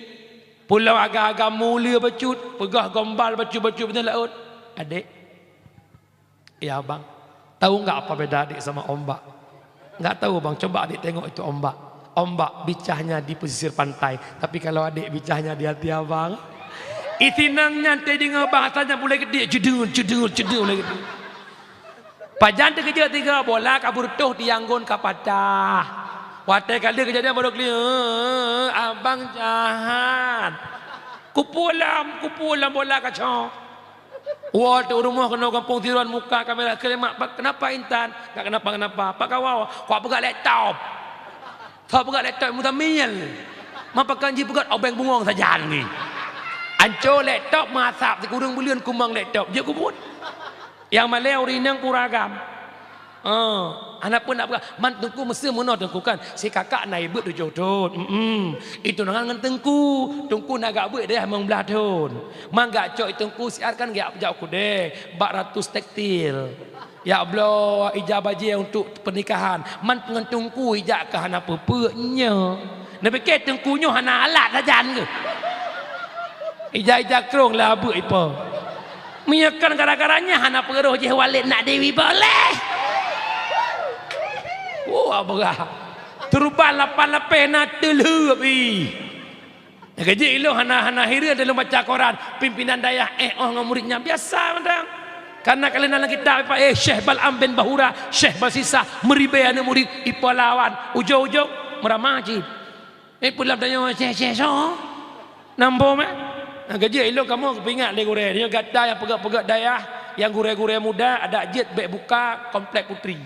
Pulang agam-agam mulia bacut, peugah gombal bacut-bacut beutôi laôt. Adek, ya bang, tahu nggak apa beda adek sama ombak? Nggak tahu bang, coba adek tengok itu ombak. Ombak bicahnya di pesisir pantai, tapi kalau adek bicahnya di hati abang. Itinang nyan teudeungoe bahasanya mulai gede, cedut, cedut, cedut mulai gede. Pajan teukeujot tiga bola kabur toh tiang gon ka patah. Watée kali kejadian baru kli, "Eh, abang jahat. Kupulam, kupulam bola kacau." Wah, tu rumoh keunoe gampông Tiruan muka kamera keulemak, "Kenapa Intan?" "Enggak kenapa-kenapa." "Pak Kawa, kuat peugah laptop." "Tho peugah laptop Muzamil." "Ma pakan jih peugah obeng bungong sajan ni." Anco laptop masap sikureueng buleuen kumang laptop. Jeuet kubut. Nyang malée ureuëng inong pura agam. Oh, hana pun nak peugah, "Man teungku meuseu meunoe teungku kan, si kakak na ibeuet tujoh thon." Mm-mm. Itu nangan ngon teungku. Teungku na gak beuet deh mong blah thon. Man gak cok teungku siat kan gak jak kudeh, bak ratus tekstil. Yak bloe ija bajée untuk pernikahan. Man ngon teungku ijak ka hana peue-peue nyoe. Neupike teungku nyoe hana alat sajan keuh. Ija-ija krong lah abeuk ipo. Meunyoe kon gara-gara nyan hana peuroh jih Walid nak Dewi boleh. Wah, beurah. Turban lapan lapeh na teulheueh pi. Nyang keujeuet ilôn hana, hana hireuen lôn baca koran, pimpinan dayah éh oh ngon murit nyan biasa mantong. Karena ka lheueh na lam kitab, eh, Syekh Bal'am bin Bahura, Syekh Basisah, meuribée aneuëk murit, ipeulawan, ujong-ujong meuramah cit. Eh, pulam tanyoe, "Syekh, Syekh, soe?" Nambom, eh? Nyang keujeuet ilôn kamoe geupeuingat lé gurée, nyoe gata nyang peugét-peugét dayah, nyang gurée-gurée muda, adak jeuet bék buka Komplek Putri.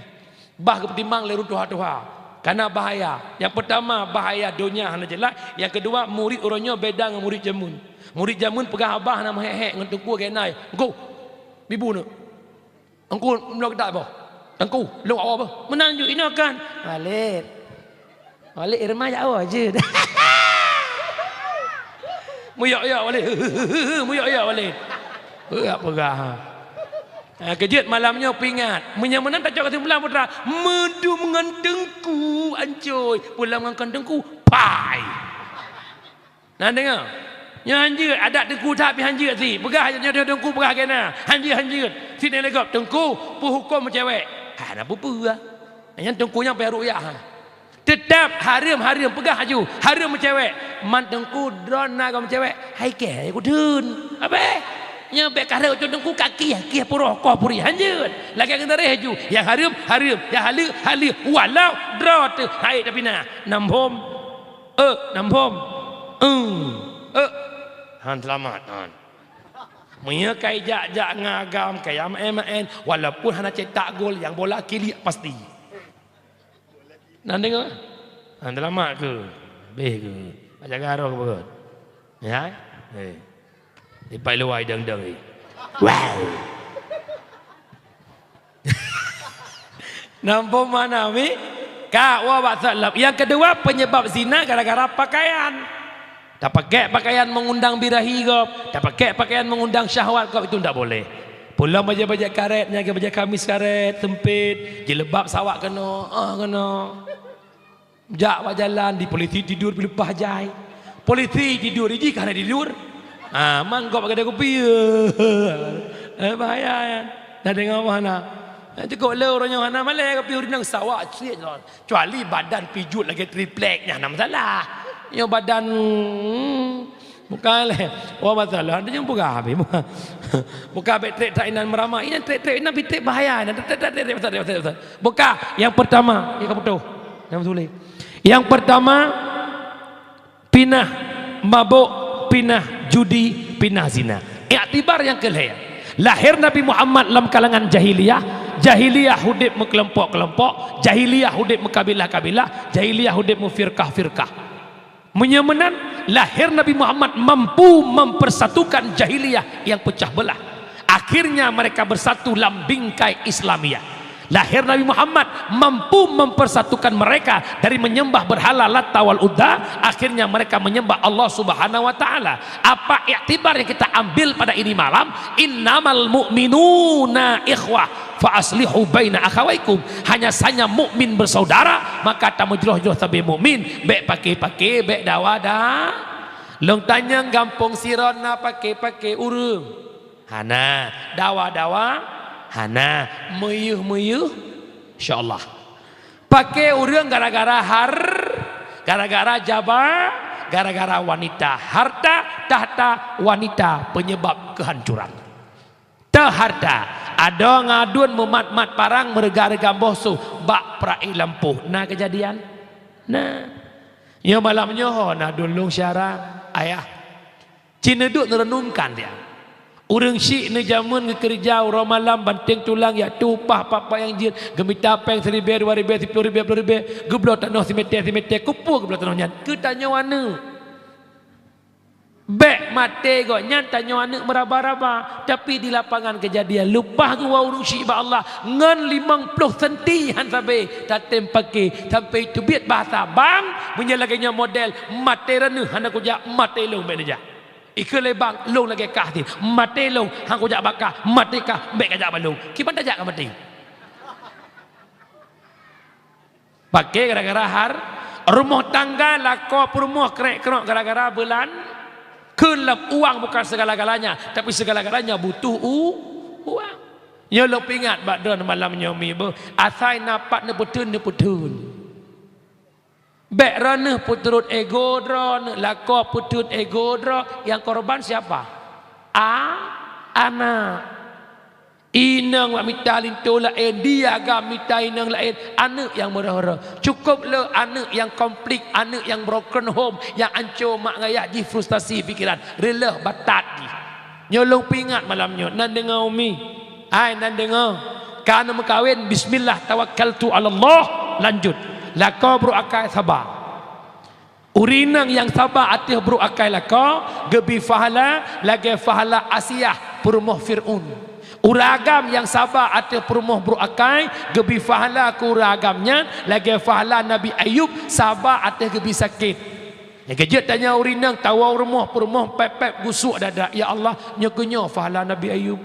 Bah geupeutimang lé ureuëng tuha-tuha. Kana bahaya. Nyang peurtama, bahaya donya hana jeulaih. Nyang keudua, murit uroe nyoe beda ngon murit jameun. Murit jameun peugah abah na meuhék-hék ngon teungku geuhnai. "Teungku, mibu neuk. Teungku, meunyoe geutak boh. Teungku, lôn awak boh." Meunan ju inoe kan. Walid. Walid Irma jak awak jeuet. Muyok-yok Walid. Muyok-yok Walid. Peugah-peugah. Ha, keujeuet malam nyoe peuingat. Meunyoe meunan tacok keusimpulan putra, meudum ngon teungku ancôi, pulang ngon kon teungku, pai. Nah, deungoe. Nyoe hanjeuet, adat teungku that pih hanjeuet sit. Peugah nyoe teungku peugah keu na. Hanjeuet, hanjeuet. Sit nyan lé gob, "Teungku, peu huköm meucewek?" Hana peue-peue. Nyan teungku nyang payah rukyah. Teutap hareuem-hareuem, peugah laju, hareuem meucewek. Man teungku droe na gob meucewek, hai kée hai kudeun. Abeh, nyoe bék kareueng ucok teungku ka kieh, kieh puroh koh puri hanjeuet. Lagée ngon tareh laju, nyang hareuem, hareuem, nyang haleue, haleue. Walau droe teuh hai tapi na. Nambom. Eh, nambom. Eh, eh. Han seulamat, han. Meunyoe kai jak-jak ngon agam, kai maén-maén, walaupun hana cetak gol, nyang bola kiliek pasti. Nan deungoe? Hana seulamat keu? Beh keu? Bak jaga roh keu beurot? Ya? Eh. Ipai luwai dang-dang ni. Wow. Nambom mana mi? Ka wa bak salam. Nyang keudua, penyebab zina gara-gara pakaian. Tapakée pakaian mengundang birahi gob, tapakée pakaian mengundang syahwat gob, itu ndak boleh. Pulang bajée-bajée karet, nyan bajée kamis karet, sempit, jilbab sawak keunoe, ah, keunoe. Jak bak jalan, di polisi tidur, dileupah jai. Polisi tidur, ijih ka hana tidur. Ah, man gob bak keudè kupi. Eh, bahaya nyan. Dah deungoe mana? Cukup le ureuëng nyoe hana malée kupi ureuëng sawak cit. Kecuali badan pijot lagée triplek, nyan hana masalah. Nyoe badan, hmm, bukan lé. Wah, masalah, ada nyang peugah habéh. Bukan bék trek-trek inan meuramah. Inan trek-trek inan bitek bahaya. Inan trek-trek, trek-trek, trek-trek, trek-trek. Bukan, yang pertama, ya, kamu tuh. Yang sulit. Yang pertama, pinah mabok, pinah judi, pinah zina. Iktibar nyang keulhèe, lahé Nabi Muhammad lam kalangan jahiliyah, jahiliyah udép meukelompok-kelompok, jahiliyah udép meukabilah-kabilah, jahiliyah udép meufirkah-firkah. Meunyoe meunan, lahé Nabi Muhammad mampu mempersatukan jahiliyah nyang peucah beulah. Akhirnya mereka bersatu lam bingkai Islamiyah. Lahé Nabi Muhammad mampu mempersatukan mereka dari menyembah berhala Lata wal Uzza, akhirnya mereka menyembah Allah Subhanahu wa Ta'ala. Apa iktibar yang kita ambil pada ini malam? Innamal mu'minuna ikhwah. Fa aslihu baina akhawaikum, hanya saja mukmin bersaudara, maka tameujroh-jroh sabe mukmin, bèk pake-pake, bèk dawa da. Lôn tanyong gampông sidroe na pake-pake ureueng? Hana. Dawa-dawa? Hana. Meuyeuh-meuyeuh? Insyaallah. Pake ureueng gara-gara har-, gara-gara jaba, gara-gara wanita. Harta, tahta, wanita penyebab kehancuran. Teuharta, adoe ngon aduen meumat-mat parang, meureuga-reuga boh su bak peurak ié lampôh. Na keujadian? Na. Nyoe malam nyoe ho na aduen lôn syara, ayah. Ci neuduek neureunungkan dia. Ureueng syiek neujameun geukeureuja uroe malam, banténg tulang, jak tueng upah pat-pat nyang jeuet, geumita péng siribèe, dua ribèe, siploh ribèe, ploh ribèe, geubloe tanoh simeter, simeter, keupeue geubloe tanoh nyan? Keu tanyoe aneuk. Bèk maté gobnyan tanyoe aneuk meuraba-raba, tapi di lapangan keujadian leupah geuwoe ureueng syiek bak Allah ngon limong ploh senti han sabé tatém paké, sampai teubiet bahasa bang, meunyoe lagèe nyoe model, maté droeneuh hana kujak, maté lôn bèk neujak. Ikheun lé bang, lôn lagèe kah teuh, maté lôn han kujak bak kah, maté kah bèk kajak bak lôn. Kiban tajak ka maté. Paké gara-gara har-, rumoh tangga lakoe peurumoh krek-krok gara-gara beulan-, kheun lom uang bukan segala-galanya, tapi segala-galanya butuh u-, uang. Nyoe lôn peuingat bak droeneuh malam nyoe mi beuh, asai na pat neupeutheun, neupeutheun. Bèk droeneuh peuturot ego droeneuh, lakoe peutheun ego droe, nyang korban siapa? A-, aneuk. Inong bak mita linto laén, di agam mita inong laén, aneuk nyang meureuh-reuh. Cukôp le aneuk nyang konflik, aneuk nyang broken home, nyang anco mak ngon ayah jih, frustrasi pikeran, reuloh batat jih. Nyoe lôn peuingat malam nyoe, nan deungoe umi. Hai nan deungoe, ka aneuk meukawen, bismillah tawakkaltu 'alallah, lanjut. Lakoe brôk akai saba. Ureueng inong nyang saba ateueh brôk akai lakoe, geubri pahala lagèe pahala Asiah peurumoh Fir'aun. Ureueng agam nyang saba ateueh peurumoh brôk akai, geubri pahala keu ureueng agam nyan lagèe pahala Nabi Ayub saba ateueh geubri sakét. Nyang keujeuet tanyoe ureueng inong tawoe u rumoh peurumoh pèp-pèp gusuk dada, "Ya Allah, nyoe keuh nyoe pahala Nabi Ayub."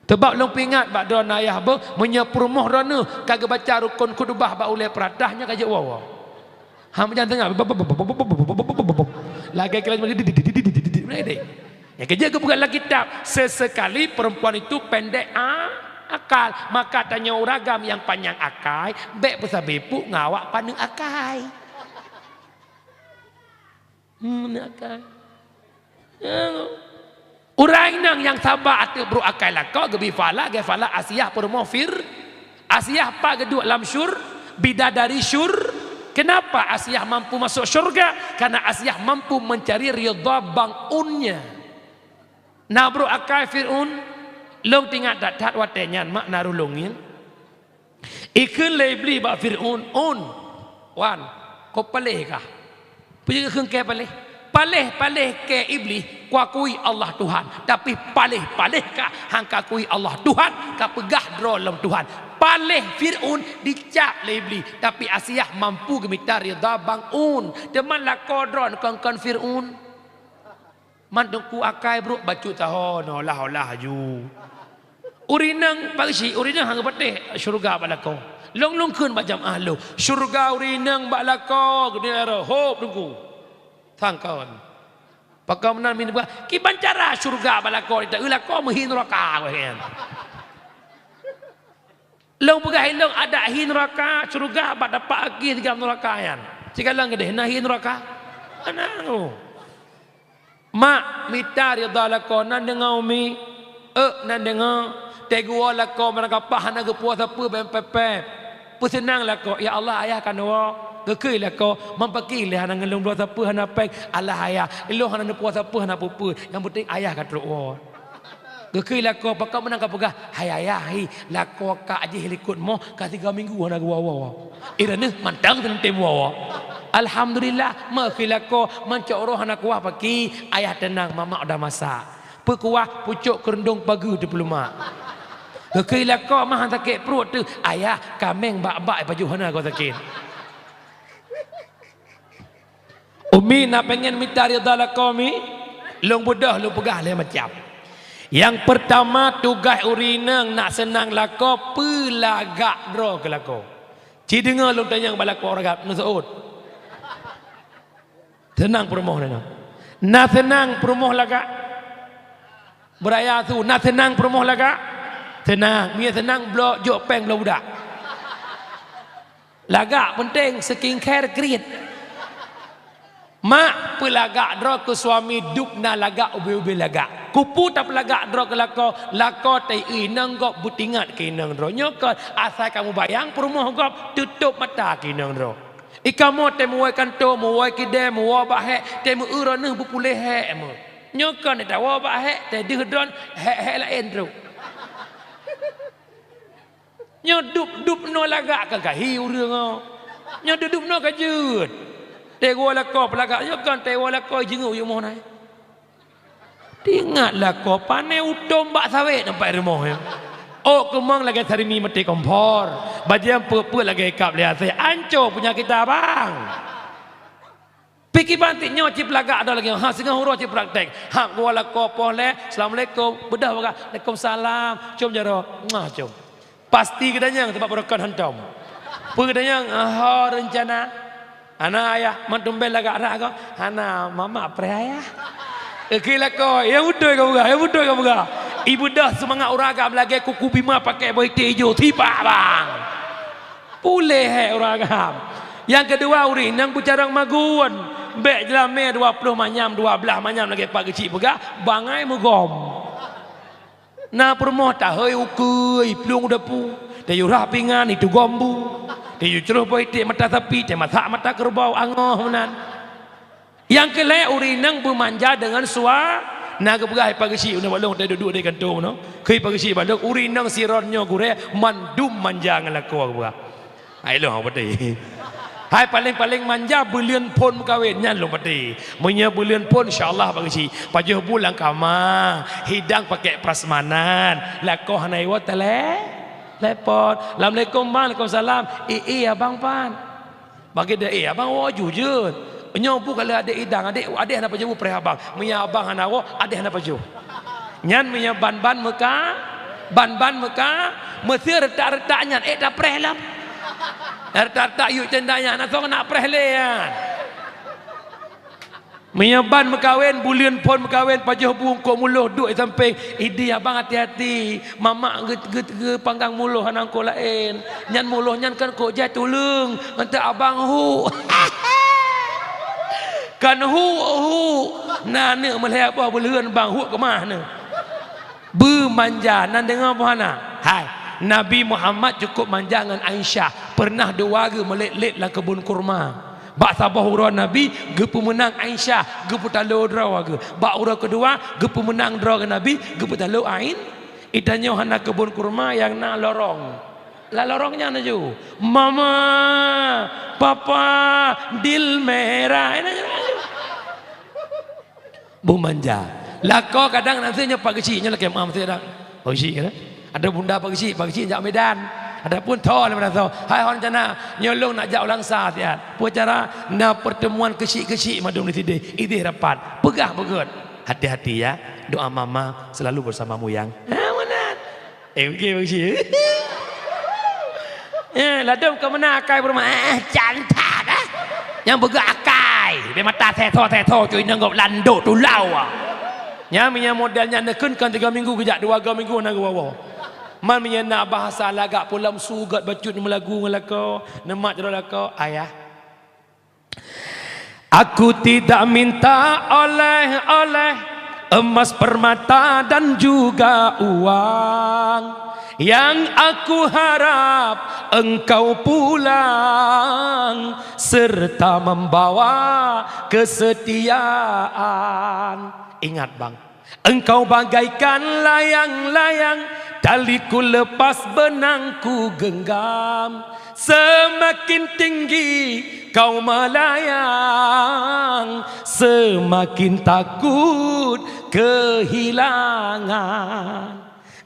Teubab lôn peuingat bak droeneuh ayah beuh, meunyoe peurumoh droeneuh ka geubaca rukon khutubah bak ulèe peuratah, nyan ka jeuet woe-woe. Ha, meujan teungoh. Lagèe kira nyang keujeuet geupeugah lam kitab, sesekali perempuan itu pendek a-, akal, maka tanyoe ureueng agam nyang panyang akai, bèk peusabe puk ngon awak paneuk akai. Hmm, aneuk akai. Ya. Ureueng inong nyang saba ateueh brôk akai lakoe geubri pahala lagèe pahala Asiah peurumoh Fir-, Asiah pat geuduek lam syur-, bidadari syur-, kenapa Asiah mampu masuk syurga? Karena Asiah mampu mencari ridha bang unnya. Na brôk akai Fir'aun, lôn teuingat that-that watèe nyan mak na rhueng lôn ngieng. Ikheun lé Iblih bak Fir'aun, "Un, wan, kok paléh kah?" Peue jeuet kheun kèe paléh? Paléh-paléh kèe Iblih, kuakui Allah Tuhan, tapi paléh-paléh kah han kakui Allah Tuhan, kapeugah droe lom Tuhan. Paléh Fir'aun dicap lé Iblih, tapi Asiah mampu geumita ridha bang un. Teuma lakoe droe kon-kon Fir'aun. Man teungku akai brôk bacut taho nyoe olah-olah aju. Ureueng inong bak geuchik, ureueng inong han geupatéh syeuruga bak lakoe. Lôn-lôn kheun bak jamaah lôn, syeuruga ureueng inong bak lakoe geunilai roh, hop teungku. Sangkon. Pakon meunan min buah, kiban cara syeuruga bak lakoe, ta eu lakoe meuhi nuraka, weh, kan? Lôn peugah ilôn adak hi nuraka, syeuruga bak tapak aki sigam nuraka nyan. Sikalon keudeh na hi nuraka? Hana. Mak mita ridha lakoe nan deungoe umi. Euk nan deungoe. Teuguwoe lakoe meurangkapah hana geupuwoe sapeue bèk pèp-pèp. Peuseunang lakoe, "Ya Allah, ayah ka neuwoe." Geukheun lakoe, "Man pakri lé hana ngon lôn bloe sapeue hana pèng." "Alah ayah, ilôn hana neupuwoe sapeue hana peue-peue. Nyang peunteng ayah ka trok woe." Geukheun lakoe, "Pakon meunan kapeugah?" "Hai ayah hi, lakoe kak jih likot moh ka tiga minggu hana geuwoe-woe. Ireuneuh mantong teuntèe woe-woe." "Alhamdulillah, meukeue lakoe mancok roh hana kuah paki, ayah teunang mamak udah masak. Peukuah pucok keureuntong pageue teupeuleuma." Geukheun lakoe mah sakét pruet teuh, "Ayah, kaméng bak-bak pajoh hana goe sakét." Umi na pengen mita ridha lakoe mi? Lôn beudôh lôn peugah lhèe macam. Nyang peurtama, tugaih ureuëng inong nak seunang lakoe, peulagak droe keu lakoe. Ci deungoe lôn tanyong bak lakoe ureuëng agam, neuseuôt. Seunang peurumoh na. Na seunang peurumoh lagak? Beuraya su, na seunang peurumoh lagak? Seunang. Meunyo seunang, bloe jok péng bloe budak. Lagak peunteng, skincare kriet. Mak, peulagak droe keu suami, dub na lagak, ubé-ubé lagak. Keupeue tapeulagak droe keu lakoe? Lakoe teu inong gob beutingat keu inong droe. Nyoe kon asai kamoe bayang peurumoh gob, tutôp mata keu inong droe. I kamoe teu meuwoe kantô, meuwoe keudè, meuwoe bak hék, teu meu-eu droeneuh beupuléh hék meuh. Nyoe kon tawoe bak hék, teu deuh droen, hék-hék laén trok. Nyoe dub-dub noe lagak ka gahi ureuëng oh. Nyoe dub-dub noe ka jeuet. Teu woe lakoe peulagak nyoe kon teu woe lakoe jeungeuek u yumoh nai. Tingat lakoe pané utom bak sawét nampak rumoh nyoe. Ôk keumong lagée sarimi maté kompor. Bajée peuet-peuet lagée kab lé asée. Anco punya kita bang. Pih kiban tik nyoe cit peulagak droe lagée, ha, singoh uroe cit praktek. Ha, geuwoe lakoe poh lhée, "Assalamualaikum." Beudôh peugah, "Waalaikumsalam." Cium jaroe. Muah, cium. Pasti geudanyong sabab beureukat hantom. Peue geudanyong, "Ho reuncana?" "Hana, Ayah." "Man tumben lagak rhah goe?" "Hana, mamak preh, Ayah." Oke lakoe, nyang beutôi ka peugah, nyang beutôi ka peugah. Ibeudôh seumangat ureuëng agam lagée kuku bima pakai boh iték ijo, sibak bang. Puléh hék ureuëng agam. Nyang keudua, ureuëng inong beucarông magun. Bék jeulamé dua ploh manyam, dua blaih manyam lagée Pak Geuchik peugah, bangai meugom. Na peurumoh tahôi ukeue, plueng u dapu, tayue rhah pingan, itugom bu, tayue crôh boh iték mata sapi, tamasak mata keureubeue, angoh meunan. Nyang keu lhée, ureuëng inong beumanja deungon sua-, na geupeugah Pak Geuchik, na bak lôn teuduek-duek di kantô nyoe. Kheun Pak Geuchik bak lôn, ureuëng inong sidroe nyoe gurée mandum manja ngon lakoe geupeugah. Hai lôn, hana peue. Hai paléng-paléng manja buleuen phon meukawen, nyan lôn peue. Meunyoe buleuen phon, insya Allah Pak Geuchik. Pajoh bu lam kama, hidang pakai prasmanan, lakoe hana iwoe tele-, telepon. "Assalamualaikum, Bang." "Waalaikumsalam." "Ih, ih, abang pan." Bagi deh, "Eh, abang woe ju jeuet." Nyoe bu ka lheueh adék idang, adék, adék hana pajoh bu preh abang. Meunyo abang hana woe, adék hana pajoh. Nyan meunyo ban-ban meuka, ban-ban meuka, meuseu reutak-reutak nyan, ék tapreh lom. Reutak-reutak yue canda nyan, na soe nak preh lé nyan. Meunyo ban meukawen, buleuen phon meukawen, pajoh bu eungkôt muloh duek di sampéng, "Idih abang hati-hati." Mamak geu-, geu-, geupanggang muloh hana eungkôt laén. Nyan muloh nyan kan eungkôt jai tuleueng, ngon teuk abang huk. Kan huk, huk. Na aneuk meulhée boh buleuen bang huk keumah neuh. Beumanja, na deungoe boh hana? Hai, Nabi Muhammad cukup manja ngon Aisyah. Pernah dua geuh meulet-let lam keubon kurma. Bak saboh uroe Nabi geupeumeunang Aisyah, geupeutalo droe geuh. Bak uroe keudua, geupeumeunang droe geuh Nabi, geupeutalo Ain-, Geutanyoe hana keubon kurma nyang na lorong. Lam lorong nyan laju, "Mama, Papa, dil merah." Beumanja. Lakoe kadang na nyoe Pak Geuchik, nyoe lakée meu'ah meusidang. Pak Geuchik kan? Ada bunda Pak Geuchik, Pak Geuchik jak Medan. Adapun tho lé meunan tho. Hai hon cana, nyoe lôn nak jak u Langsa siat. Peue cara? Na pertemuan keuchik-keuchik mandum di sideh. Ideh rapat. Peugah beugét. Hati-hati ya, doa mama selalu bersamamu yang. Ha, meunan. Eh, oke, bagus ya. Eh, ladom ka meunan akai beurumah. Eh, cantat, eh. Nyang beugét akai. Bèk mata seto-seto, cuy, nanggob landok tulau, ah. Nya, meunyo model nyan neukheun kan tiga minggu geujak, dua ga minggu na geuwoe-woe. Man meunyo na bahasa lagak pulam sugat bacut neumelagu ngon lakoe, neumat jaroe lakoe, ayah. Aku tidak minta oleh-oleh emas, permata, dan juga uang. Yang aku harap engkau pulang serta membawa kesetiaan. Ingat, Bang. Engkau bagaikan layang-layang, taliku lepas, benangku genggam. Semakin tinggi kau melayang, semakin takut kehilangan.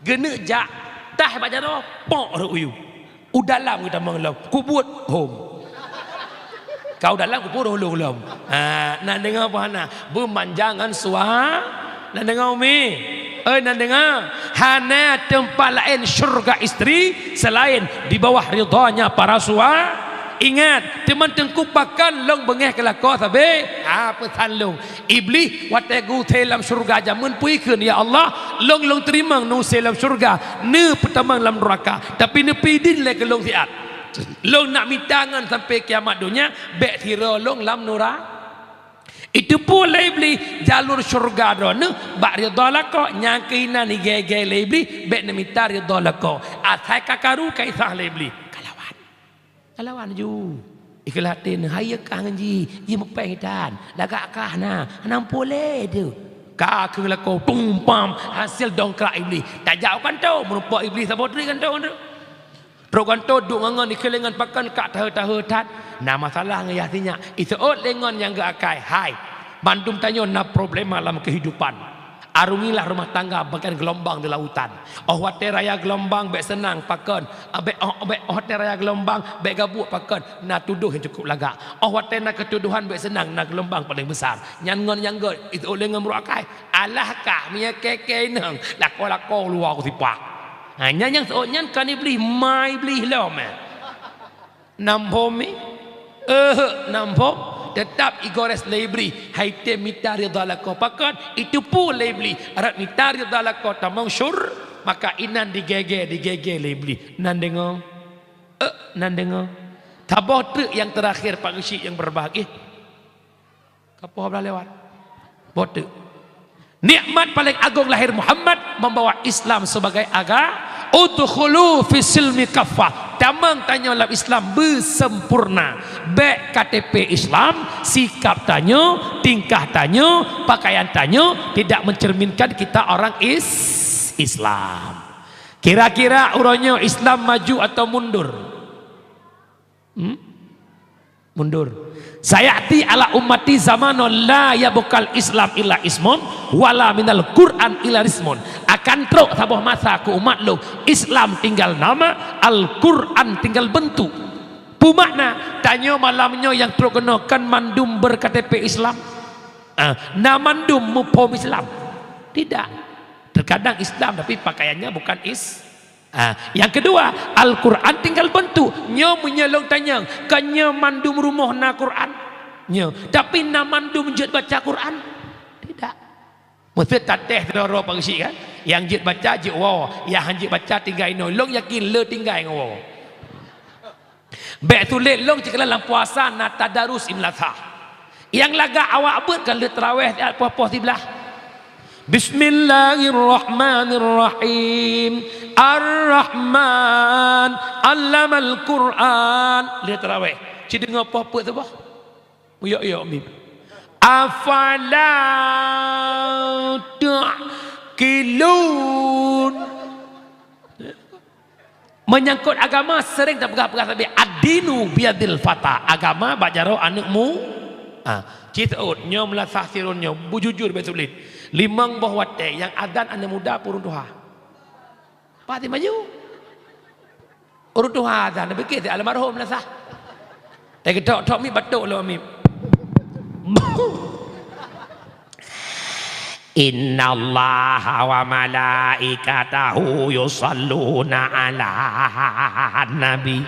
Geuneuk jak, tah bak jaroe, pok rot u yue. U dalam geutamong lom, kubuet hom. Ka u dalam kubuet lom lom. Ha, na deungoe peue hana? Beumanja ngon sua-, na deungoe, Umi? Oi, na deungoe, hana teumpat laén syurga istri selain di bawah ridhanya para sua-, ingat, teuma teungku pakon lôn beungéh keu lakoe sabe? Ha, peusan lôn. Iblih watée geuusé lam syurga jameun peue kheun, "Ya Allah, lôn, lôn teurimong neuusé lam syurga, neupeutamong lam neuraka, tapi neupeuidin lé keu lôn siat. Lôn nak mita ngon sampai kiamat donya, bék sidroe lôn lam neura-." Iteupeue lé Iblih jalur syurga droeneuh bak ridha lakoe, nyang keuh inan igée-gée lé Iblih bék neumita ridha lakoe. Asai ka karu ka isah lé Iblih, kalawan. Kalawan ju. Ikheun até neuh, hai kah ngon jih, jih meupéng itan. Lagak kah na, hana muphom lé teuh. Ka kheun lakoe, tum pam, hasil dongkrak Iblih. Tajak u kantô, meurumpok Iblih saboh treuk kantô. Trok kantô duek ngon-ngon ikheun lé ngon pakon ka taheu-taheu that. Na masalah ngon yah sinyak. Iseuôt lé ngon nyang geuakai, "Hai, bandum tanyoe na problema lam keuhidupan. Arungilah rumah tangga bagaikan geulumbang di lautan. Óh watée raya geulumbang bék seunang pakon, bék, óh, bék, óh watée raya geulumbang bék gabuek pakon, na tudoh nyang cukup lagak. Óh watée na keutudohan bék seunang, na geulumbang paleng besar." Nyan ngon nyang gét, iseuôt lé ngon meuruak akai. Alah kah, meunyoe kée-kée inong, lakoe-lakoe luwa kusipak. Ha, nyan nyang seuôt nyan kon Iblih, ma Iblih lom, eh. Na muphom mi? Eh, na muphom. Teutap igores lé Iblih, hai tém mita ridha lakoe. Pakon? Iteupeue lé Iblih, rot mita ridha lakoe tamong syur-, maka inan digée-gée, digée-gée lé Iblih. Nan deungoe? Eh, nan deungoe? Saboh treuk nyang teurakhir, Pak Geuchik nyang beureubahagia. Ka poh blah lewat. Boh teuk. Nikmat paling agong lahir Muhammad membawa Islam sebagai aga-, "Udkhulu fis silmi kaffah." Tamong tanyoe lam Islam beusempurna. Bék K T P Islam, sikap tanyoe, tingkah tanyoe, pakaian tanyoe tidak mencerminkan kita orang is-, Islam. Kira-kira uroe nyoe Islam maju atau mundur? Hmm? Mundur. "Sayati ala ummati zamanun la yabqal Islam illa ismun, wala minal Qur'an illa rismun." Akan trok saboh masa keu umat lôn, Islam tinggal nama, Al-Qur'an tinggal bentuk. Peue makna? Tanyoe malam nyoe nyang trok keunoe kan mandum ber-K T P Islam? Ah, na mandum muphom Islam? Tidak. Terkadang Islam tapi pakaiannya bukan is-, Ah, nyang keudua, Al-Qur'an tinggal beuntuk. Nyoe meunyoe lôn tanyong, kon nyoe mandum rumoh na Qur'an? Nyoe, tapi na mandum jeuet baca Qur'an? Tidak. Meuseuet tatéh sidroe-droe Pak Geuchik kan? Nyang jeuet baca jeuet woe, nyang han jeuet baca tinggai inoe. Lôn yakin le tinggai ngon woe. Bék sulet lôn cit keunan lam puasa na tadarus Ibnu Lathah. Nyang lagak awak beuet kan lheueh tarawéh siat poh-poh siblaih. Bismillahirrahmanirrahim. Ar-Rahman, 'allamal Qur'an. Lheueh tarawéh. Ci deungoe poh peuet saboh. Uyok-uyok mim. Afala ta'qilun. Menyangkut agama sering tapeugah-peugah sabe, "Ad-dinu biyadil fata." Agama bak jaroe aneuk mu-, ah, ci seuôt, nyoe meulasah sirôn nyoe, beujujur bék sulet. Limong boh watée nyang azan aneuk muda peue ureuëng tuha. Pati maju. Ureuëng tuha azan, neupike si almarhum meulasah. Teugeudok-dok mi batuk lom mi. Innallaha wa malaikatahu yusalluna 'alan nabi.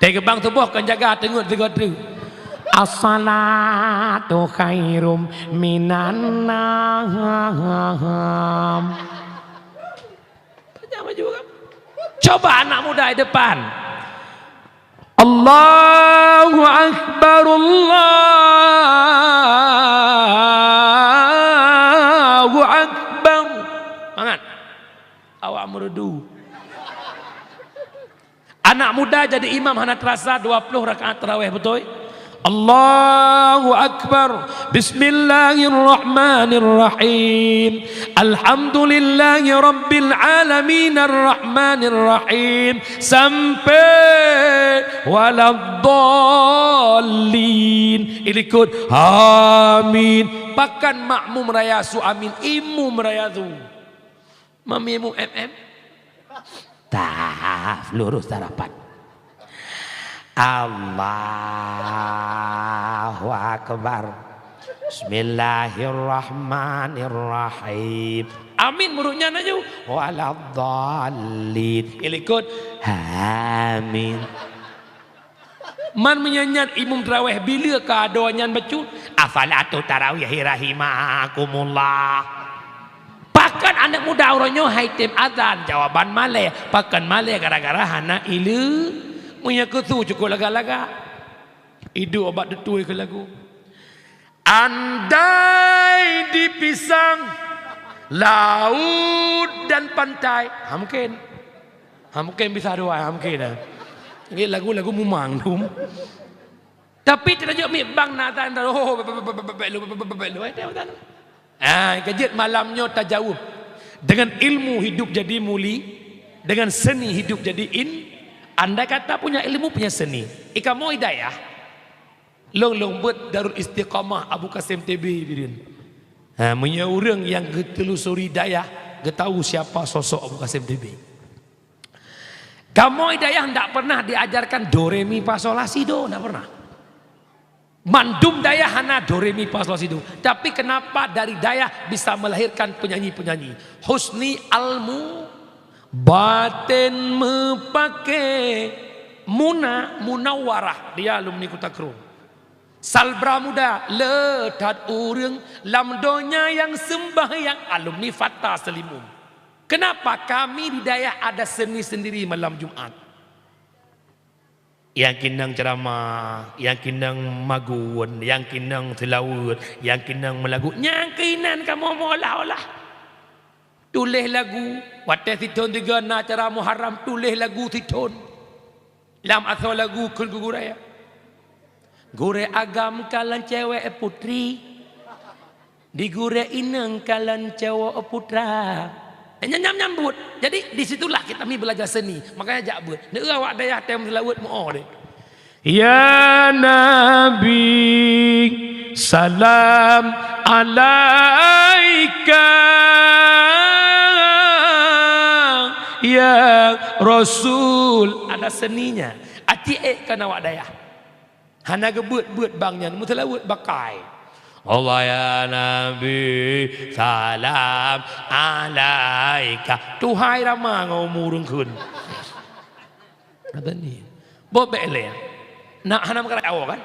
Teugeubang tuboh kon jaga teungeut sigoe treuk. As-salatu khairum minan naum. Tanya maju kan? Coba anak muda di depan. Allahu Akbar, Allahu Akbar. Mangat. Awak meurudu. Anak muda jadi imam hana terasa dua puluh rakaat tarawih, beutôi? Allahu Akbar. Bismillahirrahmanirrahim. Alhamdulillahi rabbil alamin arrahmanirrahim. Sampai waladdallin. Ilikot amin. Pakon makmum raya su amin, imum raya su. Mami mu M M. Tah, lurus sarapan. Allahu Akbar. Bismillahirrahmanirrahim. Amin meurok nyan laju. Waladdallin. Ilikot. Amin. Man meunyan nyan imum taraweh bila ka adoe nyan bacut, "As-salatu tarawih rahimakumullah." Pakon aneuk muda uroe nyoe hai tem azan, jawaban malée. Pakon malée? Gara-gara hana ileu-, meunyoe keu su cukop lagak-lagak. Iduek bak tutui keu lagu. Andai dipisang laut dan pantai. Ha, mungkin. Ha, mungkin bisa dua, ha, mungkin, ha. Ini lagu-lagu mumang dum. Tapi tidak jok mik bang na tan, oh, bebek lu, bebek lu, eh, dia tan. Ah, kejut malam nyoe tajaweueb. Dengan ilmu hidup jadi muli, dengan seni hidup jadi in. Andai kata punya ilmu, punya seni. Ikamoe hidayah. Lôn, lôn beuet Darul Istiqamah Abu Qasim T B bireuen. Ha, meunyoe ureuëng nyang geutelusuri dayah, geutahu siapa sosok Abu Qasim T B. Kamoe dayah ndak pernah diajarkan do, re, mi, fa, sol, la, si, do, ndak pernah. Mandum dayah hana do, re, mi, fa, sol, la, si, do. Tapi kenapa dari dayah bisa melahirkan penyanyi-penyanyi? Husni ilmu, batin meupaké, Muna, Munawwarah, dia alumni Kuta Krueng. Salbra Muda, le that ureuëng lam donya nyang seumbahyang, alumni Fata Seulimeum. Kenapa kami di dayah ada seni sendiri malam Jumat? Nyang keunong ceuramah, nyang keunong magun, nyang keunong seulaweuet, nyang keunong meulagu, nyang keunan kamoe meuolah-olah. Tuléh lagu, watée sithon tiga na acara Muharram, tuléh lagu sithon. Lam asoe lagu kheun keu gurée. Gurée agam kalon cewek putri. Di gurée inong kalon cowok putra. Nyan, nyan, nyan buet. Jadi, di situlah kita mi belajar seni. Makanya jak beuet. Neu awak dayah tem seulaweuet meu'oh deh. Ya Nabi, salam alaika, ya Rasul. Ada seninya. Aci ék kan awak dayah. Hana geubeuet-beuet bang nyan, meuseulaweuet bakai. Allah ya Nabi, salam alaika. Tuhai rama ngon umu ureuëng kheun. Kata ni. Boh bék lé. Nak hana meukarat awoe kan?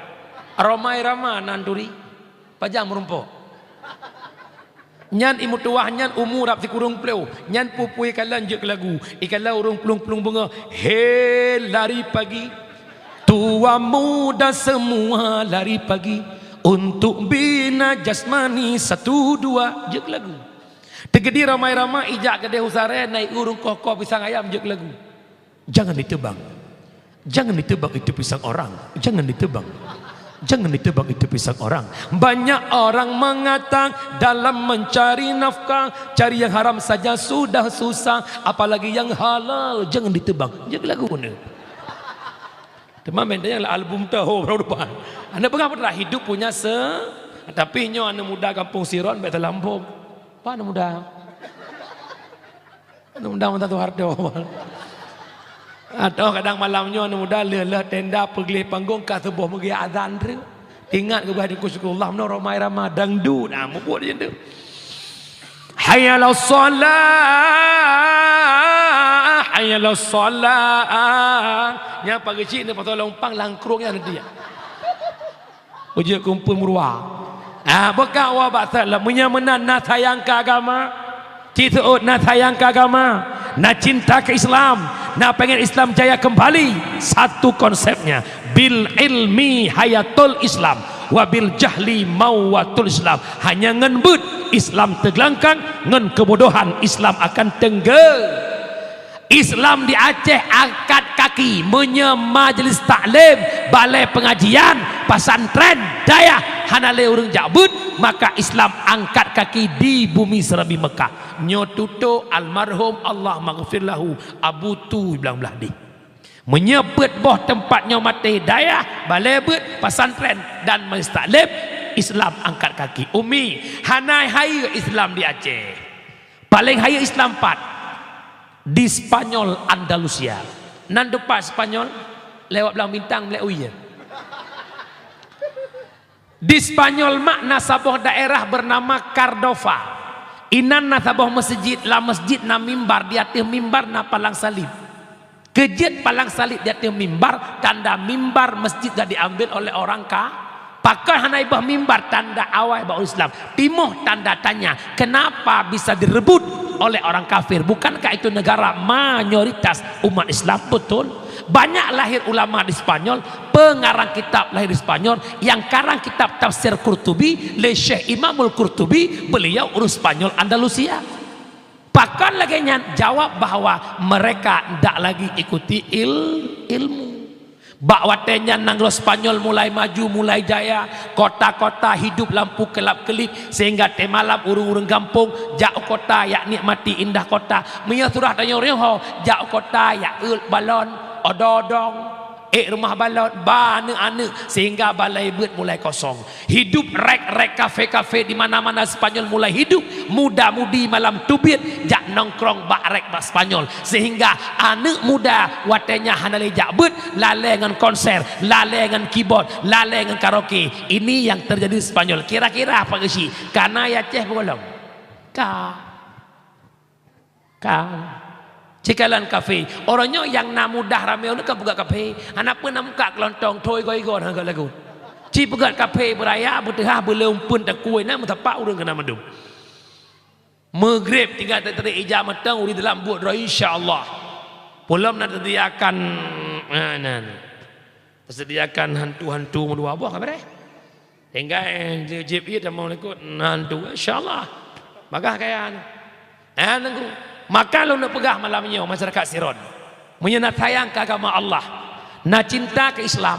Romai rama nan turi. Pajang meurumpok. Nyan imeutuwah nyan umu rab sikureueng plôh, nyan pue-pue ikalon jeuet keu lagu, ikalon ureuëng plueng-plueng beungoh, "He lari pagi, tua muda semua lari pagi, untuk bina jasmani satu dua," jeuet keu lagu. Teukeudi ramai-ramai ijak keudeh u Saree, na ié ureuëng koh-koh pisang ayam jeuet keu lagu. Jangan ditebang. Jangan ditebang itu pisang orang. Jangan ditebang. Jangan ditebang itu pisang orang. Banyak orang mengatakan dalam mencari nafkah, cari yang haram saja sudah susah, apalagi yang halal. Jangan ditebang. Jeuet keu lagu ni. Teuma meunan nyang lam album teuh, ho, baru depan. Aneuk peugah peue teuma hidup punya se-, tapi nyoe aneuk muda gampông Siron bék teulamphong. Apa aneuk muda? Aneuk muda mantong Soeharto. Atau kadang malam nyoe aneuk muda lheueh-lheueh tenda peugleh panggong ka suboh meugah azan treuk. Ingat geuboh di syukurullah meunoe ramai-ramai dangdut. Ah, mubuet di situ. Hayya 'alas shalah, hayya 'alas shalah. Nyang pageue cit ni pasal lompang langkrong nyang dia. Ujok kumpul meurua. Ah, buka wa bak salam. Meunyoe meunan na sayang keu agama, ci seuôt na sayang keu agama, na cinta keu Islam, na pengen Islam jaya kembali. Satu konsepnya, bil ilmi hayatul Islam, wa bil jahli mawatul Islam. Hanya ngon beuet Islam teuglangkang, ngon keubodohan Islam akan teunggé. Islam di Aceh angkat kaki, meunyoe majlis taklim, balai pengajian, pesantren, dayah hana lé ureuëng jak beuet, maka Islam angkat kaki di bumi seurabi Mekah. Nyoe tutoe almarhum Allah maghfir lahu Abu Tu Blang Blahdeh. Meunyoe peuet boh teumpat nyoe maté, dayah, balai beuet, pesantren dan majlis taklim, Islam angkat kaki. Umi, hana hayeue Islam di Aceh. Paleng hayeue Islam pat di Spanyol Andalusia. Nan teumpat Spanyol lewat Blang Bintang, lé uye. Di Spanyol mak na saboh daerah bernama Cardova. Inan na saboh meuseujid, lam meuseujid na mimbar, di ateueh mimbar na palang salib. Keujeuet palang salib di ateueh mimbar, tanda mimbar meuseujid ka diambil oleh orang ka-, pakon hana ibah mimbar, tanda awai bak ureuëng Islam. Timoh tanda tanya, kenapa bisa direbut oleh orang kafir? Bukankah itu negara mayoritas umat Islam? Betul. Banyak lahir ulama di Spanyol, pengarang kitab lahir di Spanyol, yang karang kitab Tafsir Qurtubi lé Syekh Imamul Qurtubi, beliau ureuëng Spanyol Andalusia. Pakon lagée nyan? Jawab bahwa mereka ndak lagi ikuti il-, ilmu. Bak watée nyan nanggroe Spanyol mulai maju, mulai jaya, kota-kota hidup lampu kelap-kelip, sehingga teumalam ureuëng-ureuëng gampông jak u kota jak nikmati indah kota. Meunyoe surah tanyoe riho, jak u kota jak eut balon, odong-odong, ék rumoh balon, ba aneuëk-aneuëk, sehingga balai beuet mulai kosong. Hidup rék-rék, kafe-kafe di mana-mana Spanyol mulai hidup. Muda-mudi malam teubiet jak nongkrong bak rék bak Spanyol, sehingga aneuëk muda watée nyan hana lé jak beuet, lalée ngon konser, lalée ngon keyboard, lalée ngon karaoke. Ini yang terjadi di Spanyol. Kira-kira apa geusi? Kana ya ceh peugolom? Ka. Ka. Cikalan kafe. Orang nyoe nyang na mudah ramé ureuëng ka peugah kafe. Hana pun na muka kelontong, thoi goi-goi hana lagu. Ci peugah kafe beuraya, beuteuhah, beuleumpun takue na meusapak ureuëng kena mandum. Maghrib tinggai teuteri ija mantong, ureuëng dalam buet droe, insya Allah. Pulom na tersediakan, ah, nan. Tersediakan hantu-hantu meudua boh ka beureh. Tinggai, eh, jib ié tamong likot, na hantu, insya Allah. Bagah kaya nyoe. Eh, nunggu. Maka lôn peugah malam nyoe masyarakat Siron. Meunyoe na sayang keu agama Allah, na cinta keu Islam,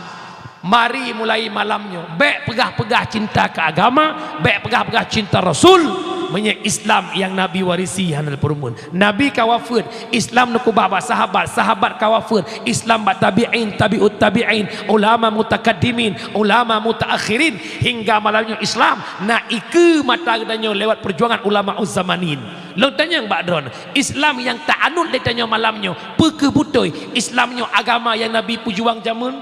mari mulai malam nyoe bék peugah-peugah cinta keu agama, bék peugah-peugah cinta Rasul. Meunyoe Islam nyang Nabi warisi hana peurumun. Nabi ka wafeuet, Islam neukeubah bak sahabat, sahabat ka wafeuet, Islam bak tabi'in, tabi'ut tabi'in, ulama mutakaddimin, ulama mutaakhirin. Hingga malam nyoe Islam na ikeue mata geutanyoe lewat peujuangan ulama uzzamanin. Lôn tanyong bak droeneuh, Islam nyang taanut lé tanyoe malam nyoe, peu kheueh beutôi Islam nyoe agama nyang Nabi peujuang jameun?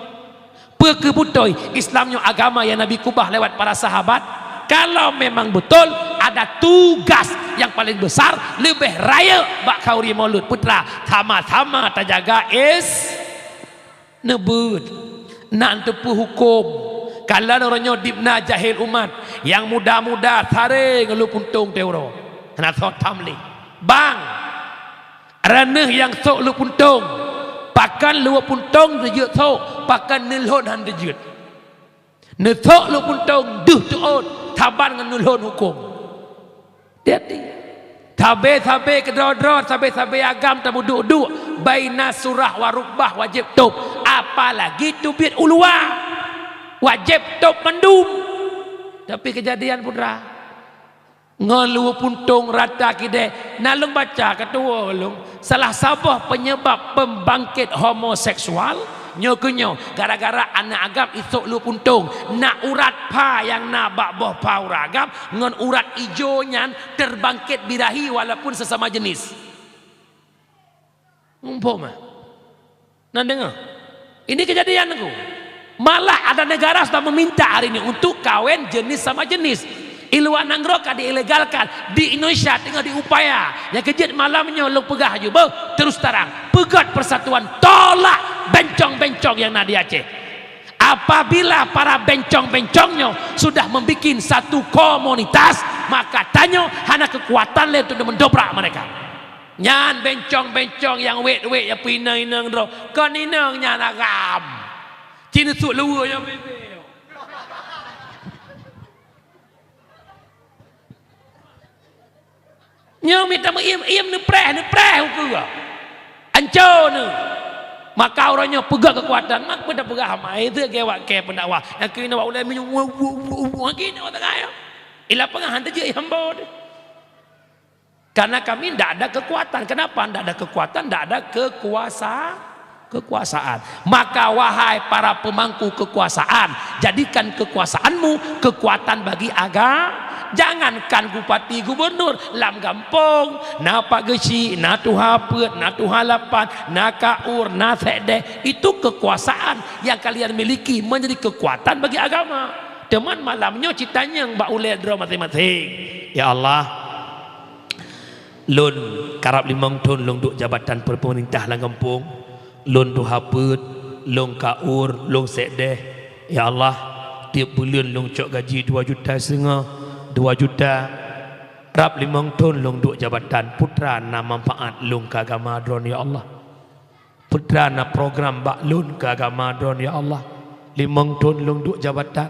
Peu kheueh beutôi Islam nyoe agama nyang Nabi keubah lewat para sahabat? Kalau memang beutôi, ada tugas nyang paleng besar, leubeh rayeuk bak khanduri Maulud Putra, sama-sama tajaga is-, Neubeuet, nak teupeu huköm. Kalon uroe nyoe dibna jahil umat, nyang muda-muda saré ngon luweue puntông teuh uroe. Hana soe tham lé. Bang, droeneuh nyang sôk luweue puntông, pakon luweue puntông teujeuet sôk, pakon neulhon han teujeuet. Neusôk luweue puntông deuh teuôt, saban ngon neulhon huköm. Hati-hati. Sabe-sabe keudroe-droe, sabe-sabe agam tameuduek-duek, baina surah wa rukbah wajéb tôb. Apalagi teubiet u luwa, wajéb tôb mandum. Tapi keujadian putra, ngon luweue puntông rata kidée, na lôn baca keu tuwo lôn, salah saboh peunyeubab peumbangkét homoseksual nyoe keuh nyoe, gara-gara aneuëk agam isôk luweue puntông, na urat pha nyang na bak boh pha ureuëng agam ngon urat ijo nyan teurbangkét birahi walaupun sesama jenis. Muphom, ah? Na deungoe? Ini keujadian, Teungku. Malah ada negara sudah meminta hari ini untuk kawin jenis sama jenis. Di luwa nanggroe ka diilegalkan, di Indonesia teungoh diupaya. Nyang keujeuet malam nyoe lôn peugah aju, beuh, terus terang, peugét persatuan, tolak bencong-bencong nyang na di Aceh. Apabila para bencong-bencong nyoe sudah membuat satu komunitas, maka tanyoe hana kekuatan lé untuk mendobrak mereka. Nyan bencong-bencong nyang wét-wét nyang peuinong-inong droe, kon inong nyan agam. Cit neusôk luweue nyang bebek. Nyoe mita meuiem-iem neupreh, neupreh ukeue. Anco neuh. Maka uroe nyoe peugah keukuatan, mak peue tapeugah hama, itu lagée awak kée pendakwah. Nyang keunoe awak ulée minyeuk, wu, wu, wu, wu, lagée nyoe teuka nyoe. Di lapangan han teujeuet hamba teuh. Karena kami ndak ada kekuatan. Kenapa ndak ada kekuatan? Ndak ada kekuasa-, kekuasaan. Maka, wahai para pemangku kekuasaan, jadikan kekuasaanmu kekuatan bagi aga-, jangankan bupati gubernur, lam gampông, na Pak Geuchik, na Tuha Peuet, na Tuha Lapan, na Kaur, na Sekdes, itu kekuasaan yang kalian miliki menjadi kekuatan bagi agama. Teuma malam nyoe cit tanyong bak ulée droe maséng-maséng, "Ya Allah, Lôn karab limong thon lôn duek jabatan peumeurintah lam gampông. Lôn tuha peuet, lôn ka ur, lôn sék déh. Ya Allah, tieb buleuen lôn cok gaji dua juta seungoh, dua juta. Rab limong thon lôn duek jabatan, peue teuma na manfaat lôn keu agama Droeneuh, ya Allah. Peue teuma na program bak lôn keu agama Droeneuh, ya Allah. Limong thon lôn duek jabatan,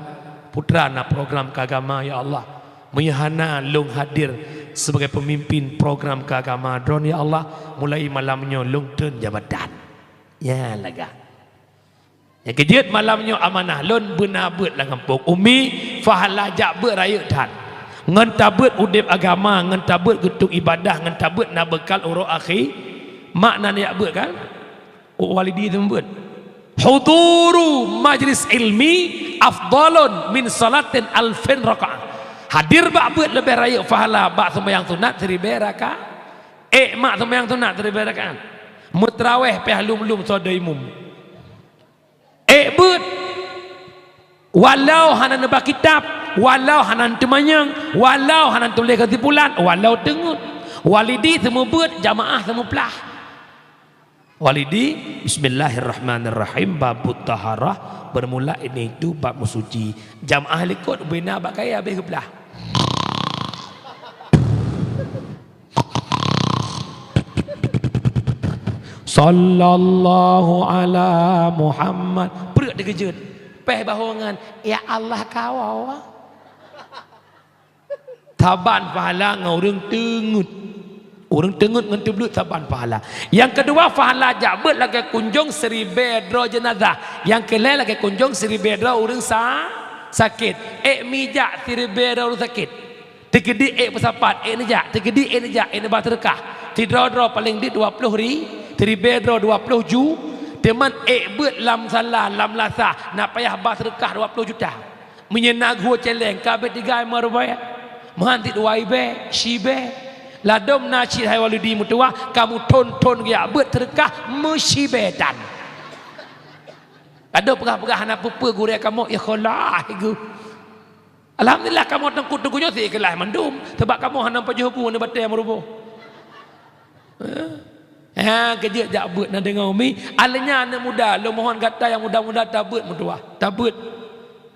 peue teuma na program keu agama, ya Allah. Meunyoe hana lôn hadir sebagai peumimpin program keu agama Droeneuh, ya Allah, mulai malam nyoe lôn treun jabatan. Ya lagak. Nyang keujeuet malam nyoe amanah lôn beuna beuet lam gampông. Umi, pahala jak beuet rayeuk that. Ngon tabeuet udeb agama, ngon tabeuet geutueng ibadah, ngon tabeuet na beukal uroe akhé. Mak na neujak beuet kan? Oh, walidi seumeubeuet. Huduru majlis ilmi afdalun min salatin alfin rakaah. Hadir bak beuet leubeh rayeuk pahala bak seumayang sunat siribée rakaat. Ék mak seumayang sunat siribée rakaat. Meutraweh pih lom-lom soe deuh imum. Ék beuet. Walau hana neuba kitab, walau hana neuteumanyong, walau hana neutuléh keusimpulan, walau teungeut. Walidi seumeubeuet, jamaah seumeuplah. Walidi, bismillahirrahmanirrahim, babut taharah, bermula ini itu bab meusuci. Jamaah likot bina bak kayée habéh geuplah. Sallallahu ala Muhammad. Pruet dikeujot. Péh bahu ngon, "Ya Allah, kawoe." Saban pahala ngon ureuëng teungeut. Ureuëng teungeut ngon teubleuet saban pahala. Nyang keudua, pahala jak beuet lagée kunjong siribée droe jeunazah. Nyang keulhée lagée kunjong siribée droe ureuëng sa-, sakét. Ék mijak siribée droe ureuëng sakét. Teukeudi ék peusapat, ék neujak, teukeudi ék neujak, ék neuba seudeukah. Sidroe-droe paleng dit dua ploh ri-, siribée droe dua ploh ju, teuma ék beuet lam sala, lam lasa, na payah ba seudeukah dua ploh juta. Meunyoe na geuh céléng, ka abéh tigai meuribée, meuhan sit dua ribée, siribée. Ladôm na cit hai Walidi meutuwah, kamoe thon-thon geujak beuet seudeukah meusibetan. Adoe peugah-peugah hana peue-peue gurée kamoe ikhlaih geuh. Alhamdulillah, kamoe teungku-teungku nyoe sikeulaih mandum, sabab kamoe hana pajoh bu nibak batée meuruboh. Eh? Ha, keujeuet jak beuet na deungoe umi. Aleunya aneuëk muda, lôn mohon gata nyang muda-muda tabeuet meutuwah, tabeuet.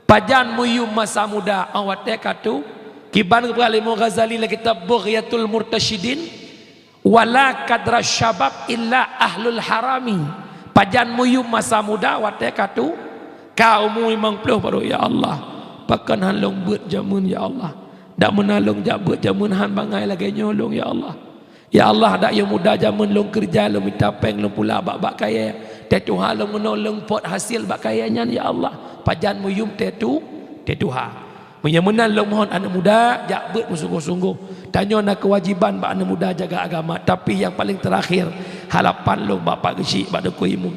Pajan meuyum masa muda, 'oh watée ka tu, kiban geupeugah lé Imam Ghazali lam kitab Bughyatul Murtasyidin, "Wala qadra syabab illa ahlul harami." Pajan meuyum masa muda watée ka tu, ka umu limong ploh baru, "Ya Allah, pakon han lôn beuet jameun, ya Allah? Dak meunan lôn jak beuet jameun han bangai lagée nyoe lôn, ya Allah. Ya Allah, dak yoh muda jameun lôn keureuja, lôn mita péng, lôn pula bak-bak kayée. Tée tuha lôn meunoe lôn pot hasil bak kayée nyan, ya Allah. Pajan meuyum tée tu, tée tuha." Meunyoe meunan lôn mohon aneuëk muda jak beuet meusunggoh-sunggoh. Tanyoe na keuwajéban bak aneuëk muda jaga agama, tapi nyang paleng teurakhir, harapan lôn bak Pak Geuchik, bak Teungku Imum.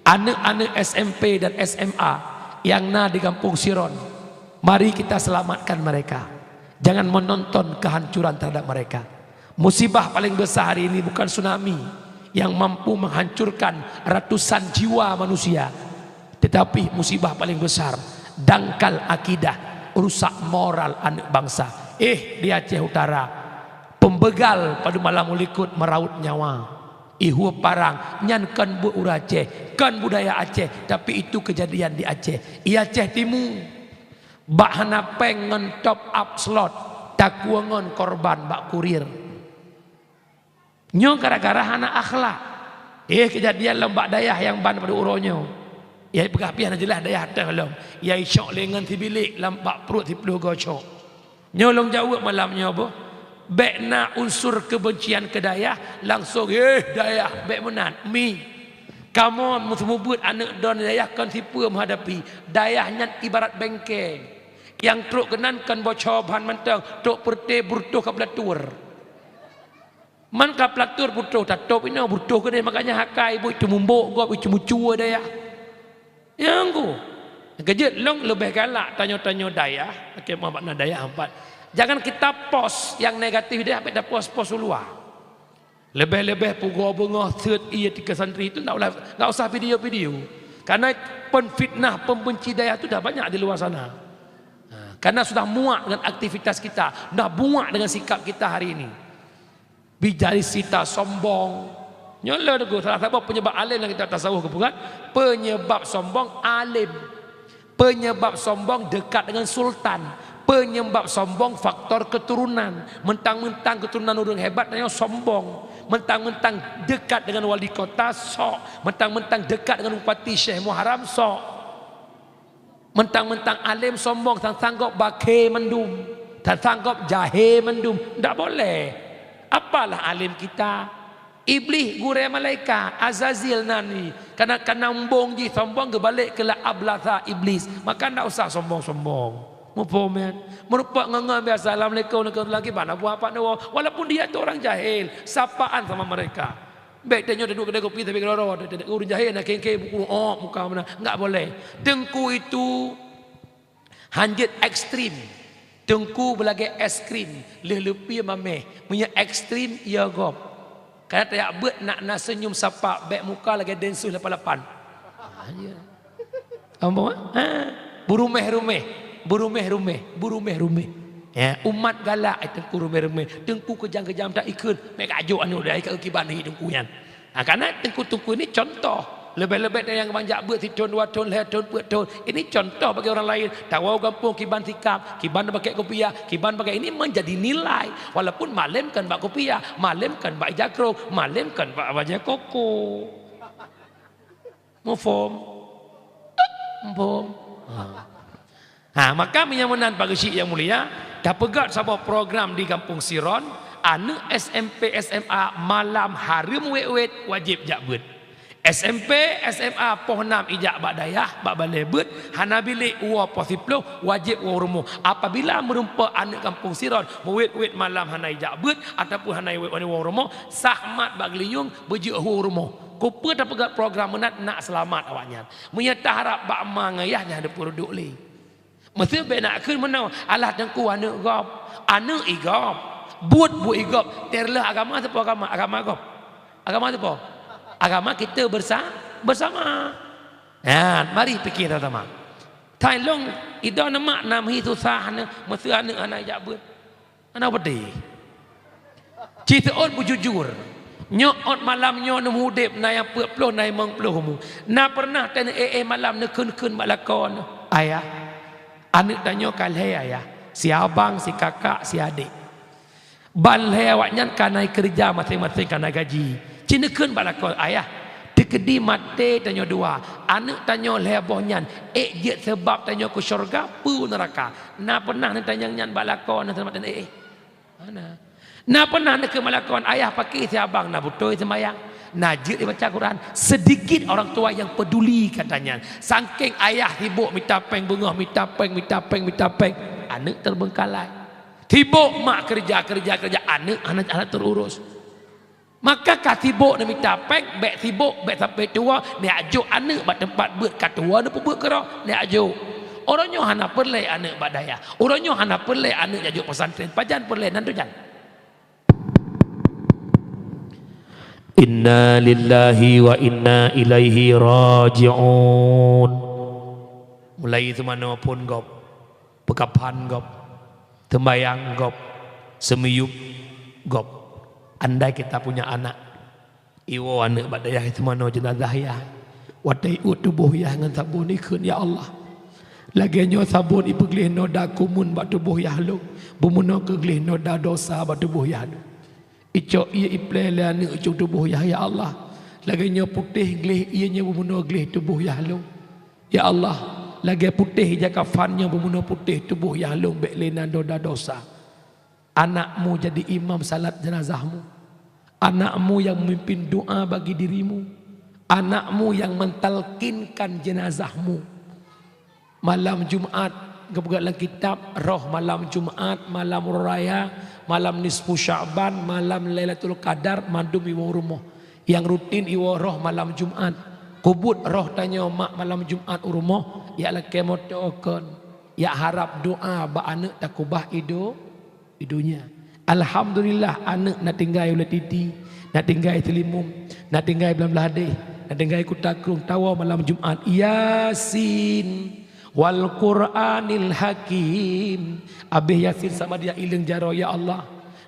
Aneuëk-aneuëk S M P dan S M A nyang na di Gampông Siron, mari kita selamatkan mereka. Jangan menonton kehancuran terhadap mereka. Musibah paling besar hari ini bukan tsunami yang mampu menghancurkan ratusan jiwa manusia, tetapi musibah paling besar, dangkal akidah, rusak moral aneuk bangsa. Eh, di Aceh Utara, pembegal pada malam likot meraut nyawa. Ihup parang, nyan kon buet ureuëng Aceh, kon budaya Aceh, tapi itu kejadian di Aceh. I Aceh Timu, bak hana péng ngon top up slot, takue ngon korban bak kurir. Nyoe gara-gara hana akhlak. Eh, kejadian lom bak dayah nyang ban pada uroe nyoe. Ya peugah pih hana jeulaih dayah teuh lom. Ya icok lé ngon sibilék lam bak pruet siploh go cok. Nyoe lôn jaweueb malam nyoe boh. Bék na unsur keubencian keu dayah, langsong, "Eh, dayah, bék meunan, mi. Kamoe meuseumeubeuet aneuk droeneuh dayah kon sipeue meuhadapi." Dayah nyan ibarat bengke. Nyang trok keunan kon boco ban mantong, trok peureute burutoh ka beulatur. Man ka peulatur burutoh tatôb inoe, burutoh keudeh, makanya hakai buet teumumbok gob, teumucue dayah. Nyang ku, keujeuet lôn leubeh galak tanyoe-tanyoe dayah, akhé meuh bak na dayah empat. Jangan kita post nyang negatif deh, bék tapos-pos u luwa. Leubeh-leubeh pugoe beungoh seuet ié tike santri itu ndak ulah, ndak usah video-video. Karena penfitnah, pembenci dayah itu dah banyak di luar sana. Ha, karena sudah muak dengan aktivitas kita, dah muak dengan sikap kita hari ini. Bijari sita sombong. Nyoe le teungku, salah saboh penyebab alim dalam kitab tasawuf geupeugah, penyebab sombong alim. Penyebab sombong dekat dengan sultan. Penyebab sombong faktor keturunan. Mentang-mentang keturunan ureuëng hebat, tanyoe sombong. Mentang-mentang dekat dengan wali kota, sok. Mentang-mentang dekat dengan bupati Syekh Muharram, sok. Mentang-mentang alim sombong, sang-sang gob bakhe mandum, sang-sang gob jahe mandum. Ndak boleh. Apalah alim kita? Iblih gurée malaikat, Azazil nan ni. Kana, kana embong jih sombong, geubalek keu la ablasa Iblis. Maka ndak usah sombong-sombong. Muphom, ya? Meureumpok ngon-ngon biasa, "Assalamualaikum, waalaikumsalam, kiban, Abu, apa ni, wo?" Walaupun dia tu orang jahil, sapaan sama mereka. Bék tanyoe taduek keudè kopi tapi keudroe-droe, ureuëng jahé na kheng-kheng buku, oh, muka mana. Enggak boleh. Teungku itu hanjeuet ekstrim. Teungku beulagèe es krim, lheueh leupie mamèh. Meunyoe ekstrim, ya gob. Kadang tajak beuet nak na seunyum sapa, bék muka lagèe densus lapan lapan. Ah, ya. Ampôn, ha? Beurumeh-rumeh, beurumeh-rumeh, beurumeh-rumeh. Ya, umat galak, eh, teungku rumeh-rumeh, teungku keujam-keujam, tak ikheun, meukajoh aneuk dai ka kiban hi teungku nyan. Ha, karena teungku-teungku ini contoh. Lebih-lebih dari nyang banyak beuet sithon, dua thon, lhèe thon, peuet thon. Ini contoh bagi orang lain. Tawoe gampông kiban sikap, kiban pakai kopiah, kiban pakai ini menjadi nilai. Walaupun malem kan bak kopiah, malem kan bak ija krong, malem kan bak bajèe koko. Muphom? Muphom. Ha. Ha, maka meunyoe meunan Pak Geuchik nyang mulia, tapeugöt saboh program di Gampông Siron, aneuk S M P, S M A malam hareuem wét-wét wajéb jak beuet. S M P, S M A poh nam ijak bak dayah, bak balè beuet, hana bilék woe poh siploh, wajéb woe rumoh. Apabila meurumpok aneuk Gampông Siron, meuwét-wét malam hana ijak beuet, ataupun hana iwét woe rumoh, sah mat bak geulinyueng, beujeuet woe rumoh. Keupeue tapeugöt program meunan, nak seulamat awaknyan. Meunyoe taharab bak ma ngon yah, nyan hana peue duek lé. Meuseu bék nak kheun meunoe, alah teungku aneuk gob, aneuk i gob, buet-buet i gob, terleuh agama sapeue agama, agama gob. Agama sapeue? Agama kita bersa-, bersama. Nyan, mari pikir sama-sama. Thai lôn, idong neumak nam hi susah neu, meuseu aneuk hana ijak beuet. Hana peudeh. Ci seuôt beujujur. Nyoe ôt malam nyoe neumudép na nyang peuet ploh, na limong ploh umu. Na pernah teuh neu éh-éh malam neukheun-kheun bak lakoe neu, "Ayah, aneuk tanyoe ka lhèe, Ayah. Si abang, si kakak, si adék. Ban lhèe awaknyan ka na keureuja maséng-maséng, ka na gaji." Ci neukheun bak lakoe, "Ayah, teukeudi maté tanyoe dua, aneuk tanyoe lhèe boh nyan, ék jeuet seubab tanyoe keu syeuruga peue neuraka?" Na pernah neutanyong nyan bak lakoe neu teuma teuh neu éh-éh? Hana. Na pernah neukheun bak lakoe, "Ayah, pakri si abang na beutôi seumayang, na jeuet ibaca Quran." Sedikit orang tua yang peduli kata nyan. Sangkéng ayah sibok mita péng beungoh, mita péng, mita péng, mita péng, aneuk terbengkalai. Sibok mak keureuja, keureuja, keureuja, aneuk hana, hana teururus. Maka ka sibok neumita péng, bék sibok, bék sampai tuwoe, neujak jok aneuk bak teumpat beuet, ka tuwoe neupeubuet keudroe, neujak jok. Uroe nyoe hana peureulèe aneuk bak dayah. Uroe nyoe hana peureulèe aneuk jak jok pesantren. Pajan peureulèe nan tujan? Inna lillahi wa inna ilaihi raji'un. Mulai seumanoe phôn gob, peukaphan gob, seumayang gob, seumiyueb gob. Andai kita punya anak, iwoe aneuk bak dayah seumanoe jeunazah yah. Watèe iuet tuboh yah ngon sabon ikheun, "Ya Allah, lagèe nyoe sabon ipeugleh noda kumun bak tuboh yah lôn, beumeunoe keu gleh noda dosa bak tuboh yah lôn." Icok ié iplè lé aneuk icok tuboh yah, "Ya Allah, lagèe nyoe putéh gleh ié nyoe beumeunoe gleh tuboh yah lôn. Ya Allah, lagèe putéh ija kafan nyoe beumeunoe putéh tuboh yah lôn, bék lé na noda dosa." Anakmu jadi imam salat jenazahmu. Anakmu yang memimpin doa bagi dirimu. Anakmu yang mentalkinkan jenazahmu. Malam Jumat, geupeugah lam kitab, roh malam Jumat, malam Uroe Raya, malam nisfu Sya'ban, malam Lailatul Qadar, mandum iwoe u rumoh. Nyang rutin iwoe roh malam Jumat. Kubuet roh tanyoe mak malam Jumat u rumoh, jak lakèe moto kon, jak harab doa bak aneuk takubah ido-, di donya. Alhamdulillah, aneuk na tinggai Ulee Titi, na tinggai Seulimum, na tinggai Blang Blahdeh, na tinggai Kuta Krueng, tawoe malam Jumat, Yasin wal Qur'anil Hakim. Abéh Yasin sama dia ileueng jaroe, "Ya Allah,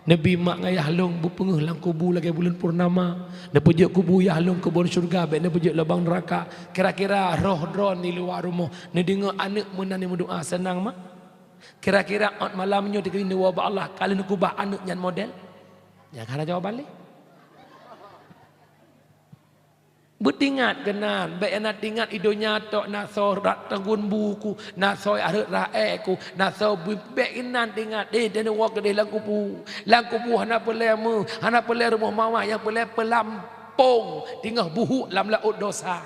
Neubi mak ngon yah lôn beupeungeuh lam kubu lagée buleuen purnama. Neupeujeuet kubu yah lôn keubon syeuruga, bék neupeujeuet lubang neuraka. Kira-kira roh droeneuh di luwa rumoh neudeungoe aneuëk meunan nyang meudoá, seunang mak? Kira-kira ôt malam nyoe teukeudi neuwoe bak Allah ka lheueh neukeubah aneuëk nyan model? Nyan ka hana jawaban lé. Beutingat keunan, bék hana tingat i donya tok na soe rot teungeun bu ku, na soe rhot raék ku, na soe bu-, bék keunan tingat, eh, dan woe keudeh lam kubu. Lam kubu hana peureulée meu, hana peureulée rumoh mawah, nyang peureulée peulampong teungoh buhuk lam laôt dosa.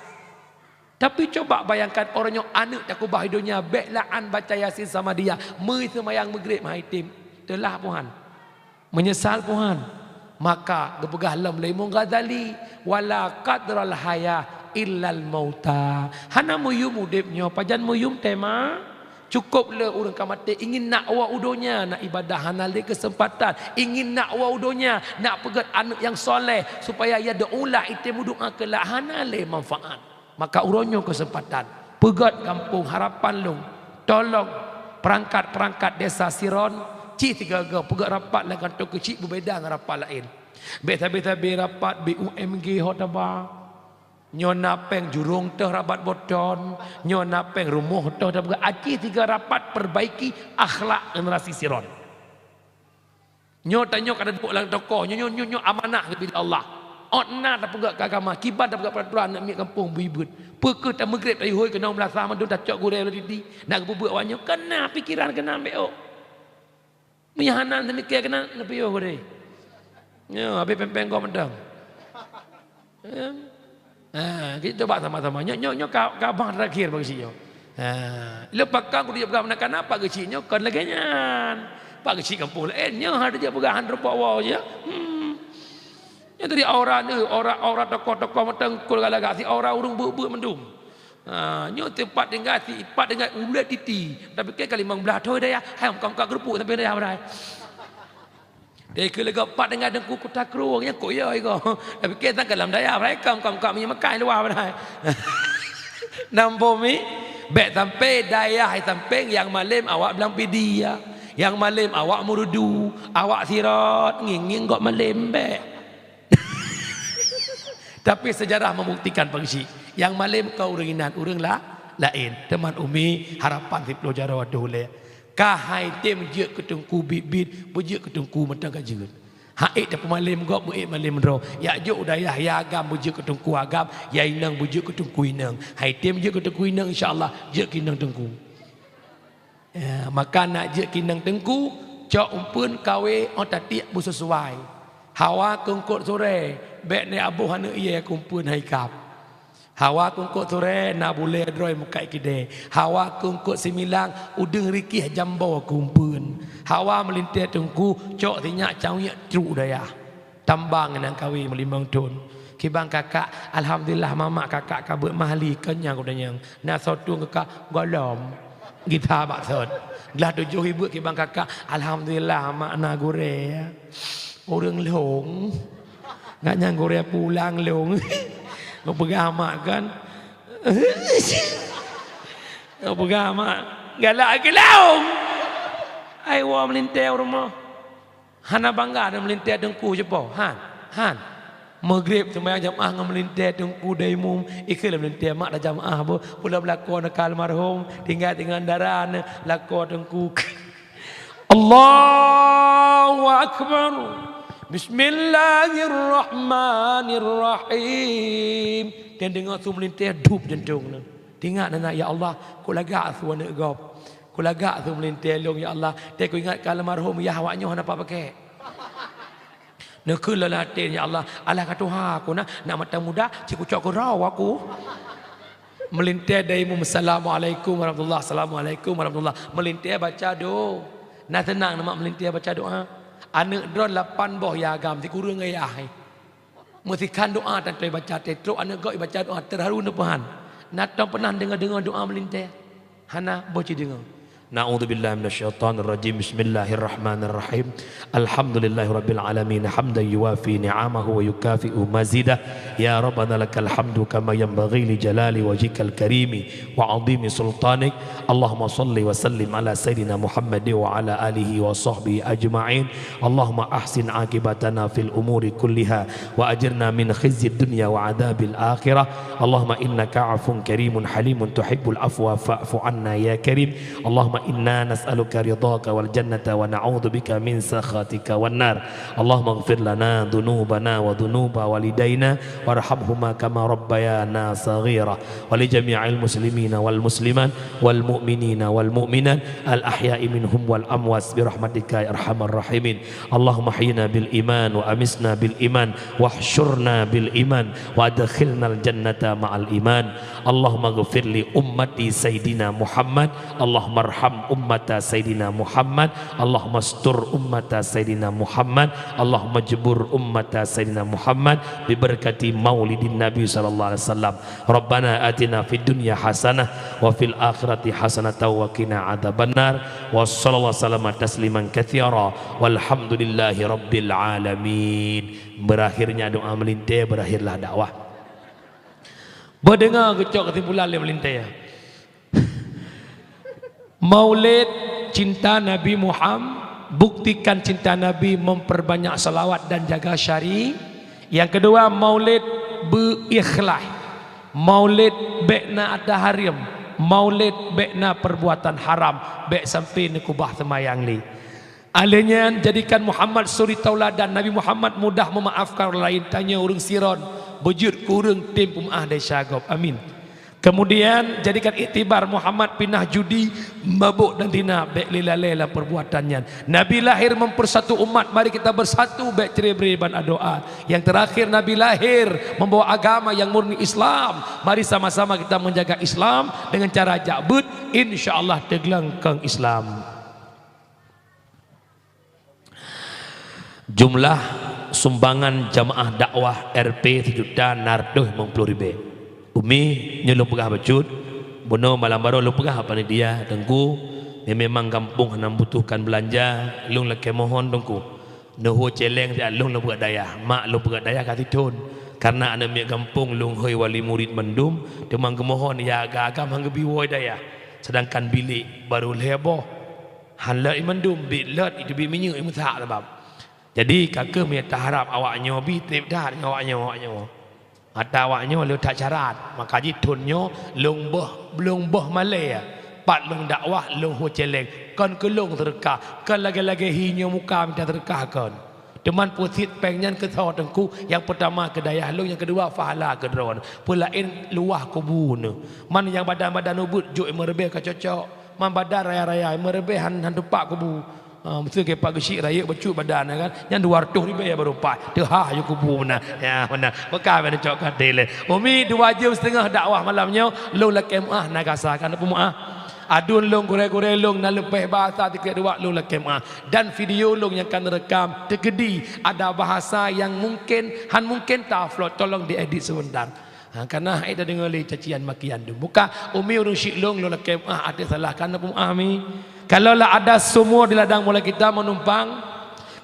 Tapi coba bayangkan, uroe nyoe aneuëk takeubah i donya, bék laan baca Yasin sama dia, meuseumayang Maghrib hai tem, teulah puhan. Meunyeusal puhan. Maka geupeugah lom lé Imam Ghazali, "Wala qadral haya illal mauta." Hana meuyum udeb nyoe, pajan meuyum teuma? Cukop le ureuëng ka maté, ingin nak woe u donya, nak ibadah hana lé keuseumpatan, ingin nak woe u donya, nak peugét aneuëk nyang soleh, supaya ia deuulah item meudoá keulak, hana lé manfaat. Maka uroe nyoe keuseumpatan. Peugét gampông harapan lôn, tolong peurangkat-peurangkat desa Siron, cit sigoe-goe peugét rapat lam kantô keuchik beubeda ngon rapat laén. Bék sabe-sabe rapat B U M G ho taba. Nyoe na péng jurông teuh rabat boton, nyoe na péng rumoh teuh taba. Aci sigoe rapat perbaiki akhlak generasi Siron. Nyoe tanyoe ka taduek lam toko, nyoe, nyoe, nyoe, nyoe amanah geubri lé Allah. Ôt na tapeugét keu agama, kiban tapeugét peuraturan aneuk miet gampông beuibeut. Peu kheueh tameugreb tayue hôi keunong meulasah mandum tacok gurée lom titi, nak geupeubuet awak nyoe, keunan pikeran keunan bék ôk. Meunyoe hana neumike keunan, neupiôh gurée. Nyoe habéh péng-péng gob mantong. Em? Ha, kita cuba sama-sama. Nyoe, nyoe, nyoe ka, ka bang terakhir bagi si nyoe. Ha, lepas kan kudu peugah meunan kana Pak Geuchik nyoe kon lagée nyan. Pak Geuchik gampông laén nyoe harus dia peugah han rupa wow je. Hmm. Nyoe tadi aura ni, aura, aura tokoh-tokoh mantong kul galak si aura ureuëng beuk-beuk mandum. Ha, nyoe tempat tinggai si, tempat tinggai ulée titi. Tapi ke ka limong blah thoi dayah, hai kong ka geurupuk sampai dayah berai. Dai keu leuga pat deungon Teungku Kuta Krueng nyang kok ya iko. Tapi ke sang ka lam dayah, berai kam, kam, kam, minyeuk meukai luwa berai. Nambo mi, bék sampai dayah sampéng nyang malém awak Blang Pidie, ya. Nyang malém awak Meureudu, awak Sirot, ngieng-ngieng gok malém bék. Tapi sejarah membuktikan Pak Geuchik, nyang malém kon ureuëng inan, ureuëng la-, laén. Teuma umi harapan siplôh jaroe ateueh ulée. Ka hai tem jeuet keu teungku biet-biet, beujeuet keu teungku mantong ka jeuet. Hak ék tapeumalém gob, beu ék malém droe. Yak jok u dayah ya agam, beujeuet keu teungku agam, ya inong, beujeuet keu teungku inong. Hai tem jeuet keu teungku inong, insya Allah jeuet keu inong teungku. Ya, maka nak jeuet keu inong teungku, cok umpeuen kawé ôn tatiek beusesuai. Hawa keu eungkôt surée, bék neuaboh aneuk ié keu umpeuen hai kab. Hawa keu eungkôt surée na bulée droe meukat keudée. Hawa keu eungkôt similang udeueng rikieh jambo keu umpeuen. Hawa meulintée teungku cok sinyak cawiek trok u dayah. Tambang nyang kawé meulimong thon. Kiban kakak, alhamdulillah mamak kakak ka beuet mahli keu nyang udah nyang. Na soe tueng kakak golom. Gita bak sot. Glah tujoh ibeuk kiban kakak, alhamdulillah mak na gurée. Ureuëng lhong. Ngat nyang gurée pulang lhong. Geupeugah mak kan. Geupeugah mak. Galak keu lhong. Ai woe meulintée u rumoh. Hana bangga dan meulintée teungku jeupô. Han, han. Maghrib seumayang jamaah ngon meulintée teungku dai mum. Ikeu lom meulintée mak dan jamaah boh. Pula beulakon ka almarhum. Tinggai-tinggai dara ne lakon teungku. Allahu Akbar. Bismillahirrahmanirrahim. Dan deungoe su meulintée dup jantong ne. Tingat na, ya Allah, kok lagak su aneuk gob. Kok lagak su meulintée lôn, ya Allah. Teuingat ka almarhum yah awak nyoe hana pakai. Neukheun lam até, ya Allah, alah ka tuha ku na, nak mata muda, cikucok keurau aku. Meulintée dai mum, assalamualaikum warahmatullah, assalamualaikum warahmatullah. Meulintée baca do. Na seunang na mak meulintée baca doa. Aneuk droe lapan boh ya agam, sikureueng ayah. Meusikhan doa tan toe baca teuh trok aneuk gob ibaca doa teuharu neupeuhan. Na tom pernah deungoe-deungoe doa meulintée? Hana, boh ci deungoe. Na'udzubillahi minasyaitonirrajim. Bismillahirrahmanirrahim. Alhamdulillahirabbil alamin, hamdan yuwafi ni'amahu wa yukafi'u mazidah. Ya Rabbana lakal hamdu kama yanbaghi li jalali wajhikal karimi wa 'azimi sultanik. Allahumma shalli wa sallim ala sayyidina Muhammad wa ala alihi wa sahbihi ajma'in. Allahumma ahsin aqibatana fil umuri kulliha wa ajirna min khizyid dunya wa adzabil akhirah. Allahumma innaka 'afuwun karimun halimun tuhibbul 'afwa fa'fu 'anna ya karim. Allahumma inna nas'aluka ridhaka wal jannata wa na'udzubika min sakhatika wan nar. Allahumma ighfir lana dzunubana wa dzunuba walidaina warhamhuma kama rabbayana shaghira. Wa li jami'il muslimina wal muslimat wal mu'minina wal mu'minat al ahya'i minhum wal amwat bi rahmatika ya arhamar rahimin. Allahumma ahyina bil iman wa amisna bil iman wahsyurna bil iman wa adkhilnal jannata ma'al iman. Allahumma ghfir li ummati Sayyidina Muhammad. Allahumma arham ummata Sayyidina Muhammad. Allahumma astur ummata Sayyidina Muhammad. Allahumma jbur ummata Sayyidina Muhammad bi barakati maulidin Nabi sallallahu alaihi wasallam. Rabbana atina fid dunya hasanah wa fil akhirati hasanatan wa qina adzabannar. Wa sallallahu sallama tasliman katsira. Walhamdulillahi rabbil alamin. Berakhirnya doa meulintée, berakhirlah dakwah. Beudeungoe geucok keusimpulan lé meulintée. Maulid cinta Nabi Muhammad, buktikan cinta Nabi memperbanyak salawat dan jaga syari. Yang kedua, maulid beu ikhlas. Maulid bék na ata haram. Maulid bék na perbuatan haram. Bék sampai neukubah seumayang lé. Alheuh nyan, jadikan Muhammad suri tauladan. Nabi Muhammad mudah meumaafkan ureuëng laén, tanyoe ureuëng sidroe beujeuet keu ureuëng tem peumeu'ah desya gob. Amin. Kemudian, jadikan iktibar Muhammad pinah judi, mabök dan zina, bék lé lalée lam perbuatan nyan. Nabi lahir mempersatu umat, mari kita bersatu, bék cerai-berai ban adoa. Yang terakhir, Nabi lahir membawa agama yang murni Islam. Mari sama-sama kita menjaga Islam dengan cara jak beuet, insya Allah teugleng keu Islam. Jumlah sumbangan jamaah dakwah R P sijuta enam ratus lima puluh ribèe. Umi, nyoe lôn peugah bacut, bunoe malam baroe lôn peugah bak panitia, Teungku, nyoe memang gampông hana membutuhkan beulanja, lôn lakèe mohon Teungku. Neuhôi cèlèng siat lôn lôn peugah dayah, mak lôn peugah dayah ka sithôn. Kareuna aneuk miet gampông lôn hôi wali murit mandum, teuma geumohon ya agam-agam han geubi woe dayah. Sedangkan bilék barô lhèe boh. Han lheueh mandum, bit lheueh, itu bit minyeuk, meusak sabab. Jadi, ka keuh meunyo taharab awak nyoe bi trép that ngon awak nyoe, awak nyoe. Ata awak nyoe le that syarat. Maka jih thon nyoe lôn boh, lôn boh malèe. Pat lôn dakwah, lôn hôi cèlèng. Kon keu lôn seudeukah, kon lagèe-lagèe hi nyoe muka mita seudeukah kon. Teuma peusit pèng nyan keu soe Teungku, nyang peutama keu dayah lôn, nyang keudua pahala keu droen. Peulaén luwah kubu neuh. Man nyang badan-badan ubeuet jok meureubeue ka cocok. Man badan raya-raya meureubeue han, han teumpat kubu. Ha, meuseu keu Pak Geuchik rayeuk bacut badan, kan? Nyan dua reutôh ribèe baru pat. Teuhah ju kubu meunan. Ya, meunan. Meuka bèk neucok keu até lé. Umi dua jeuem siteungoh dakwah malam nyoe, lôn lakèe meu'ah na gasa, kan peumeu'ah. Aduen lôn gurèe-gurèe lôn na leupeh bahasa tikèe dua lôn lakèe meu'ah. Dan video lôn nyang ka neurekam teukeudi ada bahasa nyang mungkin, han mungkin ta-upload, tolong diedit sebentar. Ha, kareuna hai tadeungoe lé cacian makian dum. Buka Umi ureueng syik lôn, lôn lakèe meu'ah, até salah kan peumeu'ah Mi. Kalau lah ada sumur di ladang mulai kita menumpang,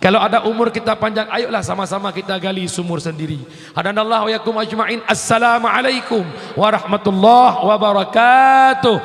kalau ada umur kita panjang, ayolah sama-sama kita gali sumur sendiri. Hadanallahu wa iyyakum ajma'in. Assalamualaikum warahmatullahi wabarakatuh.